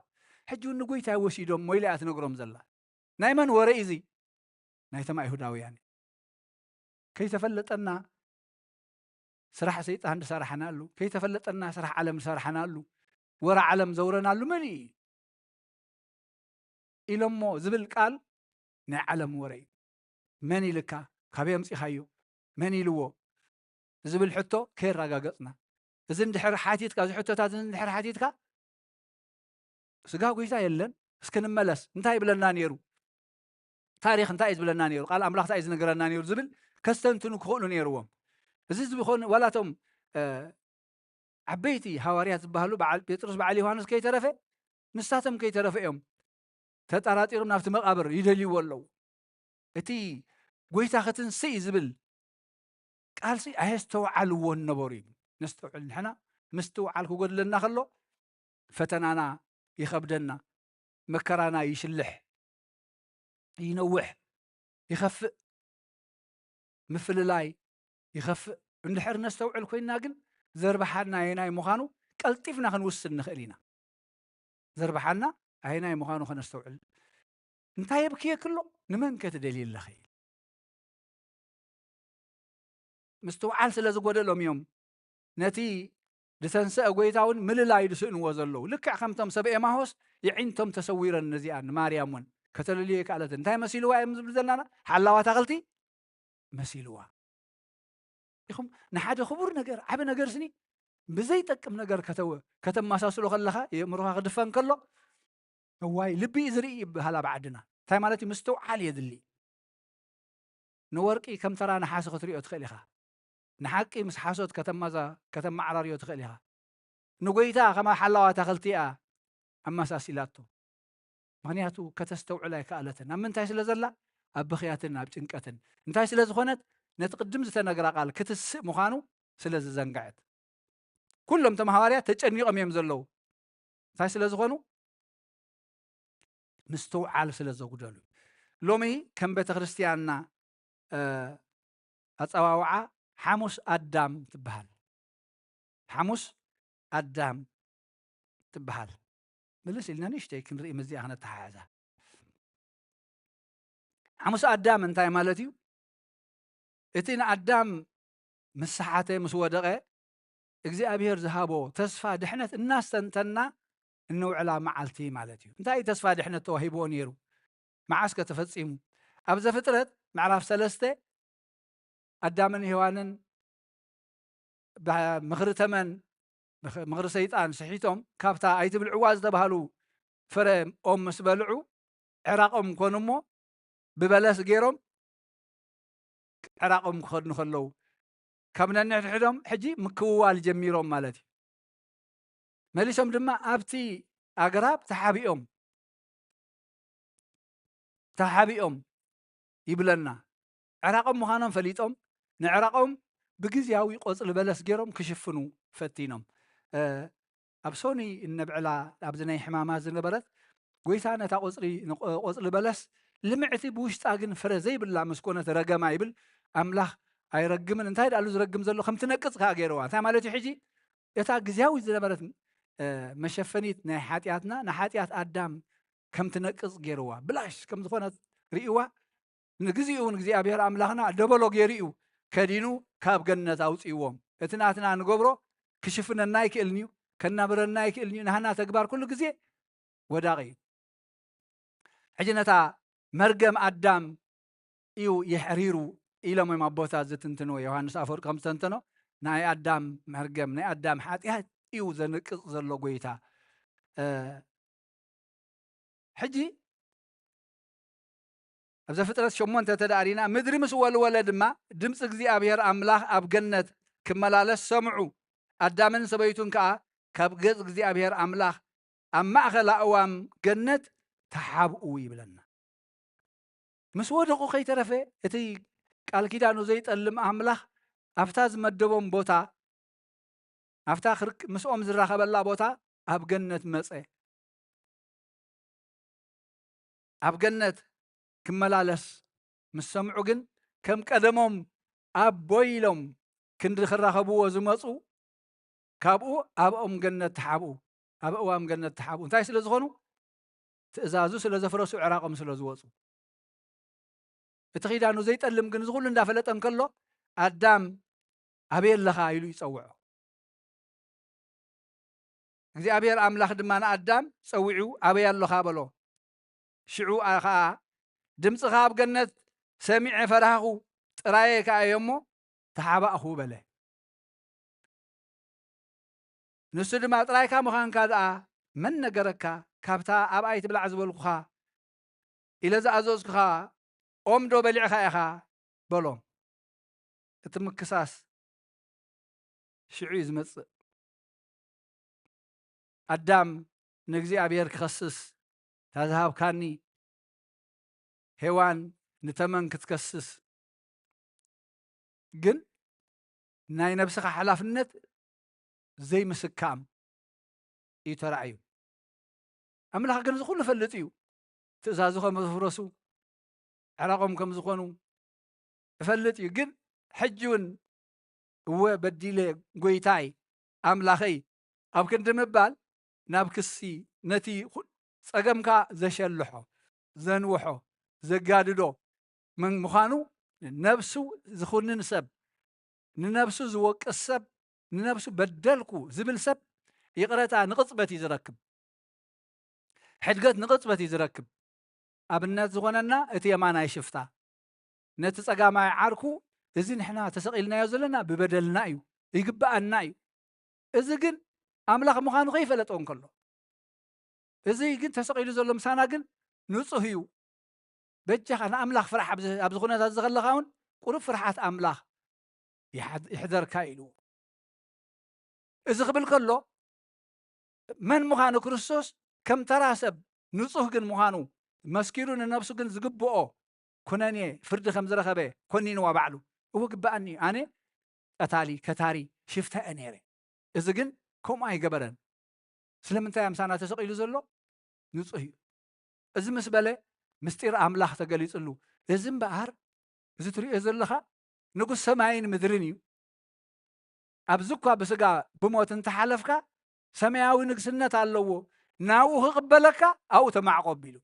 ሕጂ እውን ንጎይታ ወሲዶሞ ኢላ እያ ትነግሮም ዘላ። ናይ መን ወረ እዩ እዚ? ናይቶም ኣይሁዳውያን እዩ። ከይተፈለጠና ስራሕ ሰይጣን ዝሰራሕናሉ፣ ከይተፈለጠና ስራሕ ዓለም ዝሰራሕናሉ፣ ወረ ዓለም ዘውረናሉ መን እዩ ኢሎሞ ዝብል ቃል ናይ ዓለም ወረ እዩ። መን ኢልካ? ካበይ ኣምጺኻዮ? መን ኢልዎ? ዝብል ሕቶ ከየረጋገጽና፣ እዚ እንድሕር ሓቲትካ፣ እዚ ሕቶታት እዚ እንድሕር ሓቲትካ፣ ስጋ ጎይታ የለን፣ እስኪ ንመለስ፣ እንታይ ይብለና ነይሩ? ታሪኽ እንታይ እዩ ዝብለና ነይሩ? ቃል ኣምላኽ እንታይ እዩ ዝነግረና ነይሩ? ዝብል ከስተንትኑ ክኽእሉ ነይርዎም። እዚ ዝኾነ፣ ዋላ እቶም፣ እ፣ ዓበይቲ ሃዋርያት ዝበሃሉ፣ በዓል ጴጥሮስ፣ በዓል ዮሃንስ ከይተረፈ፣ ንሳቶም ከይተረፈ እዮም ተጠራጢሮም ናብቲ መቓብር ይደልይዎ ኣለዉ። እቲ ጎይታ ክትንስእ እዩ ዝብል ቃልሲ ኣየስተውዓልዎን ነበሩ እዩ። ነስተውዕል። ንሕና ምስትውዓል ክጎድለና ከሎ ፈተናና ይኸብደና፣ መከራና ይሽልሕ፣ ይነውሕ፣ ይኸፍእ፣ ምፍልላይ ይኸፍእ። እንድሕር ነስተውዕል ኮይንና ግን ዘርብሓና ኣየናይ ምዃኑ ቀልጢፍና ክንውስን ንኽእል ኢና። ዘርብሓና ኣየናይ ምዃኑ ከነስተውዕል። እንታይ የብክየኪ ኣሎ? ንመን ከ ትደልዪ ኣለኺ? ምስትውዓል ስለ ዝጎደሎም እዮም ነቲ ዝተንስአ ጎይታ እውን ምልላይ ዝስእንዎ ዘለዉ። ልክዕ ከምቶም ሰብ ኤማሆስ የዒንቶም ተሰዊረን ነዚኣን ንማርያም እውን ከተለልዮ ኣይከኣለትን። እንታይ መሲልዋ እዮም ዝብል ዘለና? ሓላዋ ኣታኽልቲ መሲልዋ። ኢኹም ንሓደ ክቡር ነገር፣ ዓቢ ነገር ስኒ ብዘይጠቅም ነገር ከተወ-፣ ከተመሳስሎ ከለኻ፣ የእምሮኻ ክድፈን ከሎ፣ እዋይ፣ ልቢ እዩ ዝርኢ ይበሃል ኣብ ዓድና። እንታይ ማለት እዩ? ምስትውዓል የድሊ። ንወርቂ ከም ተራ ነሓስ ክትሪኦ ትኽእል ኢኻ። ንሓቂ ምስ ሓሶት ከተማዛ-፣ ከተመዓራርዮ ትኽእል ኢኻ። ንጎይታ ከማ ሓላዋ ኣታኽልቲ እያ ኣመሳሲላቶ። ምኽንያቱ ከተስተውዕል ኣይከኣለትን። ኣብ ምንታይ ስለ ዘላ? ኣብ ብኽያትን ኣብ ጭንቀትን። እንታይ ስለ ዝኾነት? ነቲ ቅድም ዝተነግራ ቃል ክትስእ ምዃኑ ስለ ዝዘንግዐት። ኩሎም እቶም ሃዋርያት ተጨኒቖም እዮም ዘለዉ። እንታይ ስለ ዝኾኑ? ምስትውዓል ስለ ዘጉደሉ። ሎሚ ከም ቤተ ክርስቲያንና፣ እ፣ ኣጸዋውዓ ሓሙስ ኣዳም ትበሃል። ሓሙስ ኣዳም ትበሃል። ምልስ ኢልና ንእሽተይ ክንርኢ፣ ምስዚኣ ክነተሓሕዛ። ሓሙስ ኣዳም እንታይ ማለት እዩ? እቲ ንኣዳም ምስ ሰሓተ፣ ምስ ወደቐ፣ እግዚኣብሔር ዝሃቦ ተስፋ ድሕነት እናስተንተና እንውዕላ መዓልቲ ማለት እዩ። እንታይ እዩ ተስፋ ድሕነት ተዋሂብዎ ነይሩ? መዓስ ከ ተፈጺሙ? ኣብ ዘፍጥረት ምዕራፍ ሰለስተ፣ ኣዳምን ሄዋንን ብ-፣ ምኽሪ ተመን፣ ምኽ-፣ ምኽሪ ሰይጣን ስሒቶም፣ ካብታ ኣይትብልዕዋ ዝተባህሉ ፍረ ኦም ምስ በልዑ፣ ዕራቖም ኮኑ እሞ፣ ብበለስ ገይሮም ዕራቖም ክኸድኑ ከለዉ፣ ካብ ነንሕድሕዶም ሕጂ ምክውዋል ጀሚሮም ማለት እዩ። መሊሶም ድማ ኣብቲ ኣግራብ ተሓቢኦም፣ ተሓቢኦም ይብለና። ዕራቖም ምዃኖም ፈሊጦም፣ ንዕራቖም ብግዝያዊ ቆጽሊ በለስ ገይሮም ክሽፍኑ ፈቲኖም። እ፣ ኣብ ሶኒ እነብዕላ ኣብዚ ናይ ሕማማ ዝነበረት ጎይታ ነታ ቆጽሊ፣ ንቆ-፣ ቆጽሊ በለስ ልምዕቲ ብውሽጣ ግን ፍረ ዘይብላ ምስ ኮነት ረገማ ይብል። ኣምላኽ ኣይረግምን። እንታይ ደኣሉ ዝረግም ዘሎ? ከም ትነቅጽ ከኣ ገይርዋ። እንታይ ማለት እዩ ሕጂ? እታ ግዝያዊት ዝነበረት፣ እ፣ መሸፈኒት ናይ ሓጢኣትና፣ ንሓጢኣት ኣዳም ከም ትነቅጽ ገይርዋ። ብላሽ ከም ዝኾነት ርእይዋ። ንግዚኡ እውን እግዚኣብሔር ኣምላኽና ደበሎ ገይሩ እዩ ከዲኑ ካብ ገነት ኣውጽእዎም። እቲ ናትና ንገብሮ ክሽፍነና ኣይክእልን እዩ፣ ከናብረና ኣይክእልን እዩ። ናህና ተግባር ኩሉ ግዜ ወዳቒ እዩ። ሕጂ ነታ መርገም ኣዳም እዩ የሕሪሩ ኢሎም እዮም ኣቦታት ዝትንትንዎ። ዮሃንስ ኣፈወርቂ ከም ዝተንተኖ፣ ናይ ኣዳም መርገም፣ ናይ ኣዳም ሓጢኣት እዩ ዘንቅጽ ዘሎ ጎይታ። እ፣ ሕጂ ኣብ ዘፍጥረት ሸሞንተ ተደኣሪና፣ ምድሪ ምስ ወልወለ ድማ ድምፂ እግዚኣብሔር ኣምላኽ ኣብ ገነት ክመላለስ ሰምዑ። ኣዳምን ሰበይቱን ከዓ ካብ ገፅ እግዚኣብሔር ኣምላኽ ኣብ ማእኸል ኣእዋም ገነት ተሓብኡ ይብለና። ምስ ወደቑ ከይተረፈ እቲ ቃል ኪዳኑ ዘይጠልም ኣምላኽ ኣብታ ዝመደቦም ቦታ፣ ኣብታ ክርክ-፣ ምስኦም ዝራኸበላ ቦታ ኣብ ገነት መጸ። ኣብ ገነት ክመላለስ ምስ ሰምዑ ግን ከም ቀደሞም ኣቦይ ኢሎም ክንዲ ክራኸብዎ ዝመፁ፣ ካብኡ ኣብኦም ገነት ተሓብኡ፣ ኣብ እዋም ገነት ተሓብኡ። እንታይ ስለ ዝኾኑ? ትእዛዙ ስለ ዘፍረሱ፣ ዕራቖም ስለ ዝወፁ። እቲ ኺዳኑ ዘይጠልም ግን፣ እዚ ኹሉ እንዳፈለጠ እንከሎ፣ ኣዳም ኣበይ ኣለኻ ኢሉ ይጸውዖ። እግዚኣብሔር ኣምላኽ ድማ ንኣዳም ጸዊዑ፣ ኣበይ ኣሎኻ በሎ። ሽዑ ኸኣ፣ ድምጽኻ ኣብ ገነት ሰሚዐ ፈራህኹ፣ ጥራየ ከኣ እየ እሞ ተሓባእኹ በለ። ንሱ ድማ፣ ጥራይካ ምዃንካ ደኣ መን ነገረካ? ካብታ ኣብ ኣይትብላዕ ዝበልኩኻ ኢለ ዝኣዘዝኩኻ ኦም ዶ በሊዕኻ ኢኻ? በሎ። እቲ ምክሳስ ሽዑ እዩ ዝመጽእ። ኣዳም ንእግዚኣብሔር ክኸስስ፣ "እታ ዝሃብካኒ"፣ ሄዋን ንተመን ክትከስስ፣ ግን ናይ ነብስኻ ሓላፍነት ዘይምስካም እዩ ተራእዩ። ኣምላኽ ግን እዚ ኩሉ ይፈልጥ እዩ። ትእዛዙ ከም ዘፍረሱ፣ ዕራቖም ከም ዝኾኑ ይፈልጥ እዩ። ግን ሕጂ እውን፣ "እወ በዲለ፣ ጎይታይ ኣምላኸይ" ኣብ ክንዲ ምባል፣ ናብ ክሲ፣ ነቲ ኩ-፣ ጸገምካ ዘሸልሖ፣ ዘንውሖ፣ ዘጋድዶ መን ምዃኑ፣ ነብሱ ዝኹንን ሰብ፣ ንነብሱ ዝወቅስ ሰብ፣ ንነብሱ በደልኩ ዝብል ሰብ፣ ይቕረታ ንቕጽበት እዩ ዝረክብ። ሕድገት ንቕጽበት እዩ ዝረክብ። ኣብነት ዝኾነና እቲ የማናይ ሽፍታ፣ ነቲ ጸጋማይ ዓርኩ፣ "እዚ ንሕና ተሰቒልናዮ ዘለና ብበደልና እዩ፣ ይግብኣና እዩ። እዚ ግን ኣምላኽ ምዃኑ ከይፈለጦ እንከሎ፣ እዚ ግን ተሰቒሉ ዘሎ ምሳና ግን ንጹህ እዩ። በጃኻ ንኣምላኽ ፍራሕ፣ ኣብዚ፣ ኣብዚ ኩነታት እዚ ከለኻ እውን ቁሩብ ፍርሓት ኣምላኽ ይሓድ-፣ ይሕደርካ" ኢልዎ። እዚ ክብል ከሎ፣ መን ምዃኑ ክርስቶስ ከም ተራ ሰብ ንጹህ ግን ምዃኑ መስኪሩ፣ ንነብሱ ግን ዝግብኦ ኩነኔ ፍርዲ ከም ዝረኸበ ኮኒንዋ ባዕሉ። "እወ ግብኣኒ እዩ፣ ኣነ ቀታሊ፣ ከታሪ፣ ሽፍታ እየ ነይረ። እዚ ግን ከምኡ ኣይገበረን። ስለምንታይ ምሳና ተሰቒሉ ዘሎ ንጹህ እዩ።" እዚ ምስ በለ፣ ምስጢር ኣምላኽ ተገሊጽሉ። እዚ እምበኣር፣ እዚ ትርእዮ ዘለኻ ንጉስ ሰማይን ምድርን እዩ። ኣብዚ እኳ ብስጋ ብሞት እንተሓለፍካ፣ ሰማያዊ ንግስነት ኣለዎ። ናብኡ ክቕበለካ ኣብኡ ተማዕቆ ኣቢሉ።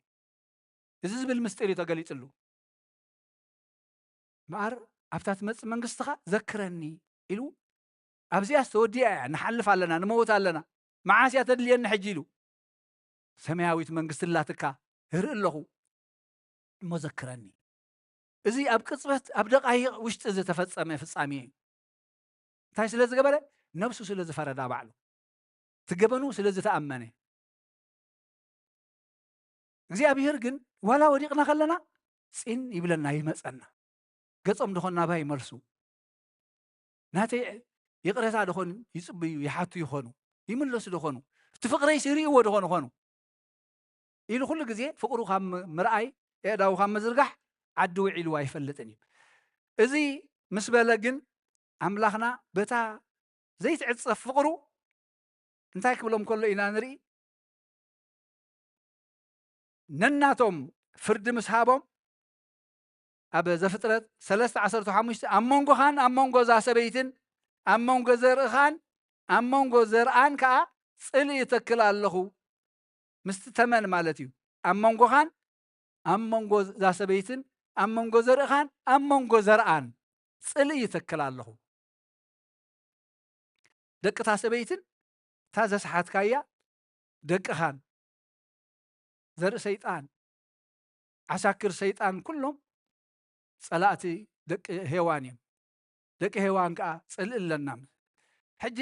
እዚ ዝብል ምስጢር እዩ ተገሊጽሉ። እምበኣር ኣብታ ትመጽእ መንግስትኻ ዘክረኒ ኢሉ፣ ኣብዚኣስ ተወዲኣ እያ፣ ንሓልፍ ኣለና፣ ንመውት ኣለና፣ መዓስ እያ ተድልየኒ ሕጂ ኢሉ። ሰማያዊት መንግስቲ ኣላትካ እርኢ ኣለኹ፣ እሞ ዘክረኒ። እዚ ኣብ ቅጽበት፣ ኣብ ደቓይቕ ውሽጢ ዝተፈጸመ ፍጻሜ እዩ። እንታይ ስለ ዝገበረ? ነብሱ ስለ ዝፈረዳ ባዕሉ። እቲ ገበኑ ስለ ዝተኣመነ። እግዚኣብሔር ግን ዋላ ወዲቕና ከለና ጽን ይብለና፣ ይመጸና። ገጾም ደኾን ናባይ ይመልሱ። ናተይ ይቕረታ ደኾን ይጽብዩ፣ ይሓቱ ይኾኑ፣ ይምለሱ ደኾኑ። እቲ ፍቕረይስ ይርእይዎ ደኾን ኾኑ? ኢሉ ኩሉ ግዜ ፍቕሩ ካብ ም-፣ ምርኣይ፣ ኣእዳዉ ካብ ምዝርጋሕ ዓዲ ውዒሉ ኣይፈልጥን እዩ። እዚ ምስ በለ ግን ኣምላኽና በታ ዘይትዕጸፍ ፍቕሩ እንታይ ክብሎም ከሎ ኢና ንርኢ? ነናቶም ፍርዲ ምስ ሃቦም፣ ኣብ ዘፍጥረት ሰለስተ ዓሰርተ ሓሙሽተ፣ "ኣብ መንጎኻን ኣብ መንጎ እዛ ሰበይትን ኣብ መንጎ ዘርእኻን ኣብ መንጎ ዘርኣን ከኣ ጽልኢ እተክል ኣለኹ" ምስቲ ተመን ማለት እዩ። "ኣብ መንጎኻን ኣብ መንጎ እዛ ሰበይትን ኣብ መንጎ ዘርእኻን ኣብ መንጎ ዘርኣን ጽልኢ እተክል ኣለኹ።" ደቂ እታ ሰበይትን እታ ዘስሓትካያ ደቅኻን፣ ዘርኢ ሰይጣን፣ ዓሳክር ሰይጣን ኩሎም ጸላእቲ ደቂ ሄዋን እዮም። ደቂ ሄዋን ከኣ ጽልኢ ኣለና። ሕጂ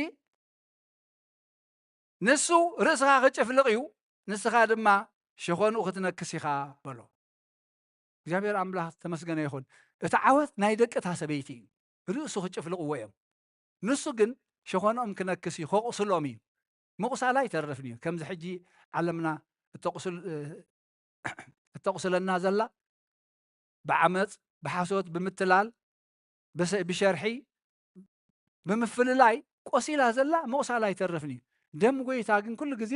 ንሱ ርእስኻ ክጭፍልቕ እዩ፣ ንስኻ ድማ ሸኾንኡ ክትነክስ ኢኻ በሎ። እግዚኣብሔር ኣምላኽ ተመስገነ ይኹን። እቲ ዓወት ናይ ደቂ እታ ሰበይቲ እዩ። ርእሱ ክጭፍልቕዎ እዮም። ንሱ ግን ሸኾንኦም ክነክስ እዩ፣ ከቑስሎም እዩ። ምቑሳል ኣይተርፍን እዩ። ከምዚ ሕጂ ዓለምና እተቑስል-፣ እ፣ እተቑስለና ዘላ ብዓመጽ፣ ብሓሶት፣ ብምትላል፣ ብሰ-፣ ብሸርሒ፣ ብምፍልላይ ቆሲላ ዘላ ምቑሳል ኣይተርፍን እዩ። ደም ጎይታ ግን ኩሉ ግዜ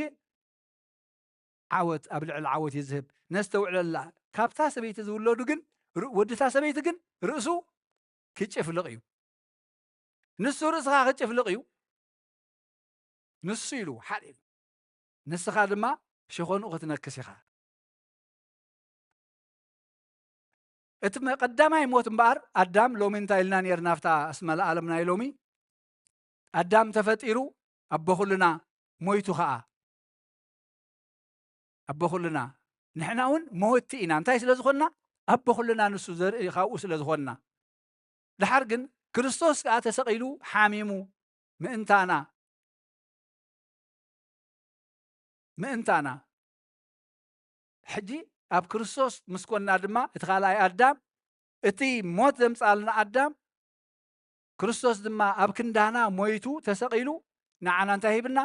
ዓወት ኣብ ልዕሊ ዓወት እዩ ዝህብ። ነስተውዕለላ። ካብታ ሰበይቲ ዝውለዱ ግን፣ ር-፣ ወድታ ሰበይቲ ግን ርእሱ ክጭፍልቕ እዩ። ንሱ ርእስኻ ክጭፍልቕ እዩ። ንሱ ኢሉ ሓደ ኢሉ። ንስኻ ድማ ሸኾንኡ ክትነክስ ኢኻ። እቲ መ-፣ ቀዳማይ ሞት እምበኣር ኣዳም ሎሚ እንታይ ኢልና ነርና ኣብታ እስመ ለዓለም ናይ ሎሚ? ኣዳም ተፈጢሩ ኣቦ ኩልና ሞይቱ ኸኣ። ኣቦ ኩልና ንሕና እውን መወቲ ኢና። እንታይ ስለ ዝኾንና? ኣቦ ኩልና ንሱ ዘርኢ ካብኡ ስለ ዝኾንና። ደሓር ግን ክርስቶስ ከኣ ተሰቒሉ ሓሚሙ ምእንታና፣ ምእንታና። ሕጂ ኣብ ክርስቶስ ምስ ኮንና ድማ እቲ ካልኣይ ኣዳም፣ እቲ ሞት ዘምጻልና ኣዳም፣ ክርስቶስ ድማ ኣብ ክንዳና ሞይቱ ተሰቒሉ ንዓና እንታይ ሂብና?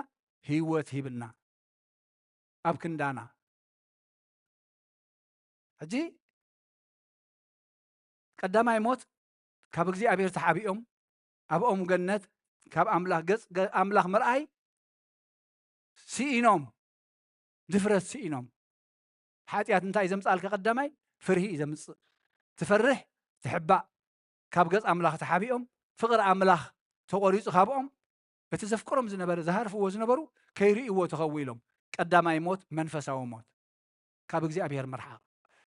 ህይወት ሂብና። ኣብ ክንዳና። ሕጂ ቀዳማይ ሞት ካብ እግዚኣብሔር ተሓቢኦም ኣብኦም ገነት ካብ ኣምላኽ ገጽ ገ-፣ ኣምላኽ ምርኣይ ስኢኖም፣ ድፍረት ስኢኖም። ሓጢኣት እንታይ እዩ ዘምጻልካ? ቀዳማይ ፍርሂ እዩ ዘምጽእ። ትፈርሕ፣ ትሕባእ። ካብ ገጽ ኣምላኽ ተሓቢኦም፣ ፍቕሪ ኣምላኽ ተቖሪጹ ካብኦም፣ እቲ ዘፍቅሮም ዝነበረ፣ ዝሃርፍዎ ዝነበሩ ከይርእይዎ ተኸዊሎም። ቀዳማይ ሞት መንፈሳዊ ሞት፣ ካብ እግዚኣብሔር ምርሓቕ።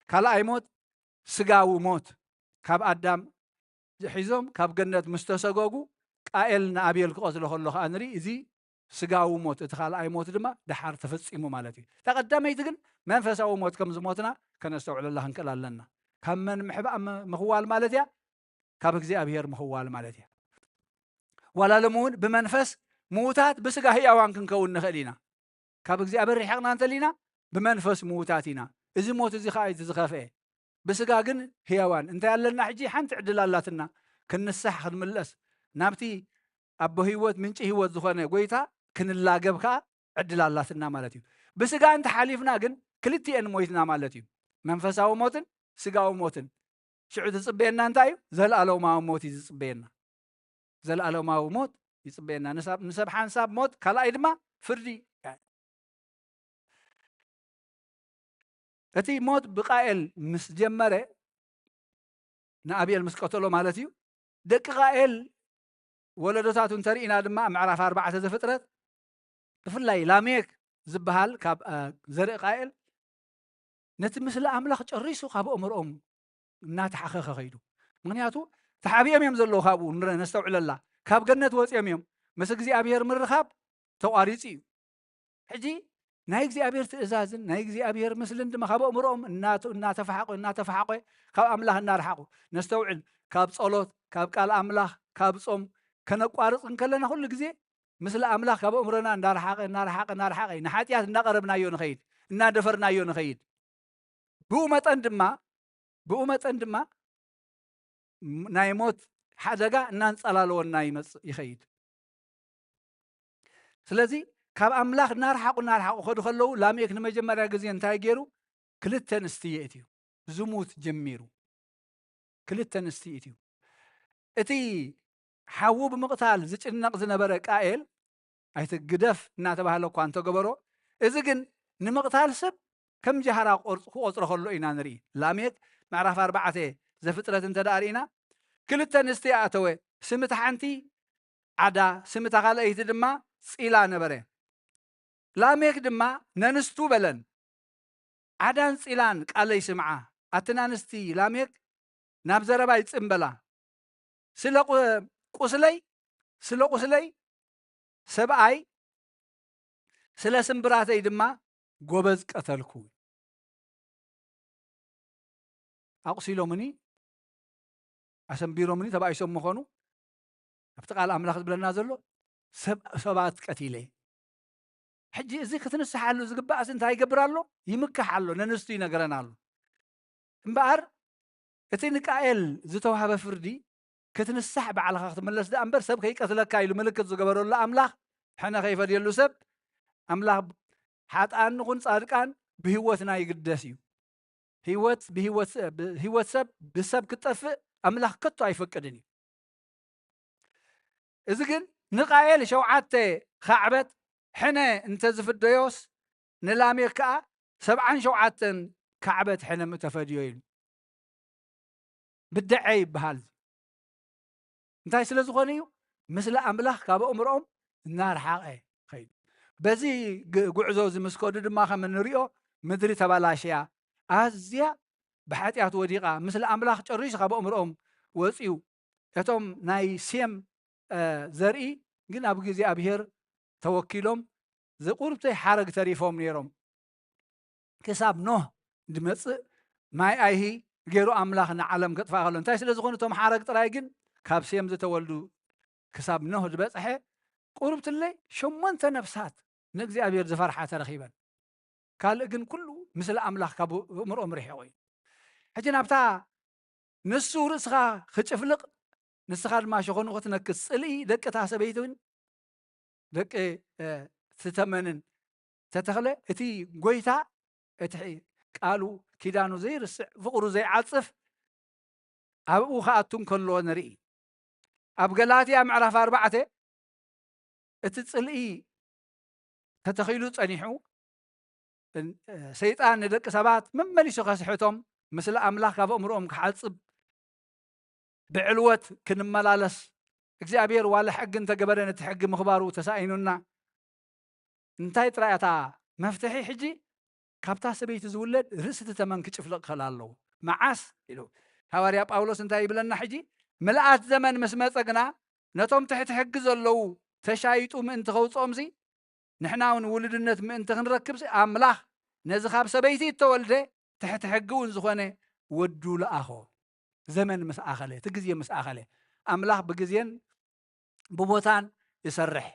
ካልኣይ ሞት ስጋዊ ሞት፣ ካብ ኣዳም ሒዞም ካብ ገነት ምስ ተሰጎጉ፣ ቃኤል ንኣቤል ክቐትሎ ከሎ ከኣ ንርኢ። እዚ ስጋዊ ሞት፣ እቲ ካልኣይ ሞት ድማ ደሓር ተፈጺሙ ማለት እዩ። እታ ቀዳመይቲ ግን መንፈሳዊ ሞት ከም ዝሞትና ከነስተውዕለላ ክንክእል ኣለና። ካብ መን ምሕባእ ም-፣ ምኽዋል ማለት እያ? ካብ እግዚኣብሔር ምኽዋል ማለት እያ። ዋላ ሎሚ እውን ብመንፈስ ምዉታት ብስጋ ህያዋን ክንከውን ንኽእል ኢና። ካብ እግዚኣብሔር ርሒቕና እንተሊና ብመንፈስ ምዉታት ኢና። እዚ ሞት እዚ ኸኣ እዩ እቲ ዝኸፍኤ። ብስጋ ግን ህያዋን እንታይ ኣለና? ሕጂ ሓንቲ ዕድል ኣላትና፣ ክንንሳሕ፣ ክንምለስ፣ ናብቲ ኣቦ ህይወት፣ ምንጪ ህይወት ዝኾነ ጎይታ ክንላገብ ከኣ ዕድል ኣላትና ማለት እዩ። ብስጋ እንተሓሊፍና ግን ክልቲኤን ሞይትና ማለት እዩ። መንፈሳዊ ሞትን ስጋዊ ሞትን። ሽዑ ዝጽበየና እንታይ እዩ? ዘልኣለማዊ ሞት እዩ ዝጽበየና። ዘልኣለማዊ ሞት ይጽበየና። ንሳብ-፣ ንሰብ ሓንሳብ ሞት፣ ካልኣይ ድማ ፍርዲ። እቲ ሞት ብቃኤል ምስ ጀመረ፣ ንኣቤል ምስ ቀተሎ ማለት እዩ፣ ደቂ ቃኤል ወለዶታቱ እንተርኢና ድማ፣ ምዕራፍ ኣርባዕተ ዘፍጥረት፣ ብፍላይ ላሜክ ዝበሃል ካብ፣ እ፣ ዘርኢ ቃኤል፣ ነቲ ምስሊ ኣምላኽ ጨሪሱ ካብ ኣእምሮኦም እናተሓኸኸ ኸይዱ። ምኽንያቱ ተሓቢኦም እዮም ዘለዉ፣ ካብኡ ንረ-፣ ነስተውዕለላ። ካብ ገነት ወፂኦም እዮም። ምስ እግዚኣብሔር ምርኻብ ተቋሪፁ እዩ። ሕጂ ናይ እግዚኣብሔር ትእዛዝን ናይ እግዚኣብሔር ምስልን ድማ ካብ ኣእምሮኦም እናተ-፣ እናተፋሓቆ፣ እናተፋሓቆ፣ ካብ ኣምላኽ እናረሓቑ። ነስተውዕል፣ ካብ ጸሎት፣ ካብ ቃል ኣምላኽ፣ ካብ ጾም ከነቋርጽ እንከለና፣ ኩሉ ግዜ ምስሊ ኣምላኽ ካብ ኣእምሮና እንዳረሓቐ፣ እናረሓቐ፣ እናረሓቐ እዩ። ንሓጢኣት እንዳቐረብናዮ ንኸይድ፣ እናደፈርናዮ ንኸይድ። ብኡ መጠን ድማ፣ ብኡ መጠን ድማ ም-፣ ናይ ሞት ሓደጋ እናንጸላለወና ይመጽእ፣ ይኸይድ። ስለዚ ካብ ኣምላኽ እናረሓቑ፣ እናረሓቑ ከዱ ከለዉ፣ ላሜክ ንመጀመርያ ግዜ እንታይ ገይሩ? ክልተ ኣንስቲ የእትዩ። ዝሙት ጀሚሩ። ክልተ ኣንስቲ እትዩ። እቲ ሓዉ ብምቕታል ዝጭነቕ ዝነበረ ቃኤል፣ ኣይትግደፍ እናተባህለ እኳ እንተገበሮ፣ እዚ ግን ንምቕታል ሰብ ከም ጃህራ ቆርጽ-፣ ክቖጽሮ ከሎ ኢና ንርኢ። ላሜክ ምዕራፍ ኣርባዕተ ዘፍጥረት እንተ ደኣ ርኢና፣ ክልተ ኣንስቲ ኣእተወ። ስም እታ ሓንቲ ዓዳ፣ ስም እታ ካልኣይቲ ድማ ጺላ ነበረ። ላሜክ ድማ ነንስቱ በለን፣ ዓዳን ጺላን ቃለይ ስምዓ። ኣተን ኣንስቲ ላሜክ ናብ ዘረባይ ጽምበላ። ስለ ቁ-፣ ቁስለይ፣ ስለ ቁስለይ ሰብኣይ፣ ስለ ስምብራተይ ድማ ጎበዝ ቀተልኩ። ኣቑሲሎምኒ፣ ኣሰንቢሮምኒ፣ ተባኢሶም ምኾኑ፣ ኣብቲ ቃል ኣምላኽ ዝብለና ዘሎ፣ ሰብ-፣ ሰባት ቀቲለ። ሕጂ እዚ ክትንስሓሉ ዝግባእስ እንታይ ይገብር ኣሎ? ይምክሕ ኣሎ፣ ነንስቱ ይነግረን ኣሎ። እምበኣር እቲ ንቃኤል ዝተዋህበ ፍርዲ ክትንሳሕ ባዕልኻ ክትምለስ ደኣ እምበር ሰብ ከይቀትለካ ኢሉ ምልክት ዝገበረሉ ኣምላኽ ሕነ ከይፈድየሉ ሰብ ኣምላኽ ሓጥኣን ንኹን ጻድቃን ብህይወትና ይግደስ እዩ። ህይወት ብህይወት፣ ህይወት ሰብ ብሰብ ክትጠፍእ ኣምላኽ ከቶ ኣይፈቅድን እዩ። እዚ ግን ንቃኤል ሸውዓተ ካዕበት ሕነ እንተዝፍደዮስ ንላሜክ ከኣ ሰብዓን ሸውዓተን ካዕበት ሕነ ምተፈድዮ ኢሉ። ብደዐ ይበሃል። እንታይ ስለ ዝኾነ እዩ? ምስለ ኣምላኽ ካብ ኣእምሮኦም እናረሓቐ ኸይዱ። በዚ ግ-፣ ጉዕዞ እዚ ምስ ከዱ ድማ ከም እንሪኦ ምድሪ ተባላሽያ፣ ኣዝያ ብሓጢኣት ወዲቓ፣ ምስለ ኣምላኽ ጨሪሱ ካብ ኣእምሮኦም ወፂኡ። እቶም ናይ ሴም፣ እ፣ ዘርኢ ግን ኣብ እግዚኣብሔር ተወኪሎም ዝቁርብተይ ሓረግ ተሪፎም ነይሮም። ክሳብ ኖህ ዝመጽእ ማይ ኣይሂ ገይሩ ኣምላኽ ንዓለም ከጥፋእ ከሎ፣ እንታይ ስለ ዝኾኑ እቶም ሓረግ ጥራይ ግን ካብ ሴም ዝተወልዱ ክሳብ ኖህ ዝበጽሐ ቁርብትለይ ሸሞንተ ነፍሳት ንእግዚኣብሔር ዝፈርሓ ተረኺበን። ካልእ ግን ኩሉ ምስለ ኣምላኽ ካብ ኣእምሮኦም ርሒቑ እዩ። ሕጂ ናብታ ንሱ ርእስኻ ክጭፍልቕ፣ ንስኻ ድማ ሸኾኑ ክትነክስ፣ ጽልኢ ደቂ እታ ሰበይትን ደቂ፣ እ፣ እቲ ተመንን ተተኽለ፣ እቲ ጎይታ፣ እቲ ቃሉ ኪዳኑ ዘይርስዕ፣ ፍቕሩ ዘይዓጽፍ፣ ኣብኡ ክኣቱ እንከሎ ንርኢ። ኣብ ገላትያ ምዕራፍ ኣርባዕተ እቲ ጽልኢ ተተኺሉ ጸኒሑ፣ እን-፣ ሰይጣን ንደቂ ሰባት መመሊሱ ከስሕቶም፣ ምስለ ኣምላኽ ካብ ኣእምሮኦም ክሓጽብ፣ ብዕልወት ክንመላለስ፣ እግዚኣብሔር ዋላ ሕጊ እንተገበረ ነቲ ሕጊ ምኽባሩ ተሳኢኑና። እንታይ ጥራይ እታ መፍትሒ ሕጂ? ካብታ ሰበይቲ ዝውለድ ርእሲ እቲ ተመን ክጭፍልቕ ክኽእል ኣለዎ። መዓስ? ኢሉ ሃዋርያ ጳውሎስ እንታይ ይብለና ሕጂ? ምልኣት ዘመን ምስ መጸ ግና ነቶም ትሕቲ ሕጊ ዘለዉ ተሻይጡ ምእንቲ ከውጽኦምሲ፣ ንሕና እውን ውሉድነት ምእንቲ ክንረክብሲ፣ ኣምላኽ ነዚ ካብ ሰበይቲ እተወልደ ትሕቲ ሕጊ እውን ዝኾነ ወዱ ለኣኾ። ዘመን ምስ ኣኸለ፣ እቲ ግዜ ምስ ኣኸለ፣ ኣምላኽ ብግዜን ብቦታን ይሰርሕ።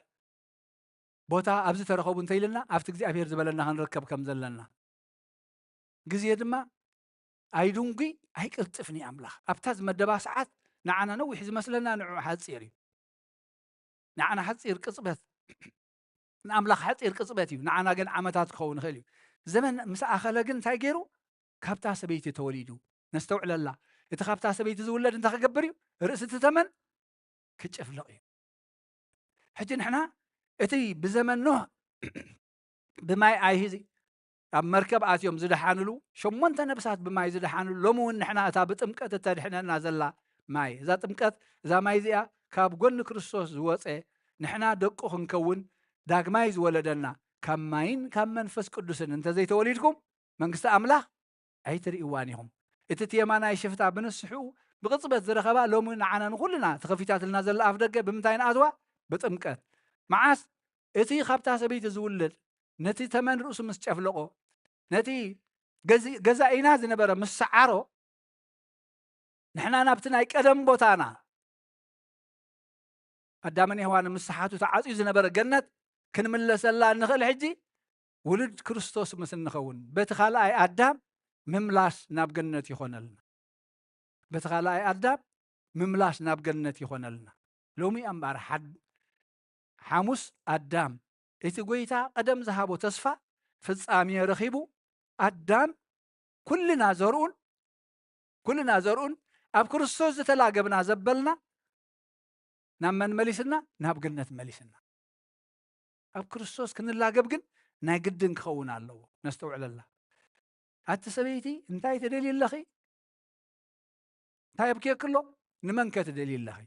ቦታ ኣብዚ ተረኸቡ እንተ ኢልና፣ ኣብቲ እግዚኣብሔር ዝበለና ክንርከብ ከም ዘለና። ግዜ ድማ ኣይድንጉይ ኣይቅልጥፍን እዩ ኣምላኽ። ኣብታ ዝመደባ ሰዓት ንዓና ነዊሕ ዝመስለና ንዕኡ ሓጺር እዩ። ንዓና ሓጺር ቅጽበት፣ ንኣምላኽ ሓጺር ቅጽበት እዩ። ንዓና ግን ዓመታት ክኸውን ይኽእል እዩ። ዘመን ምስ ኣኸለ ግን እንታይ ገይሩ? ካብታ ሰበይቲ ተወሊዱ። ነስተውዕለላ። እቲ ካብታ ሰበይቲ ዝውለድ እንታይ ክገብር እዩ? ርእሲ እቲ ተመን ክጭፍልቕ እዩ። ሕጂ ንሕና እቲ ብዘመን ኖህ ብማይ ኣይሂ ኣብ መርከብ ኣትዮም ዝደሓንሉ፣ ሸሞንተ ነብሳት ብማይ ዝደሓንሉ፣ ሎሚ እውን ንሕና እታ ብጥምቀት እተድሕነና ዘላ ማይ፣ እዛ ጥምቀት፣ እዛ ማይ እዚኣ ካብ ጎኒ ክርስቶስ ዝወጸ፣ ንሕና ደቁ ክንከውን ዳግማይ ዝወለደና፣ ካብ ማይን ካብ መንፈስ ቅዱስን እንተዘይተወሊድኩም፣ መንግስቲ ኣምላኽ ኣይትርእይዋን ኢኹም። እቲ እቲ የማናይ ሽፍታ ብንስሕኡ ብቕጽበት ዝረኸባ፣ ሎሚ ንዓና ንኹልና ተኸፊታትልና ዘላ ኣፍ ደገ ብምንታይ ንኣትዋ? ብጥምቀት። መዓስ? እቲ ካብታ ሰበይቲ ዝውለድ፣ ነቲ ተመን ርእሱ ምስ ጨፍለቖ፣ ነቲ ገዚ-፣ ገዛኢና ዝነበረ ምስ ሰዓሮ፣ ንሕና ናብቲ ናይ ቀደም ቦታና፣ ኣዳምን ሄዋንን ምስ ሰሓቱ ተዓጽዩ ዝነበረ ገነት ክንምለሰላ እንኽእል ሕጂ ውሉድ ክርስቶስ ምስ እንኸውን፣ በቲ ካልኣይ ኣዳም ምምላስ ናብ ገነት ይኾነልና። በቲ ካልኣይ ኣዳም ምምላስ ናብ ገነት ይኾነልና። ሎሚ እምበኣር ሓድ-፣ ሓሙስ ኣዳም፣ እቲ ጎይታ ቀደም ዝሃቦ ተስፋ ፍጻሜ ረኺቡ፣ ኣዳም ኩልና ዘርኡን፣ ኩልና ዘርኡን ኣብ ክርስቶስ ዝተላገብና ዘበልና ናብ መን መሊስና? ናብ ገነት መሊስና። ኣብ ክርስቶስ ክንላገብ ግን ናይ ግድን ክኸውን ኣለዎ። ነስተውዕለላ። ኣቲ ሰበይቲ እንታይ ትደልዪ ኣለኺ? እንታይ ኣብክየኪ ኣሎ? ንመን ከ ትደልዪ ኣለኺ?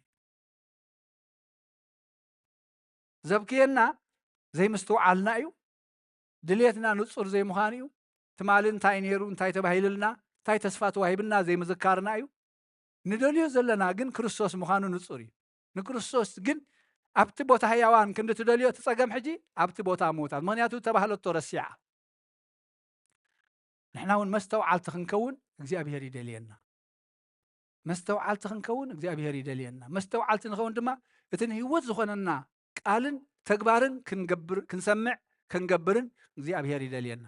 ዘብክየና ዘይምስትውዓልና እዩ። ድልየትና ንጹር ዘይምዃኑ እዩ። ትማሊ እንታይ ነይሩ፣ እንታይ ተባሂልልና፣ እንታይ ተስፋ ተዋሂብና ዘይምዝካርና እዩ። ንደልዮ ዘለና ግን ክርስቶስ ምዃኑ ንጹር እዩ። ንክርስቶስ ግን ኣብቲ ቦታ ህያዋን ክንዲ ትደልዮ፣ እቲ ጸገም ሕጂ ኣብቲ ቦታ ምዉታት። ምኽንያቱ ተባህለቶ ረሲዓ። ንሕና እውን መስተውዓልቲ ክንከውን እግዚኣብሔር ይደልየና። መስተውዓልቲ ክንከውን እግዚኣብሔር ይደልየና። መስተውዓልቲ ንኸውን ድማ እቲ ንህይወት ዝኾነና ቃልን ተግባርን ክንገብር፣ ክንሰምዕ፣ ክንገብርን እግዚኣብሔር ይደልየና።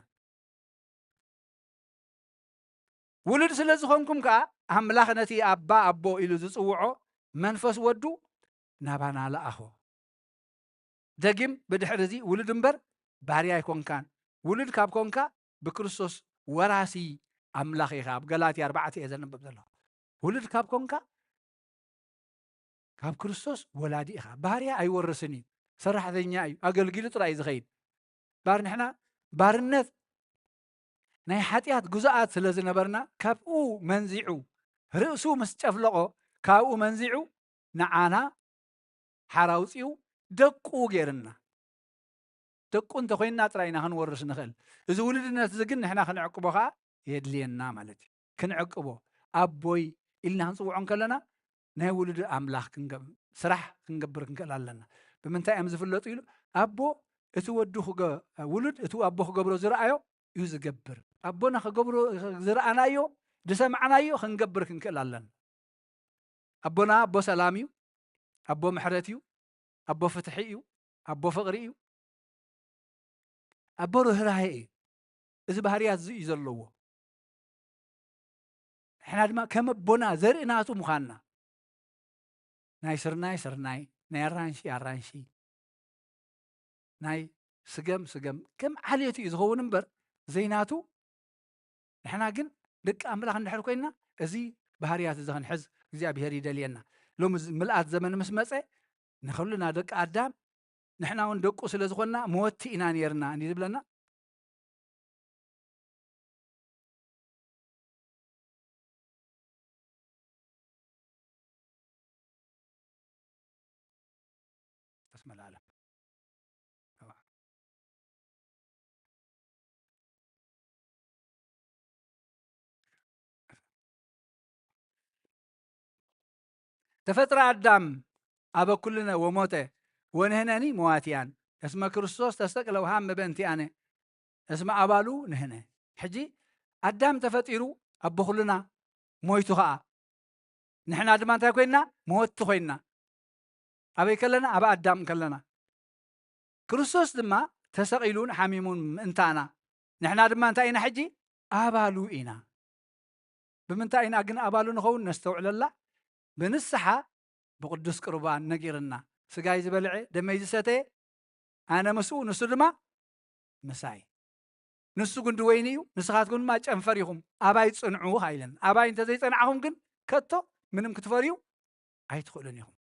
ውሉድ ስለ ዝኾንኩም ከኣ ኣምላኽ ነቲ ኣባ ኣቦ ኢሉ ዝጽውዖ መንፈስ ወዱ ናባና ለኣኾ። ደጊም ብድሕሪ እዚ ውሉድ እምበር ባርያ ኣይኮንካን። ውሉድ ካብ ኮንካ ብክርስቶስ ወራሲ ኣምላኽ ኢኻ። ኣብ ገላትያ ኣርባዕተ እየ ዘንብብ ዘለኹ። ውሉድ ካብ ኮንካ ካብ ክርስቶስ ወላዲ ኢኻ። ባርያ ኣይወርስን እዩ። ሰራሕተኛ እዩ። ኣገልጊሉ ጥራይ እዩ ዝኸይድ። ባር ንሕና ባርነት ናይ ሓጢኣት ግዙኣት ስለ ዝነበርና ካብኡ መንዚዑ ርእሱ ምስ ጨፍለቖ ካብኡ መንዚዑ ንዓና ሓር ኣውጺኡ ደቁ ጌርና። ደቁ እንተኾይንና ጥራይ ኢና ክንወርስ ንኽእል። እዚ ውሉድነት እዚ ግን ንሕና ክንዕቅቦ ኸኣ የድልየና ማለት እዩ። ክንዕቅቦ፣ ኣቦይ ኢልና ክንጽውዖ እንከለና ናይ ውሉድ ኣምላኽ ክንገብ-፣ ስራሕ ክንገብር ክንክእል ኣለና። ብምንታይ እዮም ዝፍለጡ ኢሉ? ኣቦ እቲ ወዱ ክገ-፣ ውሉድ እቲ ኣቦ ክገብሮ ዝረኣዮ እዩ ዝገብር። ኣቦና ክገብሮ ዝረኣናዮ፣ ዝሰማዕናዮ ክንገብር ክንክእል ኣለና። ኣቦና ኣቦ ሰላም እዩ፣ ኣቦ ምሕረት እዩ፣ ኣቦ ፍትሒ እዩ፣ ኣቦ ፍቕሪ እዩ፣ ኣቦ ርህራሄ እዩ። እዚ ባህርያት እዚ እዩ ዘለዎ። ንሕና ድማ ከም ኣቦና ዘርኢ ናቱ ምዃንና፣ ናይ ስርናይ ስርናይ፣ ናይ ኣራንሺ ኣራንሺ፣ ናይ ስገም ስገም፣ ከም ዓሌቱ እዩ ዝኸውን እምበር ዘይናቱ። ንሕና ግን ደቂ ኣምላኽ እንድሕር ኮይንና፣ እዚ ባህርያት እዚ ክንሕዝ እግዚኣብሄር ይደልየና። ሎሚ እዚ ምልኣት ዘመን ምስ መጸ፣ ንኹልና ደቂ ኣዳም፣ ንሕና እውን ደቁ ስለ ዝኾንና፣ መወቲ ኢና ነይርና እንዲ ዝብለና። ተስመ ለዓለም። ተፈጥረ ኣዳም ኣበ ኩልነ ወሞተ ወንህነኒ መዋቲያን እስመ ክርስቶስ ተሰቅለ ወሃመ በእንቲኣነ እስመ ኣባሉ ንህነ። ሕጂ ኣዳም ተፈጢሩ ኣቦ ኩልና ሞይቱ ኸኣ ንሕና ድማ እንታይ ኮይንና? መወቲ ኮይንና። ኣበይ ከለና? ኣብ ኣዳም ከለና። ክርስቶስ ድማ ተሰቒሉን ሓሚሙን ምእንታና፣ ንሕና ድማ እንታይ ኢና ሕጂ? ኣባሉ ኢና። ብምንታይ ኢና ግን ኣባሉ ንኸውን? ነስተውዕለላ። ብንስሓ፣ ብቅዱስ ቁርባን ነጊርና። ስጋይ ዝበልዐ፣ ደመይ ዝሰተየ፣ ኣነ ምስኡ፣ ንሱ ድማ ምሳይ። ንሱ ጉንዲ ወይኒ እዩ፣ ንስኻትኩም ድማ ጨንፈር ኢኹም። ኣባይ ጽንዑ ኢለን። ኣባይ እንተዘይጸናዕኹም ግን ከቶ ምንም ክትፈርዩ ኣይትኽእሉን ኢኹም።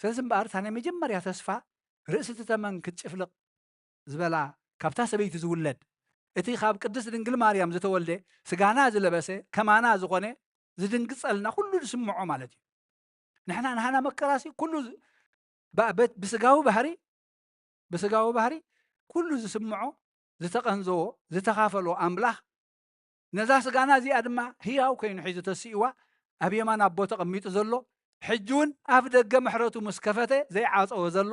ስለዚ እምበኣር፣ እታ ናይ መጀመርያ ተስፋ፣ ርእሲ እቲ ተመን ክትጭፍልቕ ዝበላ፣ ካብታ ሰበይቲ ዝውለድ፣ እቲ ካብ ቅድስት ድንግል ማርያም ዝተወልደ፣ ስጋና ዝለበሰ፣ ከማና ዝኾነ፣ ዝድንግጸልና፣ ኩሉ ዝስምዖ ማለት እዩ። ንሕና፣ ንሃና መከራሲ፣ ኩሉ ዝ-፣ ባ-፣ በት-፣ ብስጋዊ ባህሪ፣ ብስጋዊ ባህሪ፣ ኩሉ ዝስምዖ፣ ዝተቐንዘዎ፣ ዝተኻፈሎ ኣምላኽ፣ ነዛ ስጋና እዚኣ ድማ ህያው ኮይኑ ሒዙ ተሲእዋ፣ ኣብ የማን ኣቦ ተቐሚጡ ዘሎ፣ ሕጂ እውን ኣፍ ደገ ምሕረቱ ምስ ከፈተ ዘይዓጸወ ዘሎ፣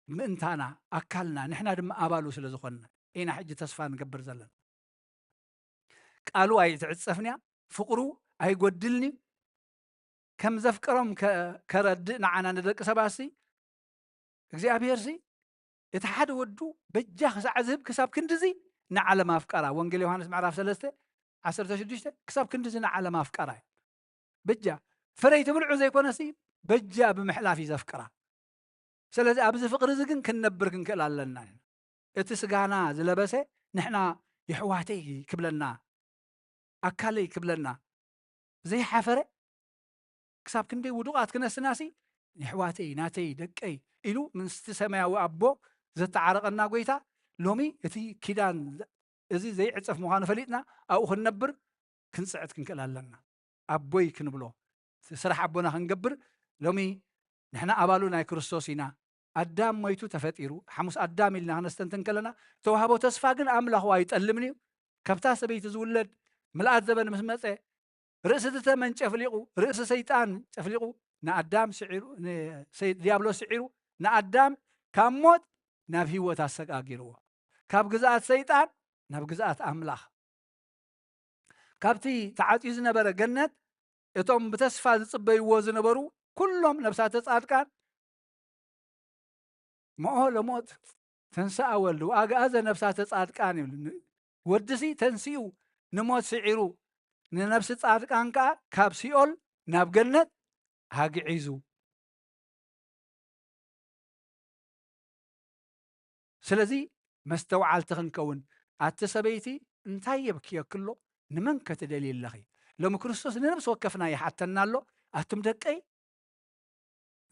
ምእንታና፣ ኣካልና፣ ንሕና ድማ ኣባሉ ስለ ዝኾንና ኢና ሕጂ ተስፋ ንገብር ዘለና። ቃሉ ኣይትዕጸፍንያ፣ ፍቕሩ ኣይጎድልንዩ። ከም ዘፍቀሮም ከ-፣ ከረድእ ንዓና ንደቂ ሰባትሲ፣ እግዚኣብሄርሲ እቲ ሓደ ወዱ በጃ ክሳዕ ዝህብ ክሳብ ክንድዚ ንዓለም ኣፍቀራ። ወንጌል ዮሃንስ ምዕራፍ ሰለስተ ዓሰርተ ሽዱሽተ፣ ክሳብ ክንድዚ ንዓለም ኣፍቀራ እዩ። በጃ ፍረይ ትብልዑ ዘይኮነሲ፣ በጃ ብምሕላፍ እዩ ዘፍቅራ። ስለዚ ኣብዚ ፍቕሪ እዚ ግን ክንነብር ክንክእል ኣለና። እቲ ስጋና ዝለበሰ ንሕና የሕዋተይ ክብለና፣ ኣካለይ ክብለና ዘይሓፈረ፣ ክሳብ ክንደይ ውዱቓት ክነስናሲ፣ የሕዋተይ፣ ናተይ፣ ደቀይ ኢሉ ምስቲ ሰማያዊ ኣቦ ዘተዓረቐና ጎይታ፣ ሎሚ እቲ ኪዳን እዚ ዘይዕጸፍ ምዃኑ ፈሊጥና ኣብኡ ክንነብር ክንጽዕት ክንክእል ኣለና። ኣቦይ ክንብሎ፣ ስራሕ ኣቦና ክንገብር፣ ሎሚ ንሕና ኣባሉ ናይ ክርስቶስ ኢና። ኣዳም ሞይቱ ተፈጢሩ፣ ሓሙስ ኣዳም ኢልና ክነስተንትን ከለና፣ ተዋህቦ ተስፋ ግን ኣምላኹ ኣይጠልምን እዩ። ካብታ ሰበይቲ ዝውለድ ምልኣት ዘበን ምስ መጸ፣ ርእሲ እቲ ተመን ጨፍሊቑ፣ ርእሲ ሰይጣን ጨፍሊቑ፣ ንኣዳም ስዒሩ፣ ንሰይ-፣ ዲያብሎስ ስዒሩ፣ ንኣዳም ካብ ሞት ናብ ህይወት ኣሰጋጊርዎ። ካብ ግዝኣት ሰይጣን ናብ ግዝኣት ኣምላኽ። ካብቲ ተዓጽዩ ዝነበረ ገነት፣ እቶም ብተስፋ ዝጽበይዎ ዝነበሩ ኩሎም ነፍሳተ ጻድቃን፣ ሞኦ ለሞት ተንሥአ ወልድ ወአግአዘ ነፍሳተ ጻድቃን ይብል። ን-፣ ወድሲ ተንሲኡ ንሞት ስዒሩ፣ ንነፍሲ ጻድቃን ከኣ ካብ ሲኦል ናብ ገነት ኣግዒዙ። ስለዚ መስተውዓልቲ ክንከውን፣ ኣቲ ሰበይቲ እንታይ የብክየኪ ኣሎ? ንመን ከ ትደልዪ ኣለኺ? ሎሚ ክርስቶስ ንነብሲ ወከፍና ይሓተና ኣሎ። ኣቱም ደቀይ፣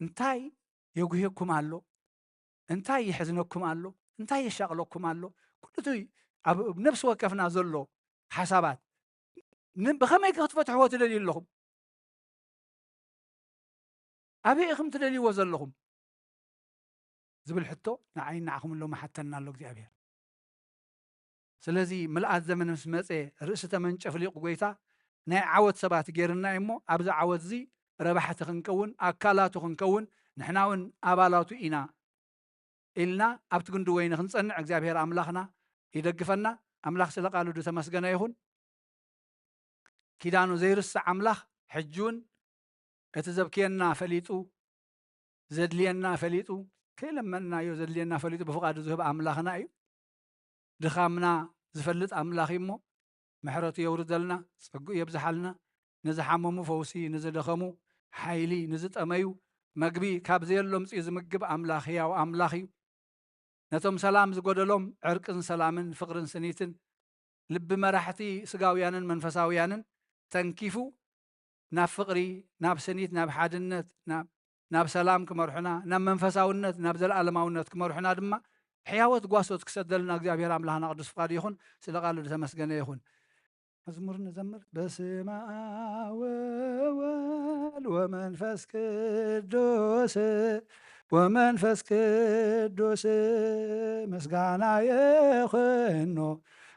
እንታይ የጉህየኩም ኣሎ? እንታይ የሕዝነኩም ኣሎ? እንታይ የሻቕለኩም ኣሎ? ኩሉ እቲ ኣብ ነብሲ ወከፍና ዘሎ ሓሳባት ን-፣ ብኸመይ ከ ክትፈትሕዎ ትደልዩ ኣለኹም? ኣበይ ኢኹም ትደልይዎ ዘለኹም ዝብል ሕቶ ንዓይን ንዓኹምን ሎሚ ሓተና ኣሎ እግዚኣብሔር። ስለዚ ምልኣት ዘመን ምስ መጸ፣ ርእሲ ተመን ጨፍሊቑ ጐይታ ናይ ዓወት ሰባት ጌርና እዩ እሞ፣ ኣብዚ ዓወት እዚ ረባሕቲ ክንከውን፣ ኣካላቱ ክንከውን፣ ንሕና እውን ኣባላቱ ኢና ኢልና ኣብቲ ግንዲ ወይኒ ክንጸንዕ እግዚኣብሔር ኣምላኽና ይደግፈና። ኣምላኽ ስለ ቃሉ ዝተመስገነ ይኹን። ኪዳኑ ዘይርስዕ ኣምላኽ ሕጂ እውን እቲ ዘብክየና ፈሊጡ፣ ዘድልየና ፈሊጡ፣ ከይለመንናዮ ዘድልየና ፈሊጡ ብፍቓዱ ዝህብ ኣምላኽና እዩ። ድኻምና ዝፈልጥ ኣምላኽ እዩ እሞ፣ ምሕረቱ የውርደልና፣ ጸግኡ የብዝሓልና። ንዝሓመሙ ፈውሲ፣ ንዝደኸሙ ሓይሊ፣ ንዝጠመዩ መግቢ፣ ካብ ዘየሎ ኣምጺኡ ዝምግብ ኣምላኽ፣ ህያው ኣምላኽ እዩ። ነቶም ሰላም ዝጎደሎም ዕርቅን ሰላምን፣ ፍቕርን ስኒትን፣ ልቢ መራሕቲ ስጋውያንን መንፈሳውያንን ተንኪፉ፣ ናብ ፍቕሪ፣ ናብ ስኒት፣ ናብ ሓድነት፣ ናብ፣ ናብ ሰላም ክመርሑና፣ ናብ መንፈሳውነት፣ ናብ ዘለኣለማውነት ክመርሑና ድማ ሕያወት ጓሶት ክሰደልና እግዚኣብሔር ኣምላኽና ቅዱስ ፍቓዱ ይኹን። ስለ ቃሉ ዝተመስገነ ይኹን። መዝሙር ንዘምር። በስመ አብ ወወልድ ወመንፈስ ቅዱስ፣ ወመንፈስ ቅዱስ፣ ምስጋና የኾኖ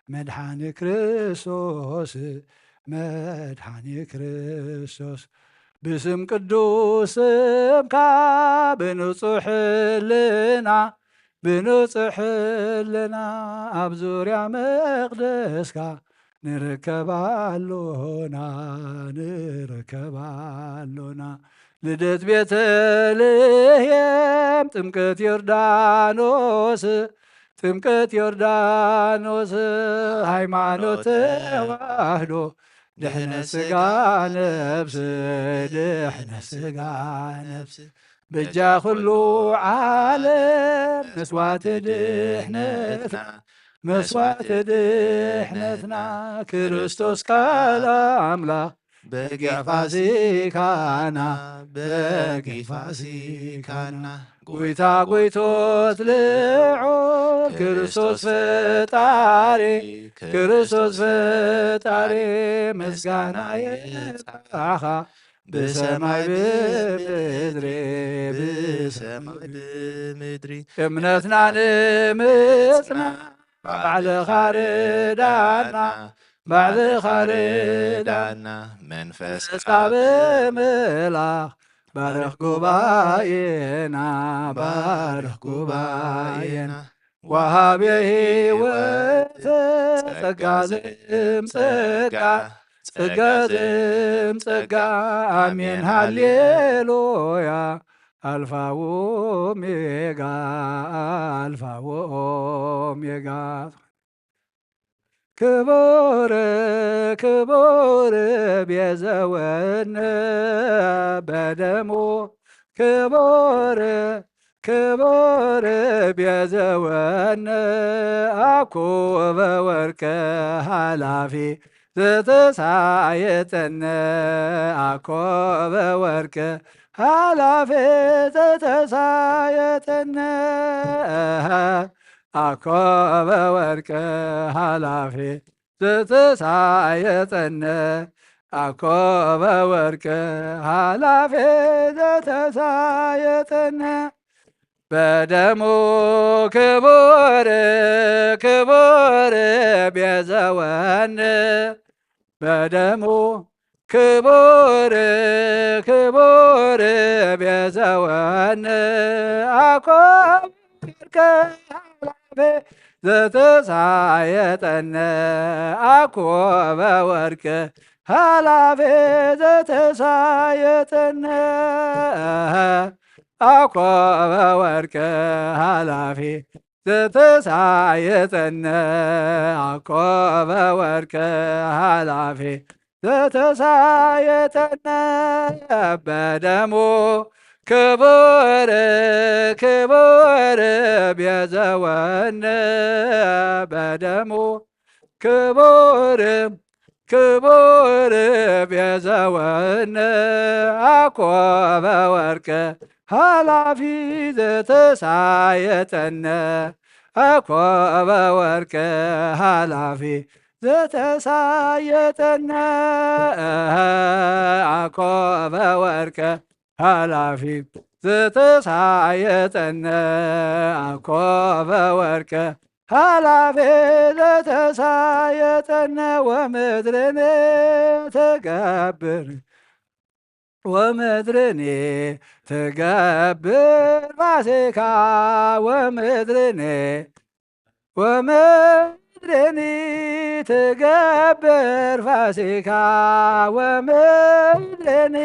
መድኃኒ ክርስቶስ፣ መድኃኒ ክርስቶስ። ብስም ቅዱስ ስምካ ብንጹሕ ህልና፣ ብንጹሕ ህልና ኣብ ዙርያ መቕደስካ ንርከብ ኣሎና፣ ንርከብ ኣሎና። ልደት ቤተልሔም፣ ጥምቀት ዮርዳኖስ፣ ጥምቀት ዮርዳኖስ፣ ሃይማኖት ተዋህዶ፣ ድሕነት ስጋ ነብስ፣ ድሕነት ስጋ ነብስ፣ በጃ ኩሉ ዓለም መስዋዕቲ ድሕነትና፣ መስዋዕቲ ድሕነትና፣ ክርስቶስ ቃል ኣምላኽ በጊዕ ፋሲካና፣ በጊዕ ፋሲካና፣ ጎይታ ጎይቶት ልዑል ክርስቶስ ፈጣሪ፣ ክርስቶስ ፈጣሪ፣ ምስጋና ይብጻሕኻ ብሰማይ ብምድሪ፣ ብሰማይ ብምድሪ። እምነትና ንምጽና ባዕልኻ ርዳና፣ ባዕልኻ ርዳና፣ መንፈስካ ብምልኣኽ ባርኽ ጉባኤና፣ ባርኽ ጉባኤና። ወሃቤ ሕይወት ጸጋ ዘእም ጸጋ፣ ጸጋ ዘእም ጸጋ፣ ኣሜን ሃሌሉያ። ኣልፋ ወኦሜጋ፣ ኣልፋ ወኦሜጋ። ክቡር፣ ክቡር ቤዘወነ በደሙ፣ ክቡር፣ ክቡር ቤዘወነ አኮ በወርቅ ኃላፊ ዘተሳየጠነ፣ አኮ በወርቅ ኃላፊ ዘተሳየጠነ፣ አኮ በወርቅ ኃላፊ ዘተሳየጠነ፣ አኮ በወርቅ ኃላፊ ዘተሳየጠነ። በደሙ ክቡር፣ ክቡር ቤዘወነ፣ በደሙ ክቡር፣ ክቡር ቤዘወነ፣ አኮ በወርቅ ኃላፊ ዘተሳየጠነ፣ አኮ በወርቅ ኃላፊ ዘተሳየጠነ፣ አኮ በወርቅ ኃላፊ ዘተሳየጠነ፣ አኮ በወርቅ ኃላፊ ዘተሳየጠነ። በደሙ ክቡር፣ ክቡር ቤዘወነ፣ በደሙ ክቡር፣ ክቡር ቤዘወነ፣ አኮ በወርቅ ኃላፊ ዘተሳየጠነ፣ አኮ በወርቅ ኃላፊ ዘተሳየጠነ፣ አኮ በወርቅ ኃላፊ ዘተሳየጠነ አኮበ ወርቀ ኃላፊ ዘተሳየጠነ ወምድርኒ ትገብር ወምድርኒ ትገብር ፋሲካ ወምድርኒ ወምድርኒ ትገብር ፋሲካ ወምድርኒ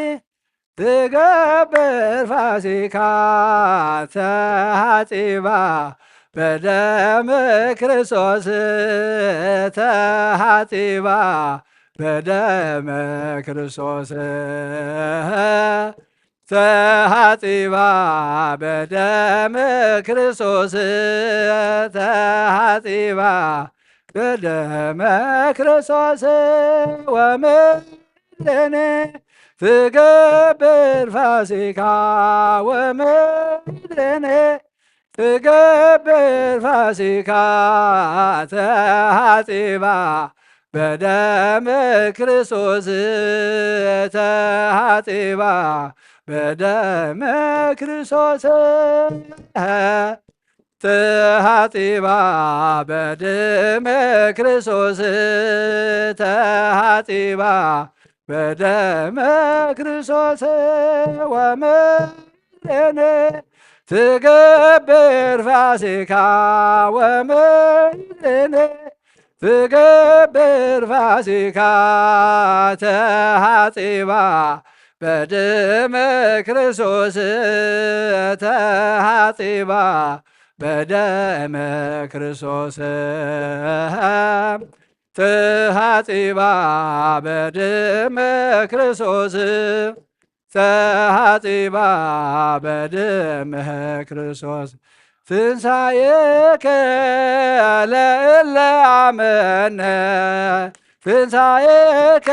ትገብር ፋሲካ ተሃጺባ በደም ክርስቶስ ተሃጺባ በደም ክርስቶስ ተሃጺባ በደም ክርስቶስ ተሃጺባ በደመ ክርስቶስ ወምድርኒ ትገብር ፋሲካ ወምድርኒ ትገብር ፋሲካ ተሃጺባ በደመ ክርስቶስ ተሃጺባ በደመ ክርስቶስ ተሃጺባ በደመ ክርስቶስ ተሃጺባ በደመ ክርስቶስ ወምድርኒ ትገብር ፋሲካ ወምድርኒ ትገብር ፋሲካ ተሃጺባ በደመ ክርስቶስ ተሃጺባ በደመ ክርስቶስ ተሃጺባ በደመ ክርስቶስ ተሃጺባ በደመ ክርስቶስ ትንሳኤከ ለእለ አመነ ትንሳኤከ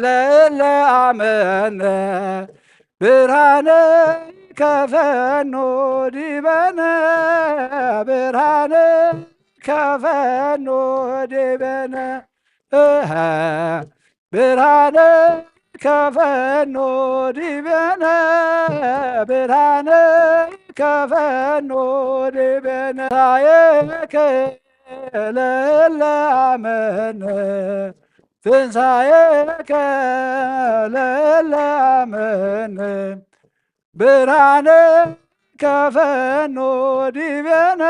ለእለ አመነ ብርሃነ ከፈኖ ዲበነ ብርሃነ ከፈኖ ዲበነ እሀ ብርሃነ ከፈኖ ዲበነ ብርሃነ ከፈኖ ዲበነ ሳየከ ለእለ አመነ ትንሳኤከ ለእለ አመነ ብርሃነ ከፈኖ ዲቤነ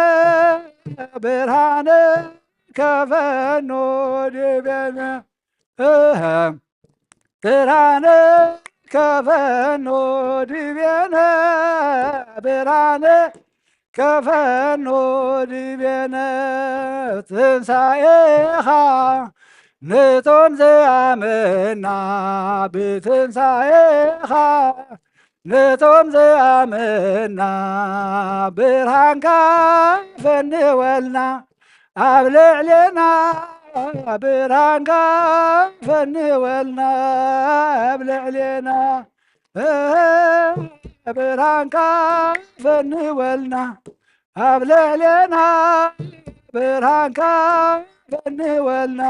ብርሃነ ከፈኖ ዲቤነ እሀ ብርሃነ ከፈኖ ዲቤነ ብርሃነ ከፈኖ ዲቤነ ትንሳኤኻ ነቶም ዘኣመና ብትንሳኤኻ ነቶም ዘኣመና ብርሃንካ ፈንወልና ኣብ ልዕሌና ብርሃንካ ፈንወልና ኣብ ልዕሌና ብርሃንካ ፈንወልና ኣብ ልዕሌና ብርሃንካ ፈንወልና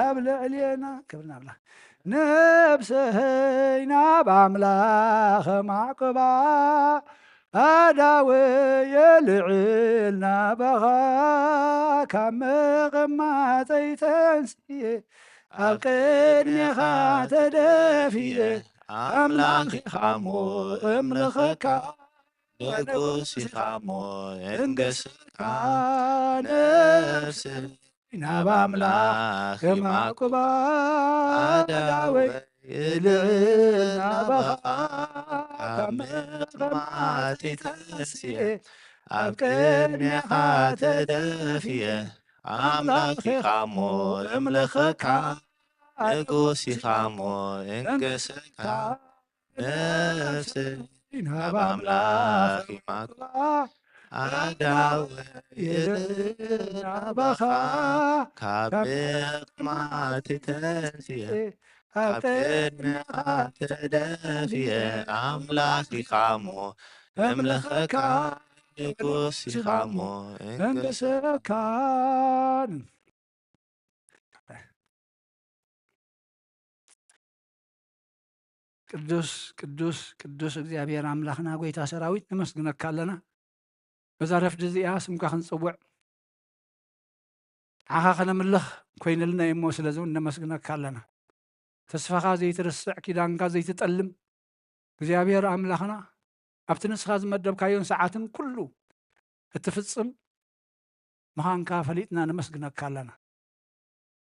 ኣብ ልዕሌና ክብርና ብላ ነብሰይ ናብ ኣምላኽ ማዕቆባ ኣዳወየ ልዕል ናባኻ ካብ መቐማጠይ ተንስየ ኣብ ቅድሜኻ ተደፍየ ኣምላኽ ኢኻ እሞ እምልኸካ ንጉስ ኢኻ እሞ እንገስካ ነፍሰይ ናብ ኣምላኽ የማዕቁባ ኣዳወይ ልዕል ናባኻ ካብ መቕማጢ ተንስየ ኣብ ቅድሜኻ ተደፍየ ኣምላኽ ኢኻ እሞ እምልኸካ ንጉስ ኢኻ እሞ እንገስካ ነፍሰይ ናብ ኣምላኽ ይማግባ ኣዳወይ ናባኻ ካብ ምቕማጥ ተንስየ ኣብ ቅድሚኻ ተደፍየ ኣምላኽ ኢኻ እሞ እምልኸካ ንጉስ ኢኻ እሞ እንገሰካን ቅዱስ ቅዱስ ቅዱስ እግዚኣብሔር ኣምላኽና ጎይታ ሰራዊት ነመስግነካ ኣለና። በዛ ረፍዲ እዚኣ ስምካ ክንጽውዕ ንዓኻ ከነምልኽ ኮይንልና እሞ ስለዚ እውን ነመስግነካ ኣለና። ተስፋኻ ዘይትርስዕ ኪዳንካ ዘይትጠልም እግዚኣብሔር ኣምላኽና ኣብቲ ንስኻ ዝመደብካዮን ሰዓትን ኩሉ እትፍጽም ምዃንካ ፈሊጥና ነመስግነካ ኣለና።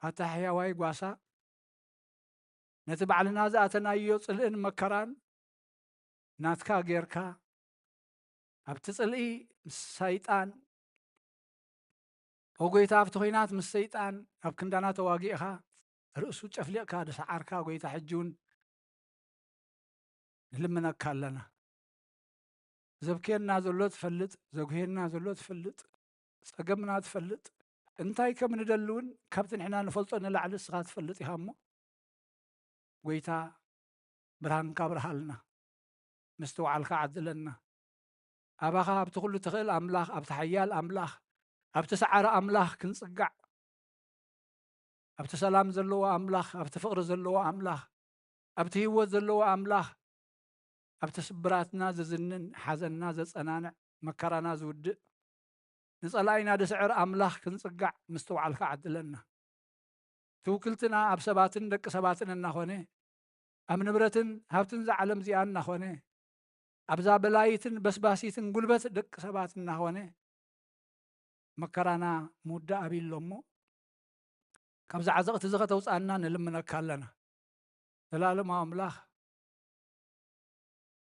ኣታ ሕያዋይ ጓሳ ነቲ ባዕልና ዝኣተናዮ ጽልእን መከራን ናትካ ጌርካ ኣብቲ ጽልኢ ምስ ሰይጣን ኦ ጎይታ ኣብቲ ኹናት ምስ ሰይጣን ኣብ ክንዳና ተዋጊእኻ ርእሱ ጨፍሊቕካ ዝሰዓርካ ጎይታ ሕጂ እውን ንልምነካ ኣለና። ዘብክየና ዘሎ ትፈልጥ፣ ዘጉህየና ዘሎ ትፈልጥ፣ ጸገምና ትፈልጥ፣ እንታይ ከም ንደሊ እውን ካብቲ ንሕና ንፈልጦ ንላዕሊ ንስኻ ትፈልጥ ኢኻ እሞ ጎይታ ብርሃንካ ኣብርሃልና፣ ምስትውዓልካ ዓድለና። ኣባኻ ኣብቲ ኩሉ ትኽእል ኣምላኽ፣ ኣብቲ ሓያል ኣምላኽ፣ ኣብቲ ሰዓሪ ኣምላኽ ክንጽጋዕ፣ ኣብቲ ሰላም ዘለዎ ኣምላኽ፣ ኣብቲ ፍቕሪ ዘለዎ ኣምላኽ፣ ኣብቲ ህይወት ዘለዎ ኣምላኽ፣ ኣብቲ ስብራትና ዝዝንን፣ ሓዘንና ዘጸናንዕ፣ መከራና ዝውድእ፣ ንጸላኢና ድስዕር ኣምላኽ ክንጽጋዕ ምስትውዓልካ ዓድለና። ትውክልትና ኣብ ሰባትን ደቂ ሰባትን እናኾነ፣ ኣብ ንብረትን ሃብትን እዛ ዓለም እዚኣ እናኾነ፣ ኣብዛ በላይትን በስባሲትን ጉልበት ደቂ ሰባት እናኾነ፣ መከራና ምውዳእ ኣቢሎ እሞ፣ ካብዛ ዓዘቕቲ እዚ ከተውፅኣና ንልምነካ ኣለና። ዘላለማዊ ኣምላኽ፣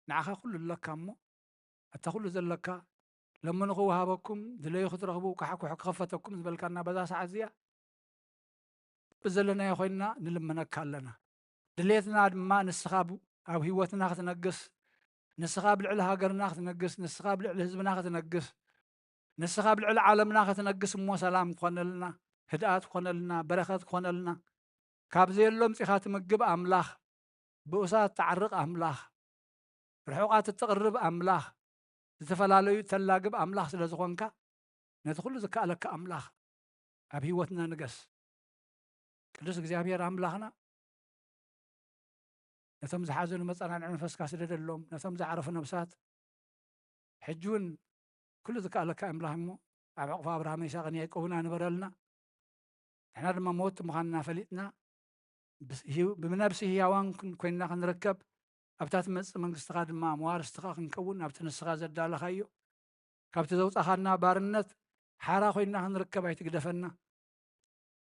ንዓኻ ኩሉ ኣለካ እሞ፣ ኣታ ኩሉ ዘለካ፣ ለምኑ ክወሃበኩም፣ ድለዩ ክትረኽቡ፣ ካሕኩሑ ክኸፈተኩም ዝበልካና በዛ ሰዓት እዚኣ፣ ብዘለናዮ ኮይንና ንልምነካ ኣለና። ድሌትና ድማ ንስኻ ብ-፣ ኣብ ህይወትና ክትነግስ፣ ንስኻ ኣብ ልዕሊ ሃገርና ክትነግስ፣ ንስኻ ኣብ ልዕሊ ህዝብና ክትነግስ፣ ንስኻ ኣብ ልዕሊ ዓለምና ክትነግስ እሞ ሰላም ክኾነልና፣ ህድኣት ክኾነልና፣ በረኸት ክኾነልና፣ ካብ ዘየሎ ኣምጺኻ ትምግብ ኣምላኽ፣ ብኡሳት ትዓርቕ ኣምላኽ፣ ርሑቓት እተቕርብ ኣምላኽ፣ ዝተፈላለዩ እተላግብ ኣምላኽ ስለ ዝኾንካ፣ ነቲ ኩሉ ዝከኣለካ ኣምላኽ ኣብ ህይወትና ንገስ። ቅዱስ እግዚኣብሔር ኣምላኽና፣ ነቶም ዝሓዘኑ መጸናንዒ መንፈስካ ስደደሎም፣ ነቶም ዝዓረፉ ነብሳት ሕጂ እውን ኩሉ ዝከኣለካ ኣምላኽ እሞ ኣብ ዕቕፎ ኣብርሃምን ይስሐቅን ያዕቆብን ኣንበረልና። ንሕና ድማ መወቲ ምዃንና ፈሊጥና፣ ብስ-፣ ህዩ-፣ ብነብሲ ህያዋን ክን-፣ ኮይንና ክንርከብ፣ ኣብታ ትመጽእ መንግስትኻ ድማ መዋርስትኻ ክንከውን፣ ኣብቲ ንስኻ ዘዳለኻዮ፣ ካብቲ ዘውጻኻና ባርነት ሓራ ኮይንና ክንርከብ ኣይትግደፈና።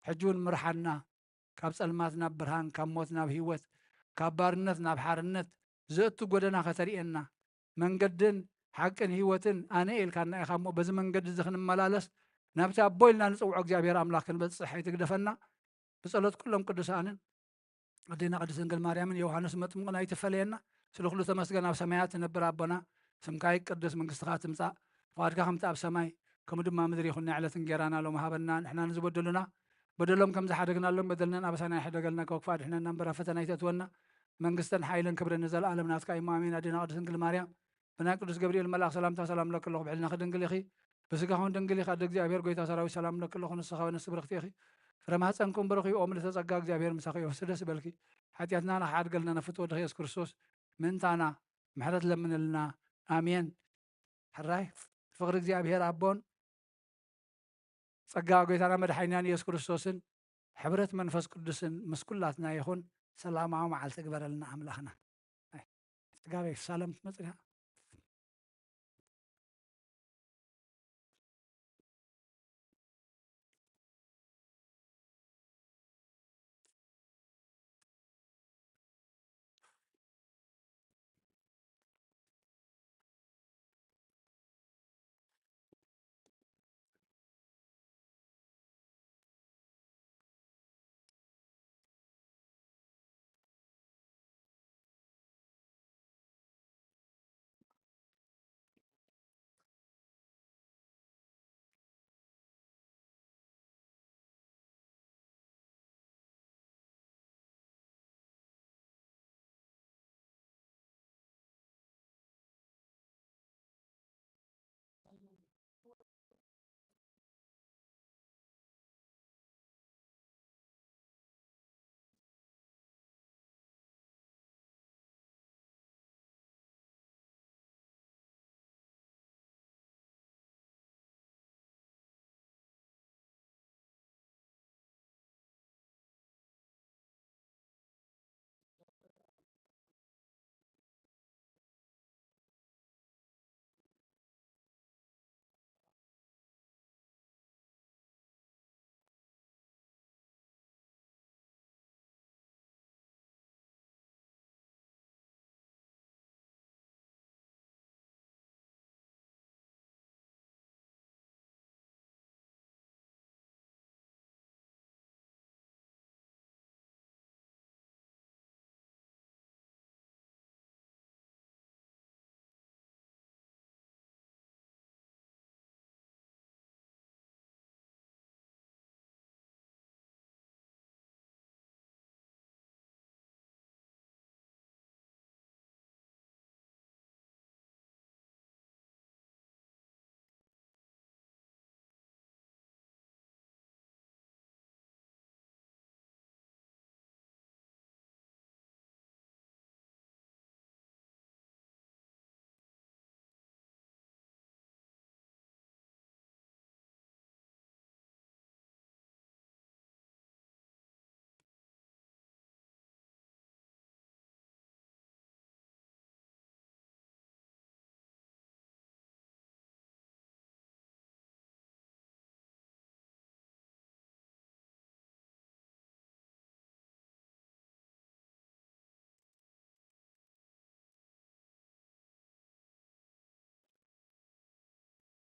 ሕጂ እውን ምርሓና፣ ካብ ጸልማት ናብ ብርሃን፣ ካብ ሞት ናብ ህይወት፣ ካብ ባርነት ናብ ሓርነት ዘእቱ ጎደና ከተርእየና፣ መንገድን ሓቅን ህይወትን ኣነ ኢልካና ኢኻ እሞ፣ በዚ መንገዲ እዚ ክንመላለስ፣ ናብቲ ኣቦ ኢልና ንጽውዖ እግዚኣብሔር ኣምላኽ ክንበጽሕ ኣይትግደፈና። ብጸሎት ኩሎም ቅዱሳንን ኣዴና ቅድስት ድንግል ማርያምን ዮሃንስ መጥምቅን ኣይትፈለየና። ስለ ኩሉ ተመስገን። ኣብ ሰማያት ትነብር ኣቦና፣ ስምካ ይቀደስ፣ መንግስትኻ ትምጻእ፣ ፍቓድካ ከምቲ ኣብ ሰማይ ከምኡ ድማ ምድሪ ይኹን። ናይ ዕለት እንጌራና ሎም ሃበና። ንሕና ንዝበደሉና በደሎም ከም ዝሓደግናሎም በደልናን ኣበሳና ይሕደገልና፣ ካብ ክፉእ ኣድሕነና እምበር ኣብ ፈተና ኣይተእትወና። መንግስትን ሓይልን ክብርን ንዘለኣለም ናትካ እዩ። ኣሜን። ኣዴና ቅድስት ድንግል ማርያም፣ ብናይ ቅዱስ ገብርኤል መልኣኽ ሰላምታ ሰላም ለኪ ኣለኹ፣ ብሕልናኺ ድንግል ኢኺ፣ ብስጋኹን ድንግል ኢኻ። ኣደ እግዚኣብሔር ጎይታ ሰራዊት ሰላም ለኪ ኣለኹ፣ ንስኻ ወይነስ ብርኽቲ ኢኺ፣ ፍረ ማህፀንኩም ብሩኽ እዩ። ኦ ምልዕተ ጸጋ እግዚኣብሔር ምሳኺ እዩ፣ ደስ ይበልኪ። ሓጢኣትና ንኽሓድገልና ነፍቶ ወድኺ የሱስ ክርስቶስ ምእንታና ምሕረት ለምንልና። ኣሜን። ሕራይ ፍቕሪ እግዚኣብሔር ኣቦን ጸጋ ጎይታና መድሓኒናን የሱስ ክርስቶስን ሕብረት መንፈስ ቅዱስን ምስ ኩላትና ይኹን። ሰላማዊ መዓልቲ ግበረልና ኣምላኽና። ኣይ፣ ጽጋበይ ሳለም ትመጽእ ዲኻ?